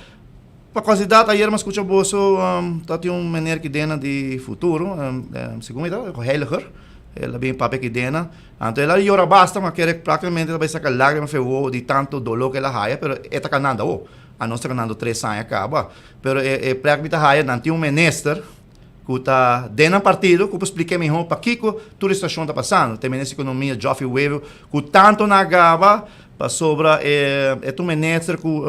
Speaker 7: Pa casualidad, ayer mi a scucha boso, ta tin un meneer kidena di Futuro, segun mi ta, Heiliger, el a bin papia kidena, anto el a yora basta, ma kere practicamente ta bay saca lagrima fe wowo di tanto dolor cu el a haya, pero e ta canando awo. A nos ta ganando tres aña caba. Pero e e plek mi ta haya nan tin un minister cu ta den nan partido cu por splica miho pakico tur e situacion ta pasando. Ta e minister di economia Geoffrey Wever cu tanto na gaba pasobra e e ta un minister cu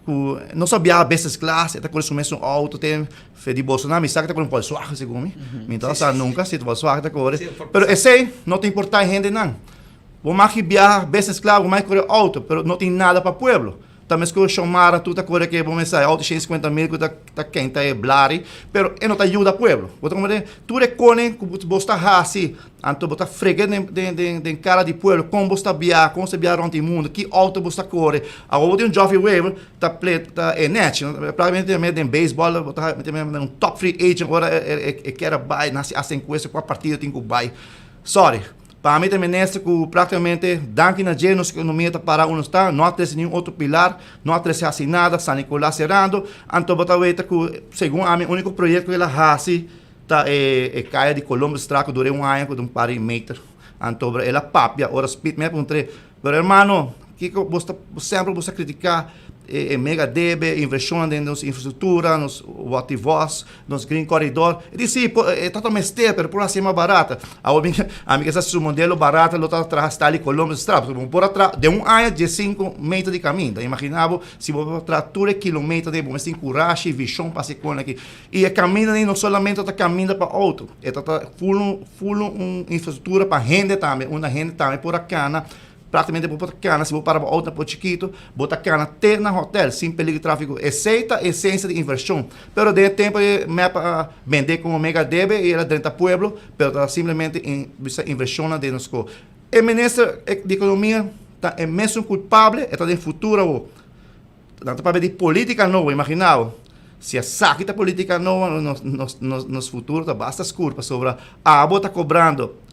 Speaker 7: cu no sa biaha business class, e ta core su mesun auto te fe di Bolsonaro mi sa cu ta core un Volkswagen segun mi. Mi no ta sa nunca si ta Volkswagen ta core. Pero esey no ta importa e hendenan. Bo mag ki biaha business class, bo mag ki kore auto, pero no tin nada pa pueblo. Ta meskos Xiomara tur ta kore ke bo mester auto 150 mil ku ta ta kenta e blari, pero e no ta yuda pueblo. Bo ta komprende? Tur e kone ku bo sta hasi, anto bo ta frega den den den den kara di pueblo kon bo sta biaha, kon bo sta biaha rònt di mundu, ki auto bo sta kore. Awor bo tin un Geoffrey Wever ta ple ta e nèchi, probablemente mester den baseball bo ta mester un top free agent ora e e kier a bai, nan hasi enkuesta kua partido tin ku bai. Sorry. Pa mi ta minister ku praktikamente danki na dje nos ekonomia ta para unda sta, no a trese niun otro pilar, no a trese hasi nada, San Nicolas serando, anto bo ta weta ku segun ami uniko proyekto ku el a hasi ta e e kaya di Columbusstraat ku dura un aña ku ta un par di meter, anto el a papia ora Speed mi a puntr'é, pero hermano kiko bo sta semper bo sta kritika. E mega debe, inversionnan den nos infrastructura, nos wativos, nos green corridor. E di si, e ta ta mester, pero por haci mas barata. Awor mi, ami ke sa si su modelo barata lo ta traha Stanley Columbus Straat. Pasobra bo por a traha den un aña diescinco meter di caminda. Imagina bo si bo por traha tur e kilometer den, bo mester tin curashi y vision pa haci con aki. Y e caminda ni no solamente ta caminda pa auto, e ta ta full, full un infrastructura pa hende tambe, unda hende tambe por a cana. Práktikamente bo por kana, si bo para bo outo na por chikitu, bo ta kana te na hotèl sin peligro di tráfiko. Esei ta esensia di invershon. Pero den e tempu e mep a bendé komo mega debe i el a drenta pueblo, pero ta simplemente bisa invershonnan den nos ko. E minister di ekonomia ta e mesun kulpable, e ta den futuro awor. Nan ta papia di polítika nobo, imaginá bo. Si esaki ta polítika nobo, nos futuro ta basta skur pasobra abo ta kobrando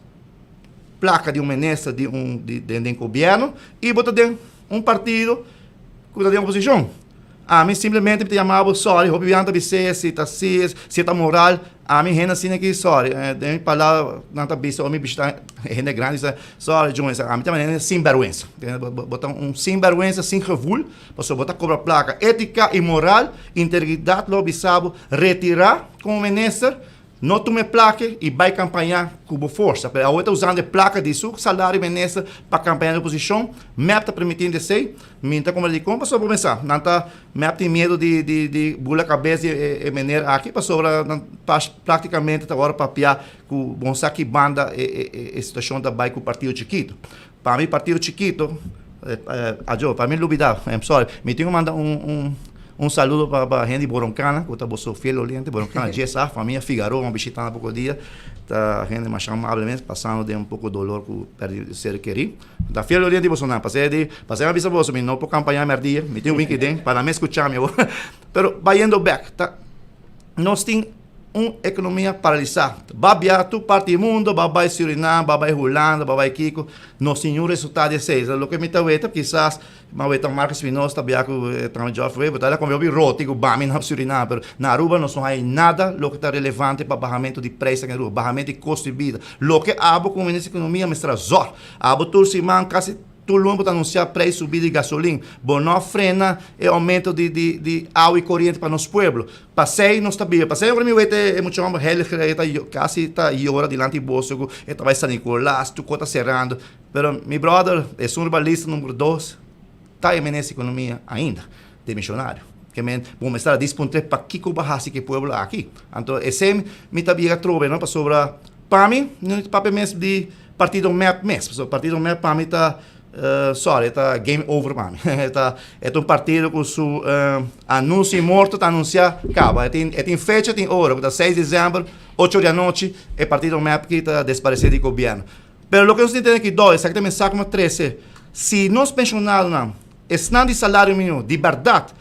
Speaker 7: plaka di un minister di un di den den gobierno y bo ta den un partido cu ta den oposicion. Ami simplemente mi ta yama bo sorry, hopi biaha nan ta bis'é si ta si, si ta moral, ami hende asina aki sorry, den mi palabra nan ta bisa ora mi bishita hende grandi sa sorry Junior, ami ta manera sinberwensa, bo ta un sinberwensa sin gevoel, pasobra bo ta cobra plaka. Etica y moral, integridad lo bisa bo retira como minister. No tuma e plaka y bay campaña cu bo forsa. Pero awor ta usando e plaka di su salario minister pa campaña di oposicion. Mep ta permitiendo esey. Mi ta comprende dicon pasobra bo mesa. Nan ta, mep tin miedo di di di bula cabes di e meneer aki pasobra nan practicamente ta ora papia cu bon sa ki banda e e e situacion ta bay cu partido chikito. Pa mi partido chikito, ajo, pa mi lubida, I'm sorry, mi tin ku manda un un un saludo pa pa hende di Boroncana ku ta boso fiel oyente, Boroncana Jesa, famia Figaroa, mi bishita nan poko dia, ta hende masha amable mes, pasando den un poko dolor ku pèrdida di ser kerí. Ta fiel oyente di boso nan, pasei di, pasei mi a bisa boso mi no por kampañá mèrdia, mi tin un winki den, pa nan mes skucha mi awor. Pero bayendo bèk, ta nos tin un ekonomia paralisá. Ba biaha tur parti di mundo, ba bai Surinam, ba bai Hulanda, ba bai kiko, no sin niun resultado di esei. Loke mi ta weta kisas mi a weta Marcus Espinosa ta biaha ku Trump Geoffrey Wever, ta kome hopi roti ku bami na Surinam, pero na Aruba nos no hay nada loke ta relevante pa bahamentu di prijs aki na Aruba, bahamentu di kosto di bida. Loke abo komo minister di ekonomia mester a zòrg. Abo tur siman kasi Tur luna bo ta anunsiá preis subí di gasolin. Bo no a frena e oumento di di di awa i koriente pa nos pueblo. Pasei nos ta biba. Pasei ora mi weta e mucha hòmber Heilig e ta kasi ta yora dilanti boso ku e ta bai San Nicolas, tur kos ta serando. Pero mi bròder, esun riba lista number dos ta e minister di ekonomia ainda, demisionario. Ke men bo mester a dispuntr'é pakiko bo a hasi ku e pueblo aki. Anto esei mi ta bira trobe no pasobra pa mi no ta papia mes di Partido mep mes, pasobra partido mep pa mi ta, sorry, e ta game over pa mi. E ta, e ta un partido ku su anuncio y morto ta anuncia kaba. E tin, e tin fecha, e tin ora, ku ta seis december, ocho di anochi, e partido mep aki ta desparece di gobierno. Pero loke nos tin tene kidó, esaki ta e mensahe ku mi a trese, si nos pensionadonan, esnan di salario minimo, di bèrdat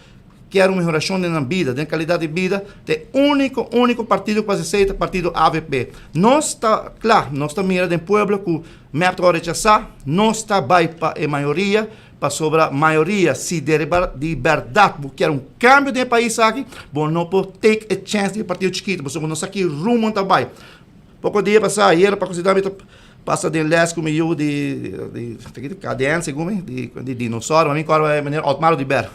Speaker 7: kier un mehorashon den nan bida, den kalidat di bida, ta e úniko, úniko partido ku hasi esei ta partido avp. Nos ta kla, nos ta mira den pueblo ku mep ta wòrdu rechasá, nos ta bai pa e mayoria, pasobra mayoria si di bèrdat bo kier un kambio den e pais aki, bo no por take e chèns di e partido chikitu, pasobra bo no sa ki rumbo nan ta bai. Poko dia pasá, ayera pa konsiderá mi ta pasa den les ku mi yu di di KDN segun mi, di di dinosaurio, ma mi kòrda e meneer Otmar Oduber.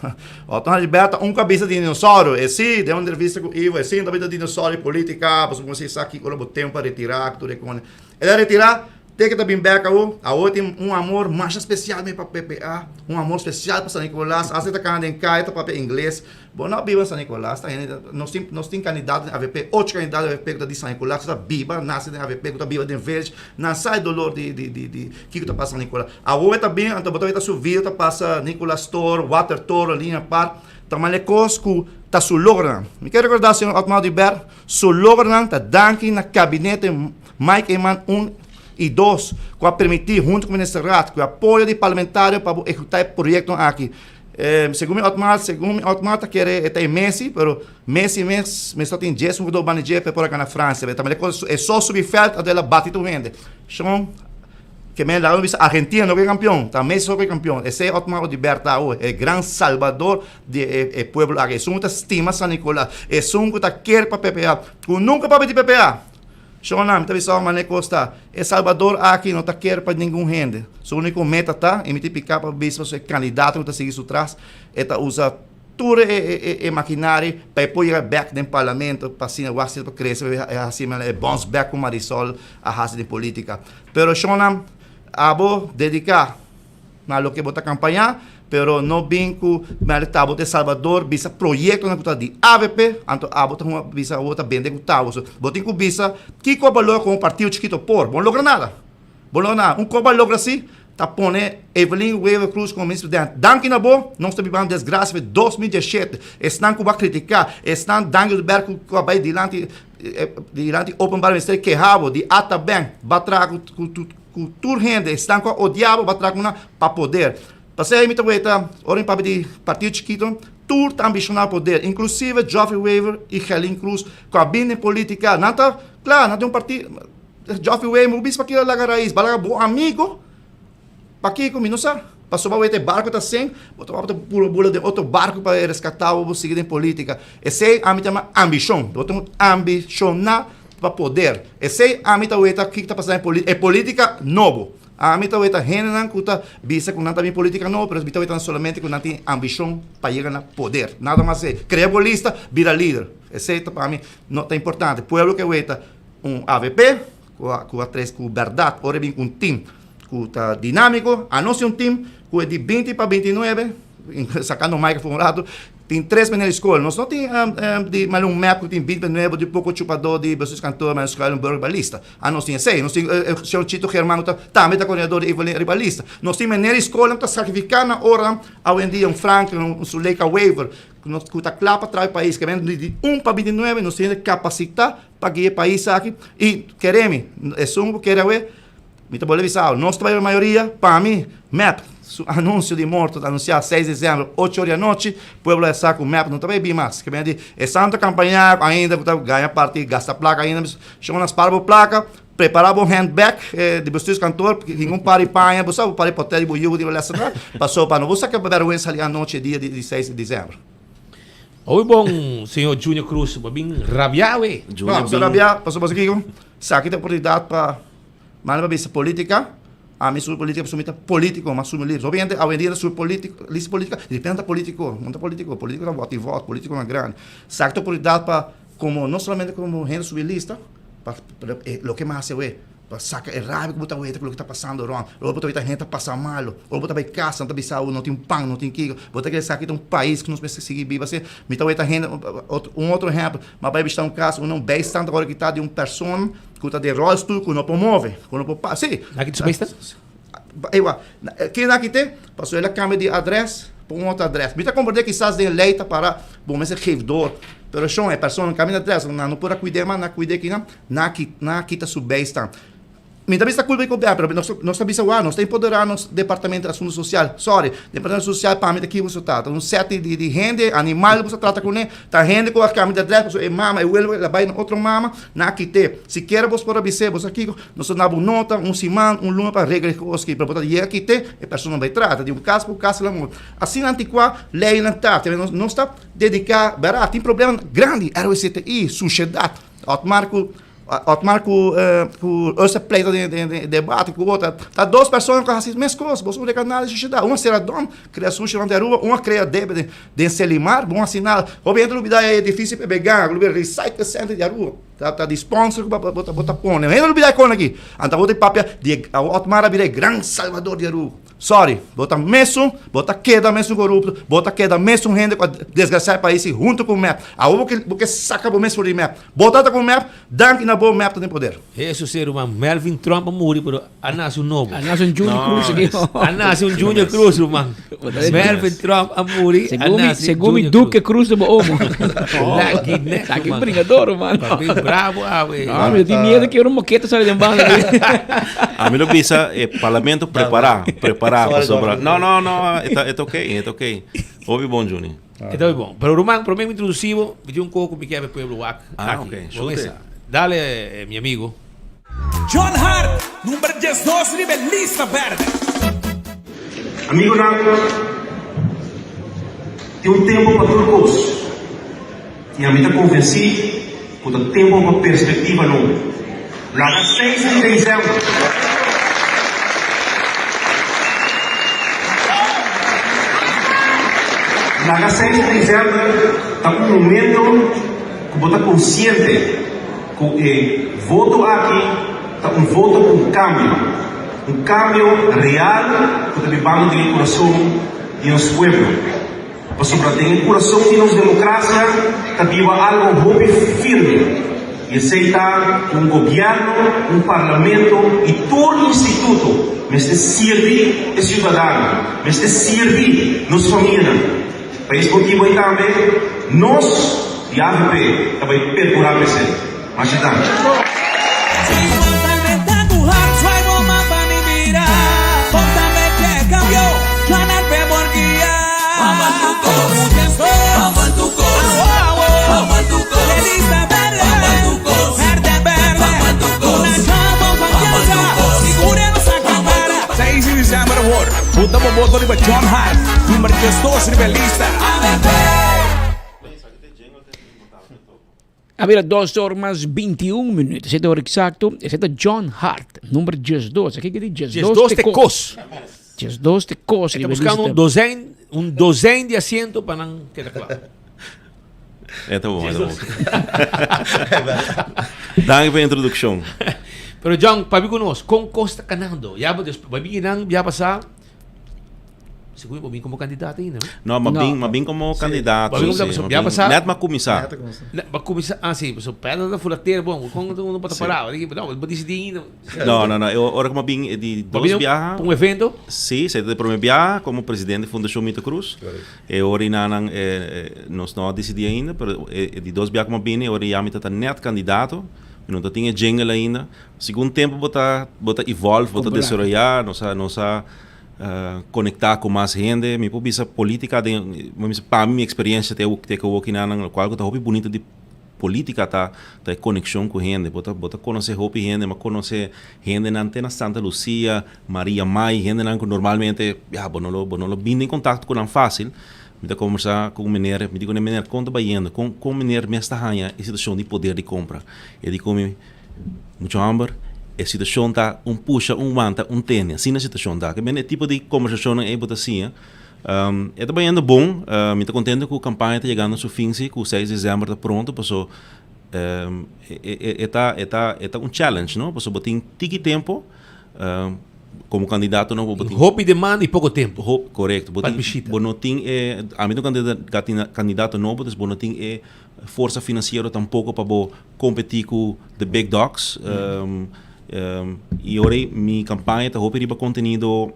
Speaker 7: Otmar Oduber ta un kabisa di dinosaurio, e si den un entrevista ku Ivo, e si ta bita dinosaurio politika, pasobra bo si sa kiko ora bo tempu pa retirá, tur e kos. El a retirá. Te ke ta bin bek awor, awor tin un amor masha spesial mi pa PPA, un amor spesial pa San Nicolas, asta e ta kana den kaya ta papia ingles, bo no a biba na San Nicolas, ta hende, nos tin nos tin kandidato den avp, ocho kandidato den avp ku ta di San Nicolas ku ta biba, nase den avp, ku ta biba den village, nan sa e dolor di di di di kiko ta pasa San Nicolas. Awor e ta bin, anto bo ta weta su vida ta pasa Nicolas Toren, Water Toren, Linea Park, ta manda e kos ku ta su logronan. Mi ke rekorda señor Otmar Oduber, su logronan ta danki na kabinete Mike Eman un y dos cu a permiti hunto cu Minister Raad cu e apoyo di parlamentario pa bo ehecuta e proyectonan aki. Segun mi Otmar, segun mi Otmar ta kere e ta e Messi, pero Messi mes mester tin djes un jugador banda dje pa e por a gana Francia. E ta manda e so subi veld a dela bati tur hende. Shon, ke men laga mi bisa Argentina no ke campeon, ta Messi so ke campeon. Esey Otmar Oduber ta awe, e gran salbador di e pueblo aki. Esun cu ta stima San Nicolas, esun cu ta ker pa PPA, cu nunca papia di PPA. Shona, mi ta bisa bo manera kos ta. E Salbador aki no ta ker pa ningun hende. Su úniko meta ta, i mi tin piká pa bisa pasobra e kandidato ku ta sigui su tras, e ta usa tur e maquinaria pa e por yega bek den parlamento pa asina wak si e por crece pa e haci manera e bounce back cu Marisol a haci den politica. Pero shonnan abo dedica na loke bo ta campaña pero no bin cu manera ta bo ta e salbador bisa proyectonan cu ta di avp anto abo ta hunga bisa abo ta bende cu tabo. So bo tin cu bisa kico a balor como partido chikito por bo no logra nada. Bo no na un koba logra si ta pone Evelyn Wever Croes como minister presidente. Danki na bo, nos ta bibando desgracia for 2017. Esnan cu bo a critica, esnan Dangui Oduber cu cu a bay dilanti dilanti openbaar ministerio keha bo di ata ben ba traha cu cu cu tur hende, esnan cu a odia bo ba traha cu nan pa poder. Pasey mi ta weta ora mi papia di partido chikito, tur ta ambiciona poder, inclusive Geoffrey Wever y Gerlin Croes cu a bin den politica, nan ta, cla, nan tin un partido. Joffrey Wever, bo bisa pakiko laga rais, ba laga bo amigo, pakiko mi no sa, pasobra bo e barco ta sink, bo ta wak puro bula den otro barco pa e rescata bo, bo sigui den politica. Esey ami ta yama ambicion, bo ta ambiciona pa poder. Esey ami ta weta kiko ta pasa den politica, e politica nobo. Ami ta weta hendenan ku ta bisa ku nan ta bin politica nobo, pero mi ta weta nan solamente ku nan tin ambicion pa yega na poder, nada mas esey. Crea bo lista, bira lider, esey ta pa mi no ta importante. Pueblo ke weta. Un avp ku a ku a tres ku bèrdat ora e bin ku un tim ku ta dinámiko. Anos tin un tim ku e di binti pa binti nuebe, sakando Mike for un ratu, tin tres manera di skol. Nos no tin di manera un map ku tin binti pa nuebe di poko chupadó di bestuurskantoor manera Schuilenburg riba lista. Anos tin esei. Nos tin señor Chito Germán ku ta tambe ta koordinador di Evelyn riba lista. Nos tin manera di skolnan ku ta sakrifiká nan ora awendia un Franklin, un Suleika Wever ku ta kla pa traha e pais. Ke men di un pa binti nuebe nos tin kapasitá Pa guia e pais aki y kere mi, esun cu kere awe, mi ta bolbe bisa awe, nos ta bay e mayoria, pa mi, mep su anuncio di morto ta anuncia seis december ocho ora di anochi, pueblo a sa cu mep no ta bay bin mas, ke mende e santo campaña ainda cu ta gaña parti gasta placa ainda, shon a spara bo placa, prepara bo handbag di bestuurskantoor, hinga un par di paña, bo sa bo par di potel di bo yugo di bo lesa, paso pa no bo saca berguensa ali anochi e dia di seis di december.
Speaker 17: Hopi bon señor Junior Cruz, bo bin rabia we.
Speaker 7: No, bo rabia pasobra bo sa kiko? Esaki ta oportunidat pa manda pa bisa politica, ami subi politica pasobra mi ta politico, mi a sumi lista. Hopi hende awendia ta subi politico, lista politica, di repente ta politico, no ta politico, politico ta vot y vot, politico na grandi. Esaki ta oportunidat pa como no solamente como hende subi lista, pa loke mi a hasi awe. Pa saka e rabia ku bo ta weta ku loke ta pasando rònt. Ora bo ta weta hende ta pasa malu. Ora bo ta bai kas nan ta bisa bo no tin pan, no tin kiko. Bo ta kere esaki ta un pais ku nos mester sigui biba asina. Mi ta weta hende, un otro ehèmpel, mi a bai bishita un kas unda un bijstand awor a kita di un persona ku ta den ròlstul ku no por move, ku no por pasa. Si.
Speaker 17: Nan kita su bijstand?
Speaker 7: Ewa, ken nan kit'é? Pasobra el a kambia di adrès pa un otro adrès. Mi ta komprendé kisas den lei ta para bo mester geef door, pero shon e persona kambia di adrès, nan no por a kuid'é mas, nan a kuid'é kinan. Nan a kita su bijstand. Mi ta bisa culpa di gobierno, pero nos, nos ta bisa wou, nos ta empodera nos departamento di asunto social. Sorry, departamento social pa mi ta kico boso ta. Ta un set di, di hende, animal boso trata cune, ta hende cu a cambia di adres, pasobra e mama, e welo, el a bay na otro mama, nan a kite. Sikiera boso por a bis'é, boso a kico, nos ta dabo un nota, un siman, un luna pa regla e cos aki, pero bo ta yega kite, e persona bay trata di un cas pa un cas la mor. Asina anticua leynan ta, nos, nos ta dedica, berdad, tin problema grandi, RWCTI, suciedad. Otmar ku Otmar ku ku Ursula pleita den den debate ku otro. Ta dos persona ku a hasi mes kos. Boso un rekanal di sosiedat. Un a sera dom, krea sushi rònt di Aruba, un a krea debe den den Selimar, bon hasi nada. Hopi hende lubida e edifisio PBG, lubida Recycle Center di Aruba. Ta ta di sponsor ku bo ta bo ta pone. Hende lubida e kon aki. Anto awor ta papia di e Otmar a bira e gran salvador di Aruba. Sorry, bo ta mesun, bo ta keda mesun korupto, bo ta keda mesun hende ku a desgrasiá e pais huntu ku mep. Awor bo ke bo ke saka bo mes for di mep. Bo ta ta ku mep, danki na bo mep ta den poder.
Speaker 17: Hesus e ruman, Melvin Trump a muri pero a nase un nobo.
Speaker 3: A nase un Junior Cruz aki.
Speaker 17: A nase un Junior Cruz ruman. Melvin Trump a muri, a nase
Speaker 3: Segun mi
Speaker 17: Junior
Speaker 3: Duque Cruz de bo omo.
Speaker 17: Laki nek
Speaker 3: Taki
Speaker 17: ruman.
Speaker 3: bringador ruman.
Speaker 17: Papi bravo awe.
Speaker 3: No, mi tin miedo que un moqueta sali den banda.
Speaker 8: Ami lo bisa e parlamento prepara, prepara pasobra. No, no, no, e ta, e ta ok, e ta ok. Hopi bon, Juni.
Speaker 17: E ta hopi bon. Pero ruman, prome mi introduci bo, mi tin un koko mi kier pa e pueblo wak
Speaker 8: Ah,
Speaker 17: aki.
Speaker 8: ok.
Speaker 17: Bo
Speaker 8: Shoot
Speaker 17: mesa.
Speaker 8: it.
Speaker 17: Dale, eh, mi amigo.
Speaker 14: John Hart, number 12 riba e lista berde.
Speaker 10: Amigonan, tin un tempu pa tur kos, i ami ta konvensí ku ta tempu pa perspektiva nobo. Laga seis di desèmber. Laga 6 di december ta un momento cu bo ta consciente cu e voto aki ta un voto pa un cambio, un cambio real cu ta bibando den e curason di nos pueblo. Pasobra den e kurason di nos demokrasia ta biba algo hopi firme, i esei ta ku un gobièrnu, un parlamento i tur instituto mester sirbi e siudadano, mester sirbi nos famianan. Pa es motibu ei tambe nos di avp ta bai perkurá pa esei. Masha danki.
Speaker 14: Seis di december awor, Buta bo voto riba John Hart, number 12 riba e lista.
Speaker 3: A bira dos or mas 21 minuut. Esei ta ora exacto. Esei ta John Hart, number 12. Aki ke di 12 te kos. 12 te kos.
Speaker 17: Está buscando un dozijn, un dozijn di asiento pa nan keda kla.
Speaker 8: E ta bon, e ta bon. Danki pa e introduccion.
Speaker 17: Pero John, pabi ku nos, kon kos ta kanando? Ya bo despues, babi nan ya pasá. Según bo bin como candidato ainda,
Speaker 8: no? No, ma bin, ma bin como candidato.
Speaker 17: Ba bin como ya pasá.
Speaker 8: Net ma cuminsa.
Speaker 17: Ba cuminsa, ah sí, so pedra ta fulater bon, con uno pa ta parado. Diki, no, bo decidi ainda.
Speaker 8: No, no, no, ora cu ma bin di dos biaha.
Speaker 17: Pa un evento?
Speaker 8: Sí, esei ta di prome biaha como presidente di Fundacion Mito Cruz. E ora nan nos no a decidi ainda, pero e di dos biaha cu ma bini, e ora ya mi ta ta net candidato. Mi no ta tin e jingle ainda. Segun tempo bo ta bo ta evolve, bo ta desaroya, nos a nos a conecta cu mas hende. Mi por bisa politica den, mi bisa pa mi mi experiencia te te cu awo kinanan locual cu ta hopi bunito di politica ta ta e conexion cu hende. Bo ta bo ta conoce hopi hende, mi a conoce hendenan te na Santa Lucia, Maria Mai, hendenan cu normalmente ya bo no lo bo no lo bini den contacto cu nan facil. Mi ta conversa cu un meneer, mi di cu e meneer con ta bayendo, con con meneer mes ta haya e situacion di poder di compra. E di cu mi. Mucho homber, e situacion ta un pusha, un wanta, un tene. Asina e situacion ta. Ke men e tipo di conversacionnan ey bo ta siña. E ta bayendo bon. Mi ta contento cu campaña ta yegando su fin si, cu seis december ta pronto, paso e ta e ta e ta un challenge, no? Paso bo tin tiki tempo como candidato no bo tin.
Speaker 17: Hopi demanda y poco tempo.
Speaker 8: Hopi, corecto. Bo tin, bo no tin e, ami ta un candidato nobo, dus bo no tin e forsa financiero tampoco pa bo competi cu the big dogs. Y ora ey mi campaña ta hopi riba contenido,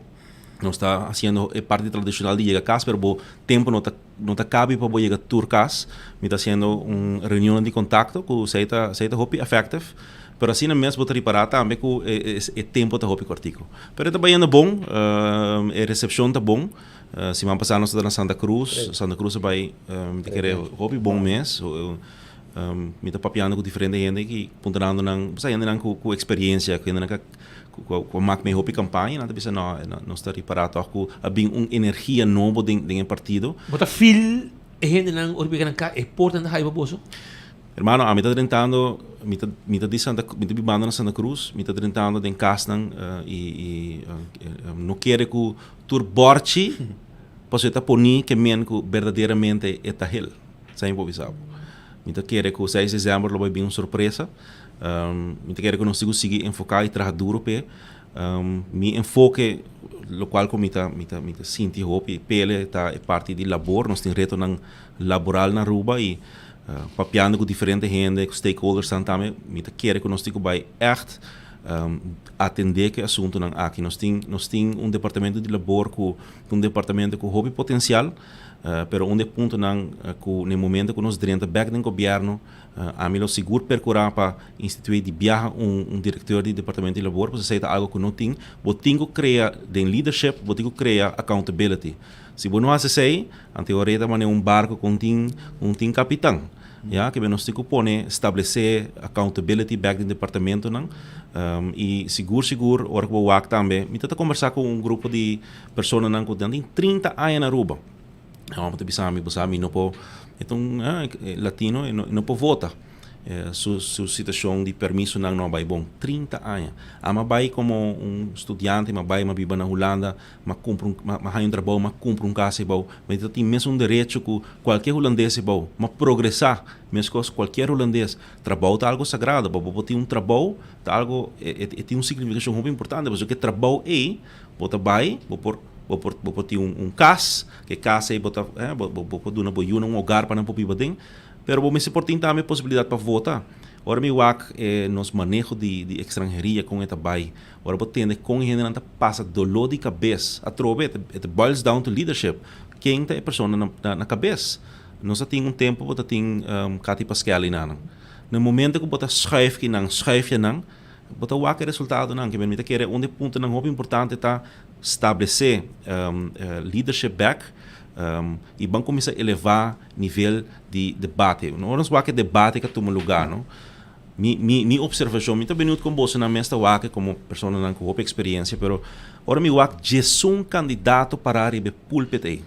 Speaker 8: nos ta haciendo e parti tradicional di yega cas, pero bo tempo no ta no ta cabi pa bo yega tur cas. Mi ta haciendo un reunionnan di contacto cu esey ta esey ta hopi effective, pero asina mes bo ta ripara tambe cu e e tempo ta hopi cortico. Pero e ta bayendo bon, e recepcion ta bon. Siman pasá nos ta na Santa Cruz. Santa Cruz a bai, mi ta kere, hopi bon mes. Mi ta papiando ku diferente hende ki puntrando nan, bo sa hendenan ku ku eksperiencia, ku hendenan ku a mak mee hopi kampaña, nan ta bisa no, nos ta ripará tòg ku a bin un energia nobo den den e partido.
Speaker 17: Bo ta feel e hendenan ora bira nan ka e portanan ta habi pa boso?
Speaker 8: Hermano, ami ta drentando, mi ta mi ta di Santa mi ta bibando na Santa Cruz, mi ta drentando den kasnan i i no kere ku Tur borchi pasobra e ta poni ke men ku berdaderamente e ta hel. Sa mi por bisa bo. Mi ta kere ku seis december lo bai bin un sorpresa. Mi ta kere ku nos tin ku sigui enfoká i traha duro p'e. Mi enfoke, lokual ku mi ta mi ta mi ta sinti hopi pele ta e parti di labor. Nos tin retonan laboral na Aruba i papiando ku diferente hende, ku stakeholdersnan tambe, mi ta kere ku nos tin ku bai ègt atendé ku e asuntunan aki. Nos tin nos tin un departamento di labor ku ta un departamento ku hopi potensial, pero un di e puntonan ku na e momento ku nos drenta bèk den gobièrnu, ami lo sigur perkurá pa instituí di biaha un un direktor di departamento di labor, pasobra esei ta algu ku no tin. Bo tin ku krea den leadership, bo tin ku krea accountability. Si bo no hasi esei, anto e ora ei ta manera un barko ku un tin un tin kapitan. Ya, kebe nos tin ku pone establesé accountability bèk den departamentonan. I sigur sigur ora ku bo wak tambe, mi ta ta kombersá ku un grupo di personanan ku nan tin 30 aña na Aruba. E hòmber ta bisa mi, bo sa mi no por, e ta un latino, e no por vota. Su su situacion di permisonan no a bay bon. 30 aña. Ami a bay como un studiante, mi a bay, mi a biba na Hulanda, mi a cumpra un, mi a haña un trabou, mi a cumpra un cas ebou. Mi ta tin mesun derecho cu cualkier hulandes ebou. Mi a progresa mescos cualkier hulandes. Trabou ta algo sagrado. Pa bo por tin un trabou ta algo, e e tin un significacion hopi importante pasobra cu e trabou ey bo ta bay, bo por bo por bo por tin un cas, cu e cas ey bo ta bo bo por duna bo yunan un hogar pa nan por biba aden. Pero bo mester por tin tambe e posibilidad pa vota. Ora mi wak e nos maneho di di extranheria con e ta bay, ora bo tende con e hendenan ta pasa dolor di cabes, atrobe e ta boils down to leadership, ken ta e persona na na na cabes. Nos a tin un tempo bo ta tin Cathy Paskel y nan. Na e momento cu bo ta schuif kinan, schuif yanan, bo ta wak e resultadonan. Kimen mi ta kere un di e puntonan hopi importante ta stablece leadership bek y ban cuminsa eleva nivel di debate. Ora nos wak e debate ku a tuma lugá, no? Mi, mi, mi observashon, mi ta beniut kon bosonan mes ta wak komo personanan ku hopi eksperensia, pero ora mi wak djesun kandidato pará riba e pulpit ei,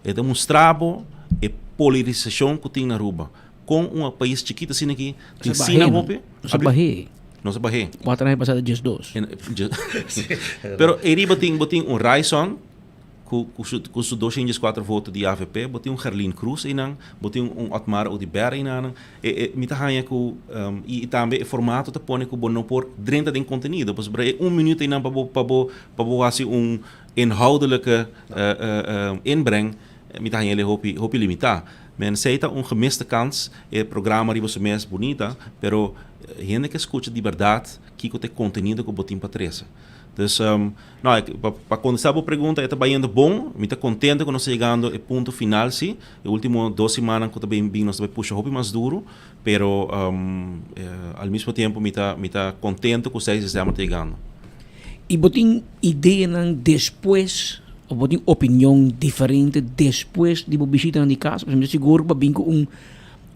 Speaker 8: e ta mustra bo e polarisashon ku tin na Aruba. Kon un pais chikito asina aki tin asina hopi.
Speaker 3: Nos a bah'é.
Speaker 8: Nos a bah'é.
Speaker 3: Kuater aña pasá ta 12.
Speaker 8: Pero ei riba tin, bo tin un Ryçon. Ku ku su 204 voto di avp, bo tin un Gerlien Croes einan, bo tin un Otmar Oduber einanan. E e mi ta haña ku i tambe e formato ta pone ku bo no por drenta den kontenido, pasobra e un minuut einan pa bo pa bo pa bo hasi un inhoudelijke inbreng, mi ta haña el hopi hopi limitá. Men esei ta un gemiste kans, e programa riba su mes bunita, pero hende ke skucha di bèrdat kiko ta e kontenido ku bo tin pa trese. Dus, no, pa contesta bo pregunta, e ta bayendo bon. Mi ta contento cu nos ta yegando e punto final, si. E ultimo dos simannan cu ta bin bin nos ta bay pusha hopi mas duro, pero al mismo tiempo mi ta mi ta contento cu 6 december ta yegando.
Speaker 3: Y bo tin ideanan despues of bo tin opinion diferente despues di bo bishitanan di cas? Pasobra mi ta sigur cu bo a bin cu un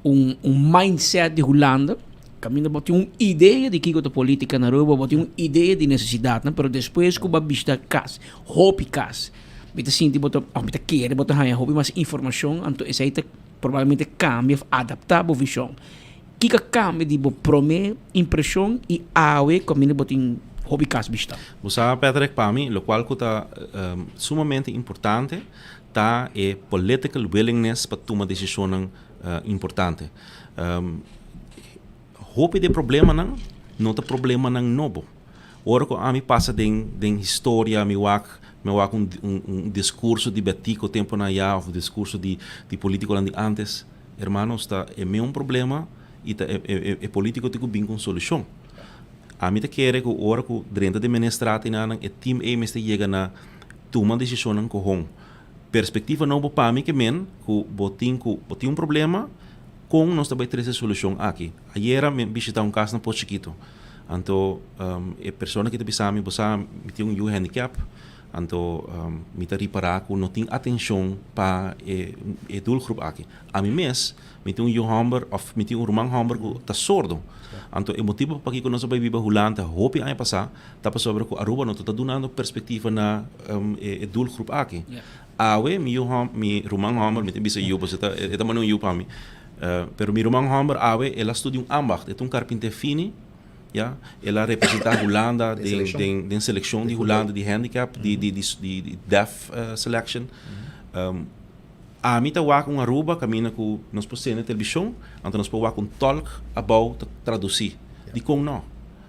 Speaker 3: un un mindset di Hulanda. Kaminda bo tin un idea di kiko ta politica na Aruba, bo tin un idea di necesidadnan, pero despues ku bo a bishita kas, hopi kas, mi ta sinti bo ta, of mi ta kere bo ta haña hopi mas informashon, anto esei ta probablemente kambia of adapta bo vishon. Kiko a kambia di bo prome impreshon i awe kaminda bo tin hopi kas bishita?
Speaker 8: Bo sa, Patrick, pa mi lokual ku ta sumamente importante ta e political willingness pa tuma desishonnan importante. Hopi di e problemanan no ta problemanan nobo. Ora ku ami pasa den den historia mi wak mi wak un un diskurso di Betico temponan ayá òf diskurso di di politikonan di ántes, hermanos ta e meun problema i ta e e e politiko tin ku bin ku un solushon. Ami ta kere ku ora ku drenta den ministraat enanan e tim ei mester yega na tuma desishonnan kohon. Perspektiva nobo pa mi ke men ku bo tin ku bo tin un problema, kon nos ta bai trese solushon aki? Ayera mi a bishita un kas na Pos Chikito, anto e persona ki ta bisa mi, bo sa mi tin un yu handicap, anto mi ta ripará ku no tin atenshon pa e e doelgroep aki. Ami mes mi tin un yu hòmber òf mi tin un ruman hòmber ku ta sordo, anto e motibu pakiko nos a bai biba Hulanda hopi aña pasá Ta pasobra ku Aruba no ta ta dunando perspektiva na e doelgroep aki. Awe mi yu hòmber, mi ruman hòmber, mi ta bisa yu pasobra e ta manda un yu pa mi, pero mi ruman hòmber awe el a studia un ambacht, e ta un karpinter fini, ya, el a representá Hulanda den den selekshon di Hulanda di handicap, di di di deaf selection. Ami ta wak un Aruba kaminda ku nos por sende televishon, anto nos por wak un tolk abou ta tradusí. Dikon no?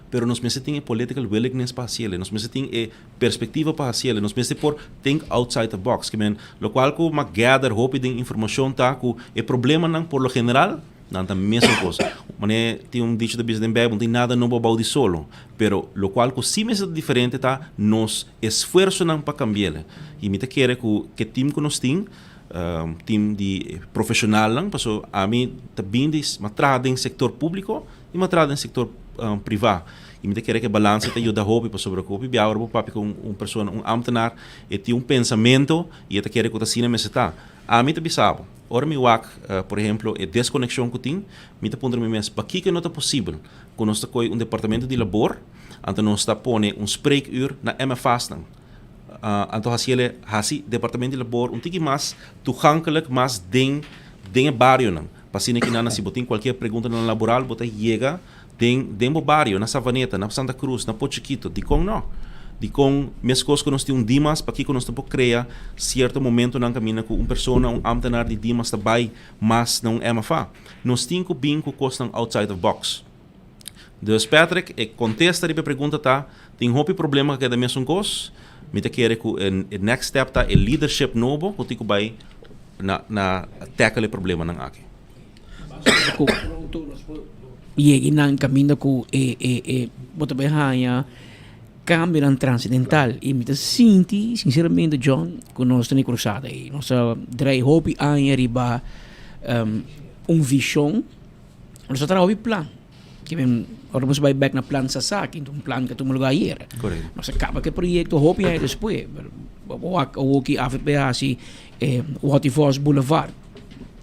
Speaker 8: Pero nos mester tin e political willingness pa hasiel, nos mester tin e perspectiva pa hasiel, nos mester por think outside the box. Ke men, locual cu m'a gather hopi den informacion ta cu e problemanan por lo general nan ta mesun cos. Mane tin un dicho ta bisa den Bijbel, no tin nada nobo abou di solo. Pero locual cu si mester ta diferente ta nos esfuerzonan pa cambiel. Y mi ta kere cu ke team cu nos tin, team di profesionalnan, paso ami ta bin di, m'a traha den sector publico, I mi a traha den sektor privá i mi ta kere ku e balansa ta yuda hopi pasobra ku hopi bia ora bo papia ku un persona, un ámtenar, e tin un pensamentu i e ta kere ku ta asina mester ta. Ami ta bisa bo, ora mi wak por ehemplo e deskonekshon ku tin, mi ta puntra mi mes pakiko no ta posibel ku nos ta kohe un departamento di labor anto nos ta pone un spreekuur na MFAsnan anto hasiel hasi departamento di labor un tiki mas toegankelijk, mas den den e barionan. Pa asina ki nan si bo tin cualkier preguntanan laboral bo ta yega den den bo bario, na Savaneta, na Santa Cruz, na Pochiquito. Dikon no? Dikon meskos ku nos tin un Dimas, pakiko nos no por krea sierto momentonan kaminda ku un persona, un ambtenaar di Dimas ta bai mas na un MFA? Nos tin ku bin ku kosnan outside of box. Dus Patrick, e kontesta riba e pregunta ta, tin hopi problema ku a keda mesun kos. Mi ta kere ku e next step ta e leadership nobo ku tin ku bai na na tackle e problemanan aki.
Speaker 3: Ku pronto nos por yega nan kaminda ku e e e bo ta bai haña kambionan transendental i mi ta sinti sinseramente John ku nos ta na e krusada ei. Nos a drai hopi aña riba un vishon, nos a traha hopi plan. Ora nos bai bek na plan Sasaki, un plan ku a tuma lugar ayera. Nos a kaba ku e proyekto hopi aña despues. Bo wak awor ki avp a hasi e Watty Vos Boulevard.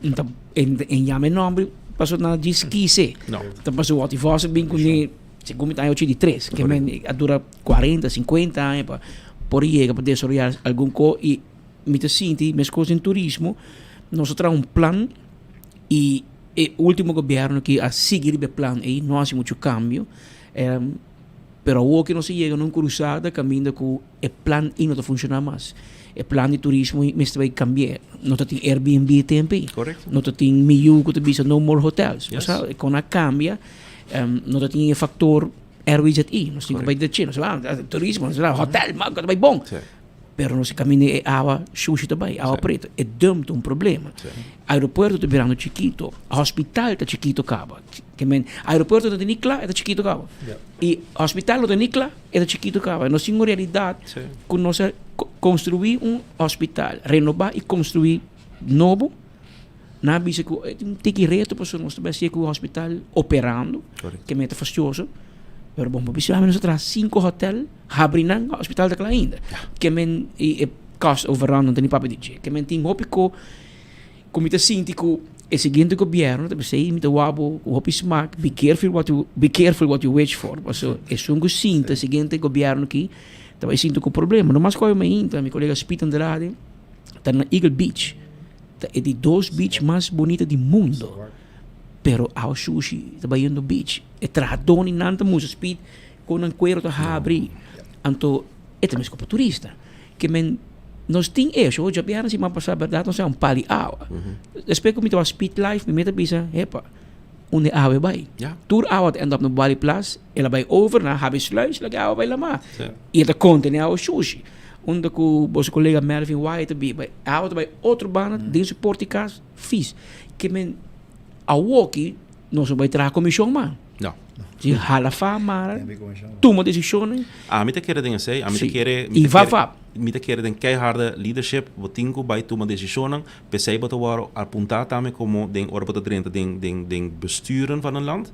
Speaker 3: N ta e yama e nomber pasobra nan a djis kise. Ta pasobra Watty Vos a bin kuné segun mi ta aña 83. Ke men a dura 40, 50 aña pa por yega pa desaroyá algun kos i mi ta sinti meskos den turismo nos a traha un plan i e ultimo gobierno ki a sigui riba e plan ei no a hasi muchu kambio pero awor ki nos a yega na un krusada kaminda ku E plan ei no ta funshoná mas. E plan di turismo ei mester bai kambi'é. No ta tin Airbnb e tempu ei.
Speaker 8: Korekto.
Speaker 3: No ta tin mi yu ku ta bisa no more hotels.
Speaker 8: Yes.
Speaker 3: Osea, e kon a kambia, no ta tin e faktor RWZI. Nos tin ku bai dech'é. Nos ta bai, turismo, nos ta bai hotel, man, ku ta bai bon.
Speaker 8: Sí.
Speaker 3: Pero nos kaminda e awa shushi ta bai, awa
Speaker 8: Sí.
Speaker 3: pretu. E dump ta un problema.
Speaker 8: Sí.
Speaker 3: Aeropuerto ta birando chikito. Hospital ta chikito kaba. Ke men, aeropuerto no ta ni kla, e ta chikito kaba.
Speaker 8: Ja.
Speaker 3: I hospital no ta ni kla. E ta chikitu kaba. Nos tin un realidat ku nos a konstruí un hospital, renobá i konstruí nobo. Nan a bisa ku e tin un tiki reto pasobra nos ta bai hasié ku e hospital operando, ke mester fastioso. Pero bon, bo bisa ami nos a traha sinku hotel, habri nan, hospital ta kla ainda. Ke men i e cost overrun no ta ni papia di dje. Ke men tin hopi ko. Ku mi ta sinti ku e siguiente gobierno ta bisa, ey mi ta wak bo ku hopi smak, be careful what you, be careful what you wish for, paso esun ku sinta e siguiente gobierno aki ta bai sinta ku problema. No mas ku awe mainta mi kolega Speed Andrade ta na Eagle Beach, ta e di dos beach mas bunita di mundo, pero awa shushi ta bayendo beach, e trahadónan ta mustra Speed kon nan kuero ta habri, anto e ta meskos pa turista. Ke men nos tin esho, djabièrnè siman pasá bèrdat nos a un pal di awa. Despues ku mi tabata speed life mi meta bisa, hepa, unda e awa e bai? Tur awa ta end up na Wally Plas, el a bai over na Habi Sluis, laga e awa bai lamá. I e ta kontené awa shushi. Unda ku boso kolega Melvin Wyatt ta biba, e awa ta bai otro banda den su porta di kas, fis. Ke men awoki nos no bai traha komishon mas.
Speaker 8: No.
Speaker 3: Si hala fa mara, tuma decisionen.
Speaker 8: Ami ta kere den esey, ami ta kere,
Speaker 3: I va va.
Speaker 8: Mi ta kere den keiharde leadership, bo tin ku bai tuma decisionan, p'esey bo ta wòrdu apuntá tambe komo den ora bo ta drenta den den den besturen van een land,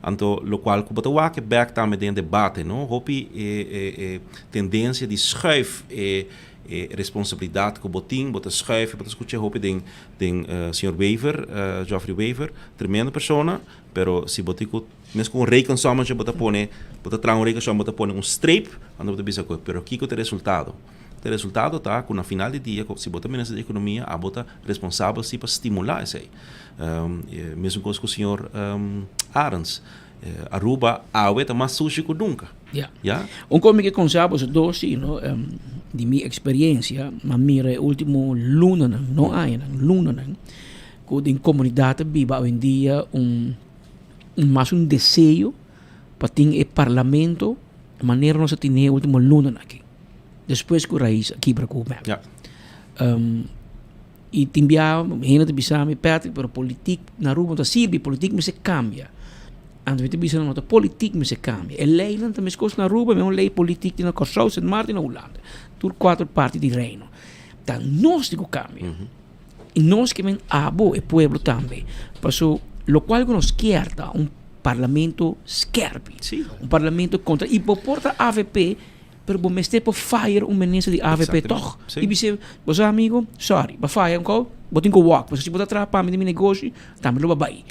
Speaker 8: anto lokual ku bo ta wak bèk tambe den debate no, hopi e e e tendensia di schuif e e responsabilidat ku bo tin, bo ta schuif, bo ta skucha hopi den den señor Wever, Geoffrey Wever, tremendo persona, Pero si bo tin ku mes ku un rekensommetje bo ta pone, bo ta traha un rekensom bo ta pone un streep, anto bo ta bisa ku pero kiko ta e resultado? E resultado ta ku na final di dia si bo ta minister di ekonomia abo ta responsabel si pa stimulá esei. Mesun kos ku señor Arends, Aruba awe ta mas sushi ku nunka.
Speaker 3: Ya.
Speaker 8: Ya.
Speaker 3: Un kos mi ke konseha boso dos si no, di mi eksperiencia, m'a mira e ultimo lunanan, no añanan, lunanan, Ku den komunidat ta biba awendia un mas un deseo pa tin e parlamento manera nos a tene e ultimo lunanan aki despues ku Raiz a kibra ku mep. I tin bia hende ta bisa mi Patrick pero politik na Aruba no ta sirbi politik mester kambia. Anto mi ta bisa nan no ta politik mester kambia e leinan ta meskos na Aruba mi un lei politik tin na Kòrsou, Sint Maarten i na Hulanda tur kuater parti di reino ta nos tin ku kambia. I nos ke men abo e pueblo tambe. Paso lokual ku nos kier ta un parlamento skerpi. Un parlamento kontra. I bo por ta avp, pero bo mester por fire un minister di avp tòg. I bis'é, bo sa amigo, sorry, bo a faya un kou, bo tin ku wòk. Pasobra si bo ta traha pa mi den mi negoshi, tambe lo bo a bai.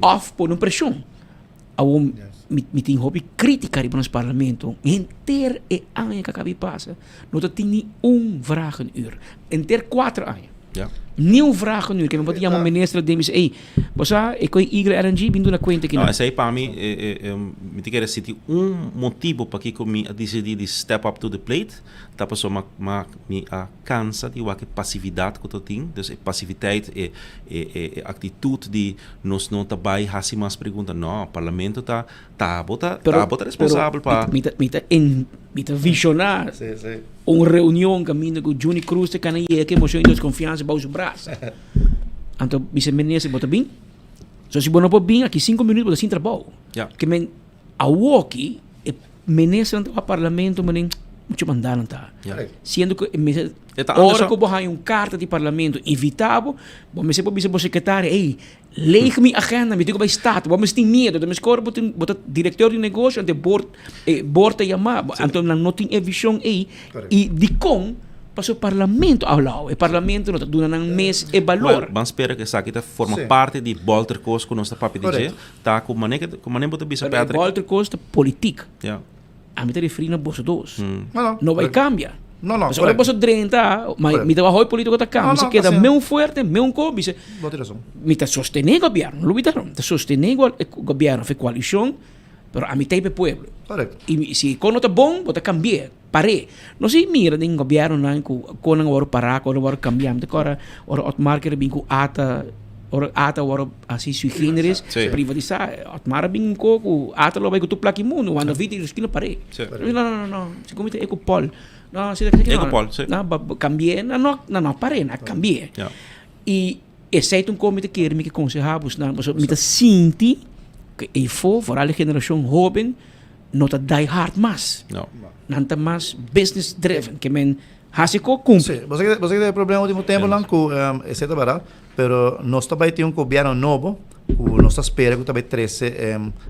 Speaker 3: Òf pone un preshon. Awor mi tin hopi krítika riba nos parlamento. Henter e aña ku a kabi pasa, no ta tin ni un vragenuur. Henter kuater aña. Ni un vraag nu. Ke men por yama minister den bisa, ey, bo sa e koe Eagle LNG bin duna kuenta
Speaker 8: kinan. No, esei pa mi, mi ta kere si tin un motibo pakiko mi a disidí di step up to the plate, ta pasobra ma mi a kansa di wak e pasividat ku ta tin, dus e pasiviteit, e e aktitut di nos no ta bai hasi mas pregunta. No, parlamento ta ta bo ta ta bo ta responsabel pa.
Speaker 3: Mi ta mi ta mi ta vishoná un reunion kaminda ku Juni Cruz ta kana yega ku e moshon di deskonfiansa bou su brasa. Anto bisa minister bo ta bin? So si bo no por bin aki sinku minüt bo ta sin trabou. Ke men awoki e ministernan ta wak parlamento manen mucho mandanan ta. Siendo ku e mester ora ku bo haña un karta di parlamento invitá bo, bo mester por bisa bo sekretario ey Leeg mi agenda, mi tin ku bai stad. Bo mes tin miedo, ta mes kor bo tin, bo ta direktor di negoshi, anto e bord, e bord ta yama bo. Anto nan no tin e vishon ei. I dikon? Pasobra parlamento a hablao. E parlamento no ta duna nan mes e balor.
Speaker 8: Well, ban spera ku esaki ta forma parti di bolter kos ku nos ta papia di dje. Ta ku mane ku mane bo ta bisa
Speaker 3: Pero e
Speaker 8: Patrick.
Speaker 3: bolter kos ta politik.
Speaker 8: Ja.
Speaker 3: Ami ta referí na boso dos.
Speaker 7: No, no.
Speaker 3: No bai kambia.
Speaker 7: No, no,
Speaker 3: Pasobra ora boso drenta, ma mi ta wak polítiko ta kambia. Mi keda meun fuerte, meun ko, bisa.
Speaker 7: Bo tin rason.
Speaker 3: Mi ta sostené gobièrnu, no lubida no. Mi ta sostené gobièrnu of e koalishon, pero ami ta ei pa e pueblo.
Speaker 7: Korekto.
Speaker 3: I si e kos no ta bon, bo ta kambi'é, par'é. No si mira den gobièrnunan ku konan a wòrdu pará, konan a wòrdu kambiá. Mi ta kòrda ora Otmar kere bin ku ata. Ora ata wòrdu hasi sui generis, privatisá, Otmar a bin un ko ku ata lo bai ku tur plaki mundu, Juan David i Ruskino par'é. No, no, no, no, si komo ta Ecopol. No, si ta kese
Speaker 8: no. Ecopol, si.
Speaker 3: No, kambi'é, no, no, no, no par'é, no kambi'é. I esei ta un ko mi ta kere, mi ke konsehá bosnan, pasobra mi ta sinti ku eifó, foral e generashon hóben, no ta die hard mas.
Speaker 8: No.
Speaker 3: Nan ta mas business driven, ke men hasi ko kumpli.
Speaker 7: Si, bo sa ke bo sa ke ta e problema ultimo temponan ku esei ta barat, pero nos ta bai tin un gobièrnu nobo ku nos ta spera ku ta bai trese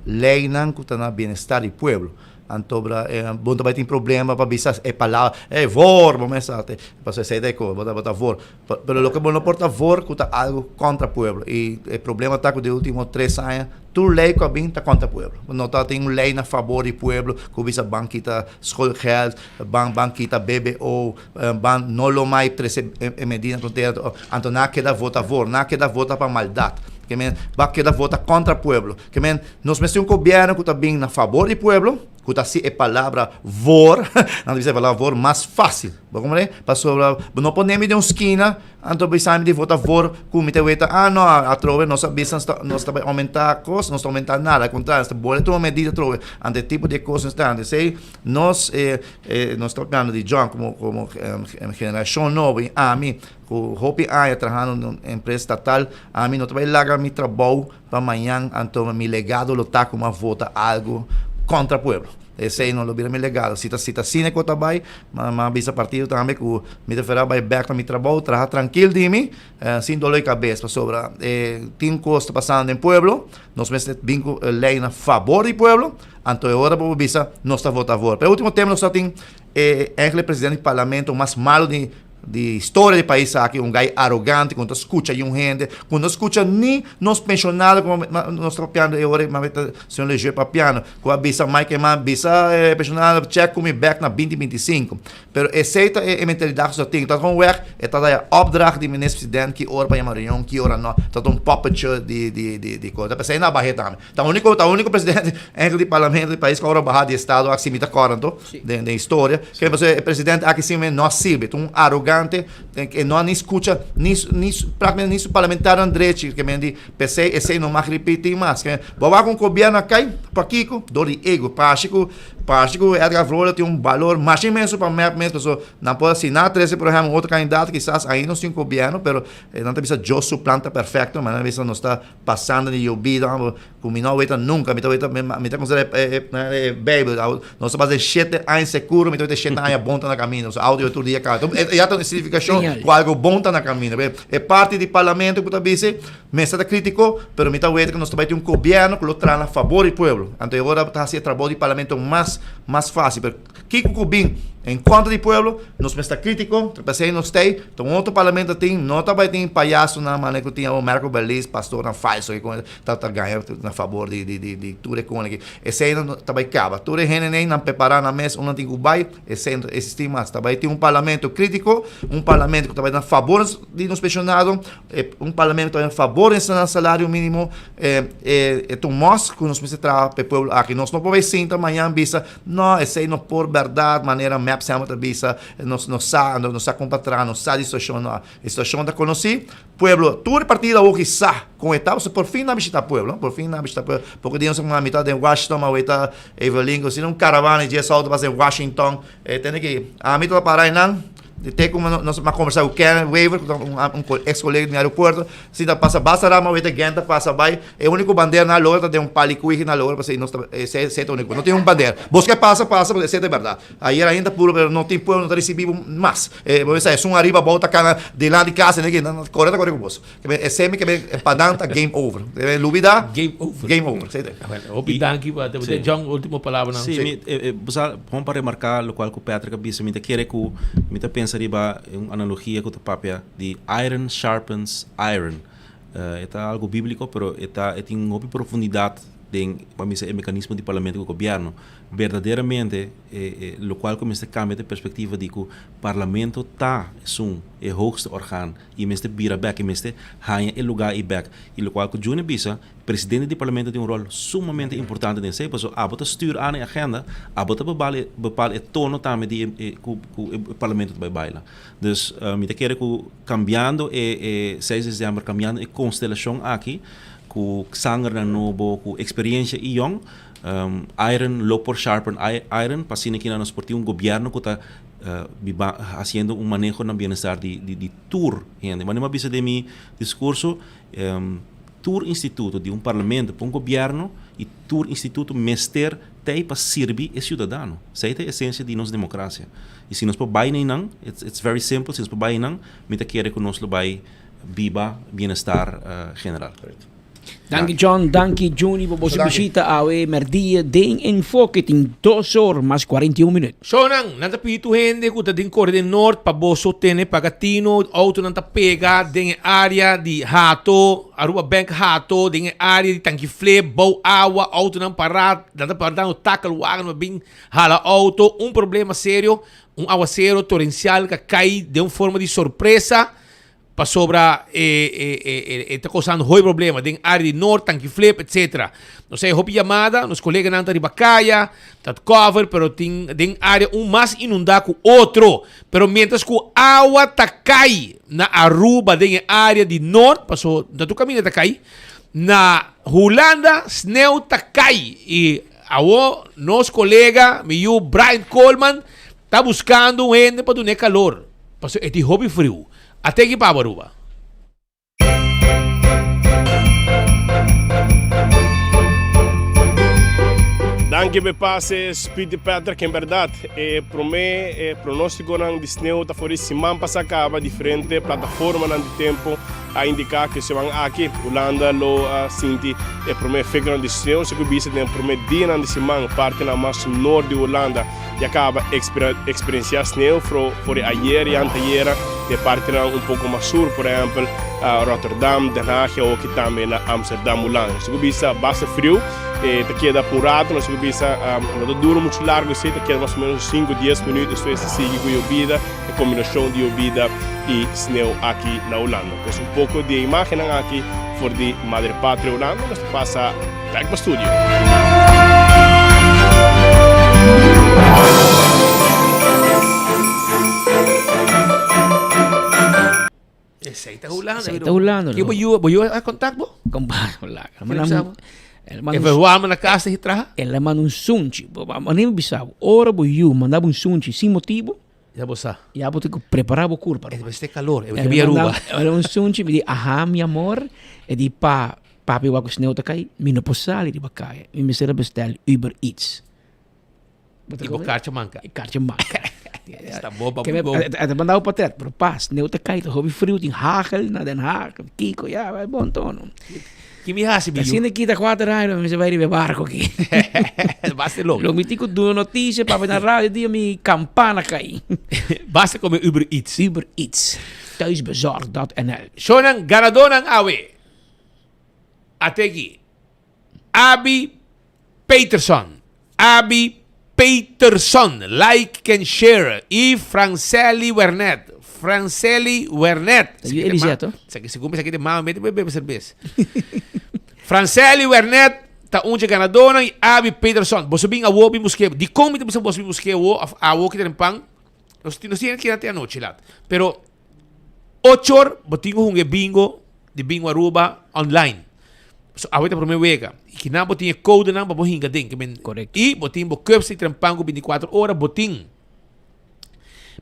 Speaker 7: leinan ku ta na bienestar di pueblo. Anto bra bo no ta bai tin problema pa bisa e palabra ey voor bo mester ta pasobra esei ta e kos bo ta bo ta voor. Pero loke bo no por ta voor ku ta algu kontra pueblo i e problema ta ku den ultimo tres aña tur lei ku a bin ta kontra pueblo. No ta tin un lei na fabor di pueblo ku bisa ban kita schoolgeld, ban ban kita BBO, ban no lo mai trese e medida na frontera. Anto nan a keda vota voor, nan a keda vota pa maldat. Ke men bo a keda vota kontra pueblo. Ke men nos mester un gobièrnu ku ta bin na fabor di pueblo. Ku ta hasi e palabra voor, nan ta bisa e palabra voor mas fásil. Bo komprende? Pasobra bo no pone mi den un skina, anto bisa mi di vota voor ku mi ta weta, ah no, atrobe nos a bisa nos ta bai oumentá kos, nos ta oumentá nada, al kontrario, nos ta bole tuma medida atrobe. Anto e tipo di kos ta. Anto esei nos, nos ta papiando di John komo komo generashon nobo i ami ku hopi aña trahando den un empresa estatal, ami no ta bai laga mi trabou Pa mañan anto mi legado lo ta ku a vota algu kontra pueblo. Esei no lo bira mi legado. Si ta si ta asina ku ta bai, m'a bisa partido tambe ku mi ta fera bai bèk na mi trabou, traha trankil di mi, sin dolor di kabes. Pasobra tin kos ta pasando den pueblo, nos mester bin ku lei na fabor di pueblo, anto e ora bo por bisa nos ta vota for. Pa e ultimo tempo nos ta tin e enkele presidente di parlamento mas malu di Di historia di pais aki un gai arogante ku no ta skucha niun hende, ku no skucha ni nos penshonado ku nos ta papiando e ora ei mami ta señor Lejeune papiando ku a bisa Mike Eman bisa e penshonado chèk ku mi bèk na binti 25. Pero esei ta e mentalidat ku nos ta tin. Ta gewoon wèg e ta daya opdracht di minister president ki ora pa yama reunion ki ora no. Ta un puppet di di di kos. Ta p'esei nan a bah'é tambe. Ta úniko ta úniko presidente eigenlijk di parlamento di pais ku a ora baha di estado aki si mi ta kòrda anto den den historia. Ke pasobra e presidente aki si no a sirbi. Ta un arogante e no a ni skucha ni ni praktikamente ni su parlamentarionan drechi. Ke men di p'esei esei no mag ripití mas. Ke bo a wak un gobièrnu a kai pakiko? Dor di ego. Parse ku parse ku Edgar Vrolijk tin un balor masha inmenso pa mep mes pasobra nan por a si nan a trese por ehèmpel un otro kandidato kisas ainda nos tin gobièrnu pero nan ta bisa Dios su plan ta perfekto ma nan ta bisa nos ta Pasando di yobida ku mi no weta nunka, mi ta weta, mi ta konsidera e Beibel, nos ta pasa e shete aña sekuro, mi ta weta e shete aña bon ta na kaminda, so auto tur dia kaba. E ya ta un signifikashon ku algu bon ta na kaminda. E parti di parlamento ku ta bisa, mester ta kritiko, pero mi ta weta ku nos ta bai tin un gobièrnu ku lo traha na fabor di pueblo. Anto e ora ta hasi e trabou di parlamento mas mas fásil. Kiko ku bin en kontra di pueblo, nos mester ta kritiko, ta p'esei nos t'ei, ta un otro parlamento tin, no ta bai tin payasonan manera ku tin awor Marco Beliz, pastornan falso ku ta ta gaña na fabor di di di di tur e kon aki. Esei nan ta bai kaba. Tur e hendenan nan prepará nan mes unda tin ku bai, esei no ta eksistí mas. Ta bai tin un parlamento kritiko, un parlamento ku ta bai na fabor di nos penshonado, un parlamento ku ta bai na fabor di nan salario mínimo. E ta un mòs ku nos mester traha pa e pueblo aki. Nos no por bai sinta mañan bisa, No, esei no por bèrdat, manera mep semper ta bisa, nos no sa, nos no sa kon pa traha, nos sa di situashon, no. E situashon ta konosí, pueblo, tur e partido awor ki sa kon e ta, pasobra por fin nan a bishitá pueblo, por fin nan a bishitá pueblo. Poko dia nos a kuma mitá den Washington, ma awor ta Evelyn ku asina un karavana di dies outo pasa den Washington, e tende ki ami tabata para einan. Te ku nos a kombersá ku Kenneth Wever, ku ta un eks kolega di mi aeropuerto, si ta pasa basta rama wete gen ta pasa bai, e úniko bandera nan a logra ta den un pali kuihi nan a logra pasobra nos ta esei ta úniko, no tin un bandera. Bos ke pasa, pasa pasobra esei ta e bèrdat. Ayer ainda puro pero no tin pueblo no ta risibí bo mas. Bo bisa esun ariba abou ta kana dilanti kas esei nan ta kore ta kore ku bos. Esei mi ke men pa nan ta game over. Lubida,
Speaker 17: Game over.
Speaker 7: Game over, esei ta.
Speaker 17: Hopi danki pa
Speaker 8: Sí.
Speaker 17: John, ultimo palabranan.
Speaker 8: Sí, mi, eh, eh, bo sa, bon pa remarká lokual ku Patrick a bisa, mi ta kere ku mi ta pensa riba un analogia ku ta papia di iron sharpens iron. Eh, e ta algu bíbliko, pero e ta, e tin hopi profundidat den, pa mi sa, e mekanismo di parlamento ku gobièrnu. Berdaderamente, e, e lokual ku mester kambia ta e perspektiva di ku parlamento ta esun, e hoogste orgaan, i mester bira bèk, e mester haña e lugá ei bèk. I lokual ku Juni a bisa, presidente di parlamento tin un ròl sumamente importante den esei, pasobra abo ta stür aan e agenda, abo ta bebal e bepal e tono tambe di e ku ku e parlamento ta bai baila. Dus mi ta kere ku kambiando e e seis di desèmber, kambiando e konstelashon aki ku sangernan nobo, ku eksperiensha i yòn, iron lo por sharpen iron pa asina kina nos por tin un gobièrnu ku ta biba hasiendo un maneho na bienestar di di tur hende. Manera mi a bisa den mi diskurso, tur instituto di un parlamento pa un gobièrnu i tur instituto mester t'ei pa sirbi e siudadano. Esei ta e esensia di nos demokrasia. I si nos por bai na einan, it's it's very simple, si nos por bai einan, mi ta kere ku nos lo bai biba bienestar general.
Speaker 3: Danki John, danki Juni pa boso bishita awe merdia den Enfoke tin dos or mas 41 minuut.
Speaker 17: Shownan, nan ta pidi tur hende ku ta den kore den Noord pa boso tene paga tino, autonan ta pega den e area di Hato, Aruba Bank Hato, den e area di Tanki Flip, bou awa, autonan para, nan ta dando takelwagen pa bin hala auto, un problema serio, un awasero torencial ka kai den un forma di sorpresa. Pasobra e e ta kosando hopi problema den área di Noord, Tanki Flip, etcetera. Nos haya hopi yamada, nos koleganan ta riba kaya, ta cover, pero tin den área un mas inundá ku otro. Pero mientras ku awa ta kai na Aruba den e área di Noord, paso na tur kaminda ta kai, na Hulanda sneu ta kai. I awo nos kolega, mi yu Brian Coleman, ta buskando un hende pa dun'é kalor. Pasobra e tin hopi friu. A teki pa bo Aruba.
Speaker 6: Danki p'e pase Speedy Patrick, en berdad e prome e pronosticonan di sneeuw ta for di siman pasa caba, diferente plataformanan di tempo a indica cu e siman aki Hulanda lo sinti e prome efectonan di sneeuw, si cu bisa den e prome dianan di siman partinan mas noord di Hulanda. Ya caba experiencia sneeuw for di ayer y antayera den partinan un poco mas sur, por ehempel Rotterdam, Den Haag y awoki tambe na Amsterdam, Hulanda. Nos tin cu bisa basta friu, e ta keda pa un rato, nos tin cu bisa no ta dura mucho largo esey, ta keda mas o menos un cinco dies minuut despues ta sigui cu yobida, e combinacion di yobida y sneeuw aki na Hulanda. Pues un poco di e imagennan aki for di Madre Patria Hulanda nos ta pasa. Back pa studio.
Speaker 17: Esei ta Hulanda.
Speaker 3: Esei ta Hulanda.
Speaker 17: Ki bo yu, bo yu a contact bo?
Speaker 3: Compa, hola.
Speaker 17: E verwarmen na casa y traha?
Speaker 3: El a manda un sunchi. Mane mi bisa bo, ora bo yu manda bo un sunchi sin motibo,
Speaker 17: Ya bo sa.
Speaker 3: Ya bo tin ku prepará bo kurpa.
Speaker 17: E mester kalor, e mester bia Aruba.
Speaker 3: El un sunchi, mi di, aha mi amor, e di pa, papi wak ku sneu ta kai, mi no por sali riba kaya, mi mester a bestel Uber Eats.
Speaker 17: I bo karcha manka.
Speaker 3: E karcha manka.
Speaker 17: Esta bo pa bo.
Speaker 3: E ta mandá bo patret, pero pa, sneu ta kai, ta hopi friu, tin hagel na Den Haag, kiko, ya, bon tono.
Speaker 17: Ki mi hasi mi yu?
Speaker 3: Asina kita kuater aña mi se bai riba e barco aki.
Speaker 17: Basta loco.
Speaker 3: Lo mi tin ku duna noticia papia na radio dia mi campana kai.
Speaker 17: Basta come Uber Eats.
Speaker 3: Uber Eats. Thuisbezorgd.nl.
Speaker 17: Shownan ganadornan awe. Ateki. Abi Peterson. Abi Peterson. Like and share. Y Franceli Wernet. Franceli Wernet.
Speaker 3: Ta yu Elisea to?
Speaker 17: Esaki segun mi esaki ta mama mete bebe serbes. Franceli Wernet ta un dje ganadornan y Abi Peterson. Boso bin awo bin buske. Dikon mi ta bisa boso bin buske awo of awo ki ta den pan? Nos nos tin keda te anochi lat. Pero Ocho or bo tin ku hunga e bingo di Bingo Aruba online. So awe ta prome wega. I kinan bo tin e codenan pa bo hinga den. Ke men
Speaker 3: Correcto.
Speaker 17: I bo tin bo cups di trempan ku 24 ora bo tin.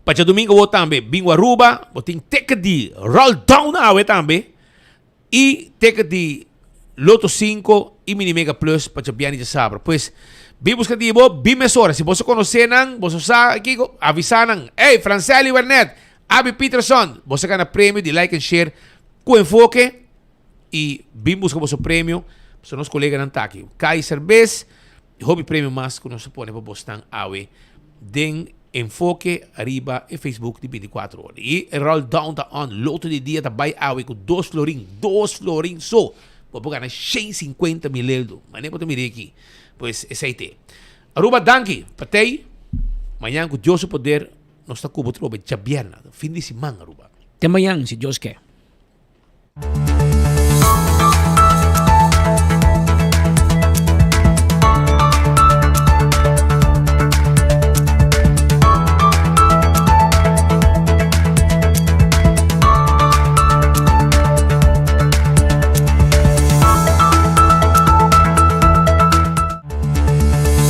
Speaker 17: Pa djadumingo awo tambe Bingo Aruba bo tin ticket di Roll Down awe tambe. I ticket di Lotto 5 i Mini Mega Plus pa djabièrnè i djasabra. Pues, bin buska di bo, bin mesora. Si boso konosé nan, boso sa kiko, avisá nan. Ey, Francely Wernet, Abi Peterson, boso a gana premio di Like and Share ku Enfoke i bin buska boso premio. Pasobra nos koleganan ta aki. Kai serbes i hopi premio mas ku nos a pone pa bosnan awe den Enfoke ariba e Facebook di 24 ora. I e roll down ta on. Loto di dia ta bai awe ku dos florin. Dos florin so. Bo por gana 150 mil eldo. Mane bo ta mira aki. Pues esei te. Aruba danki pa tei. Mañan ku Dios su poder nos ta ku bo trobe djabièrnè. Fin di siman Aruba.
Speaker 3: Te mañan si Dios ke.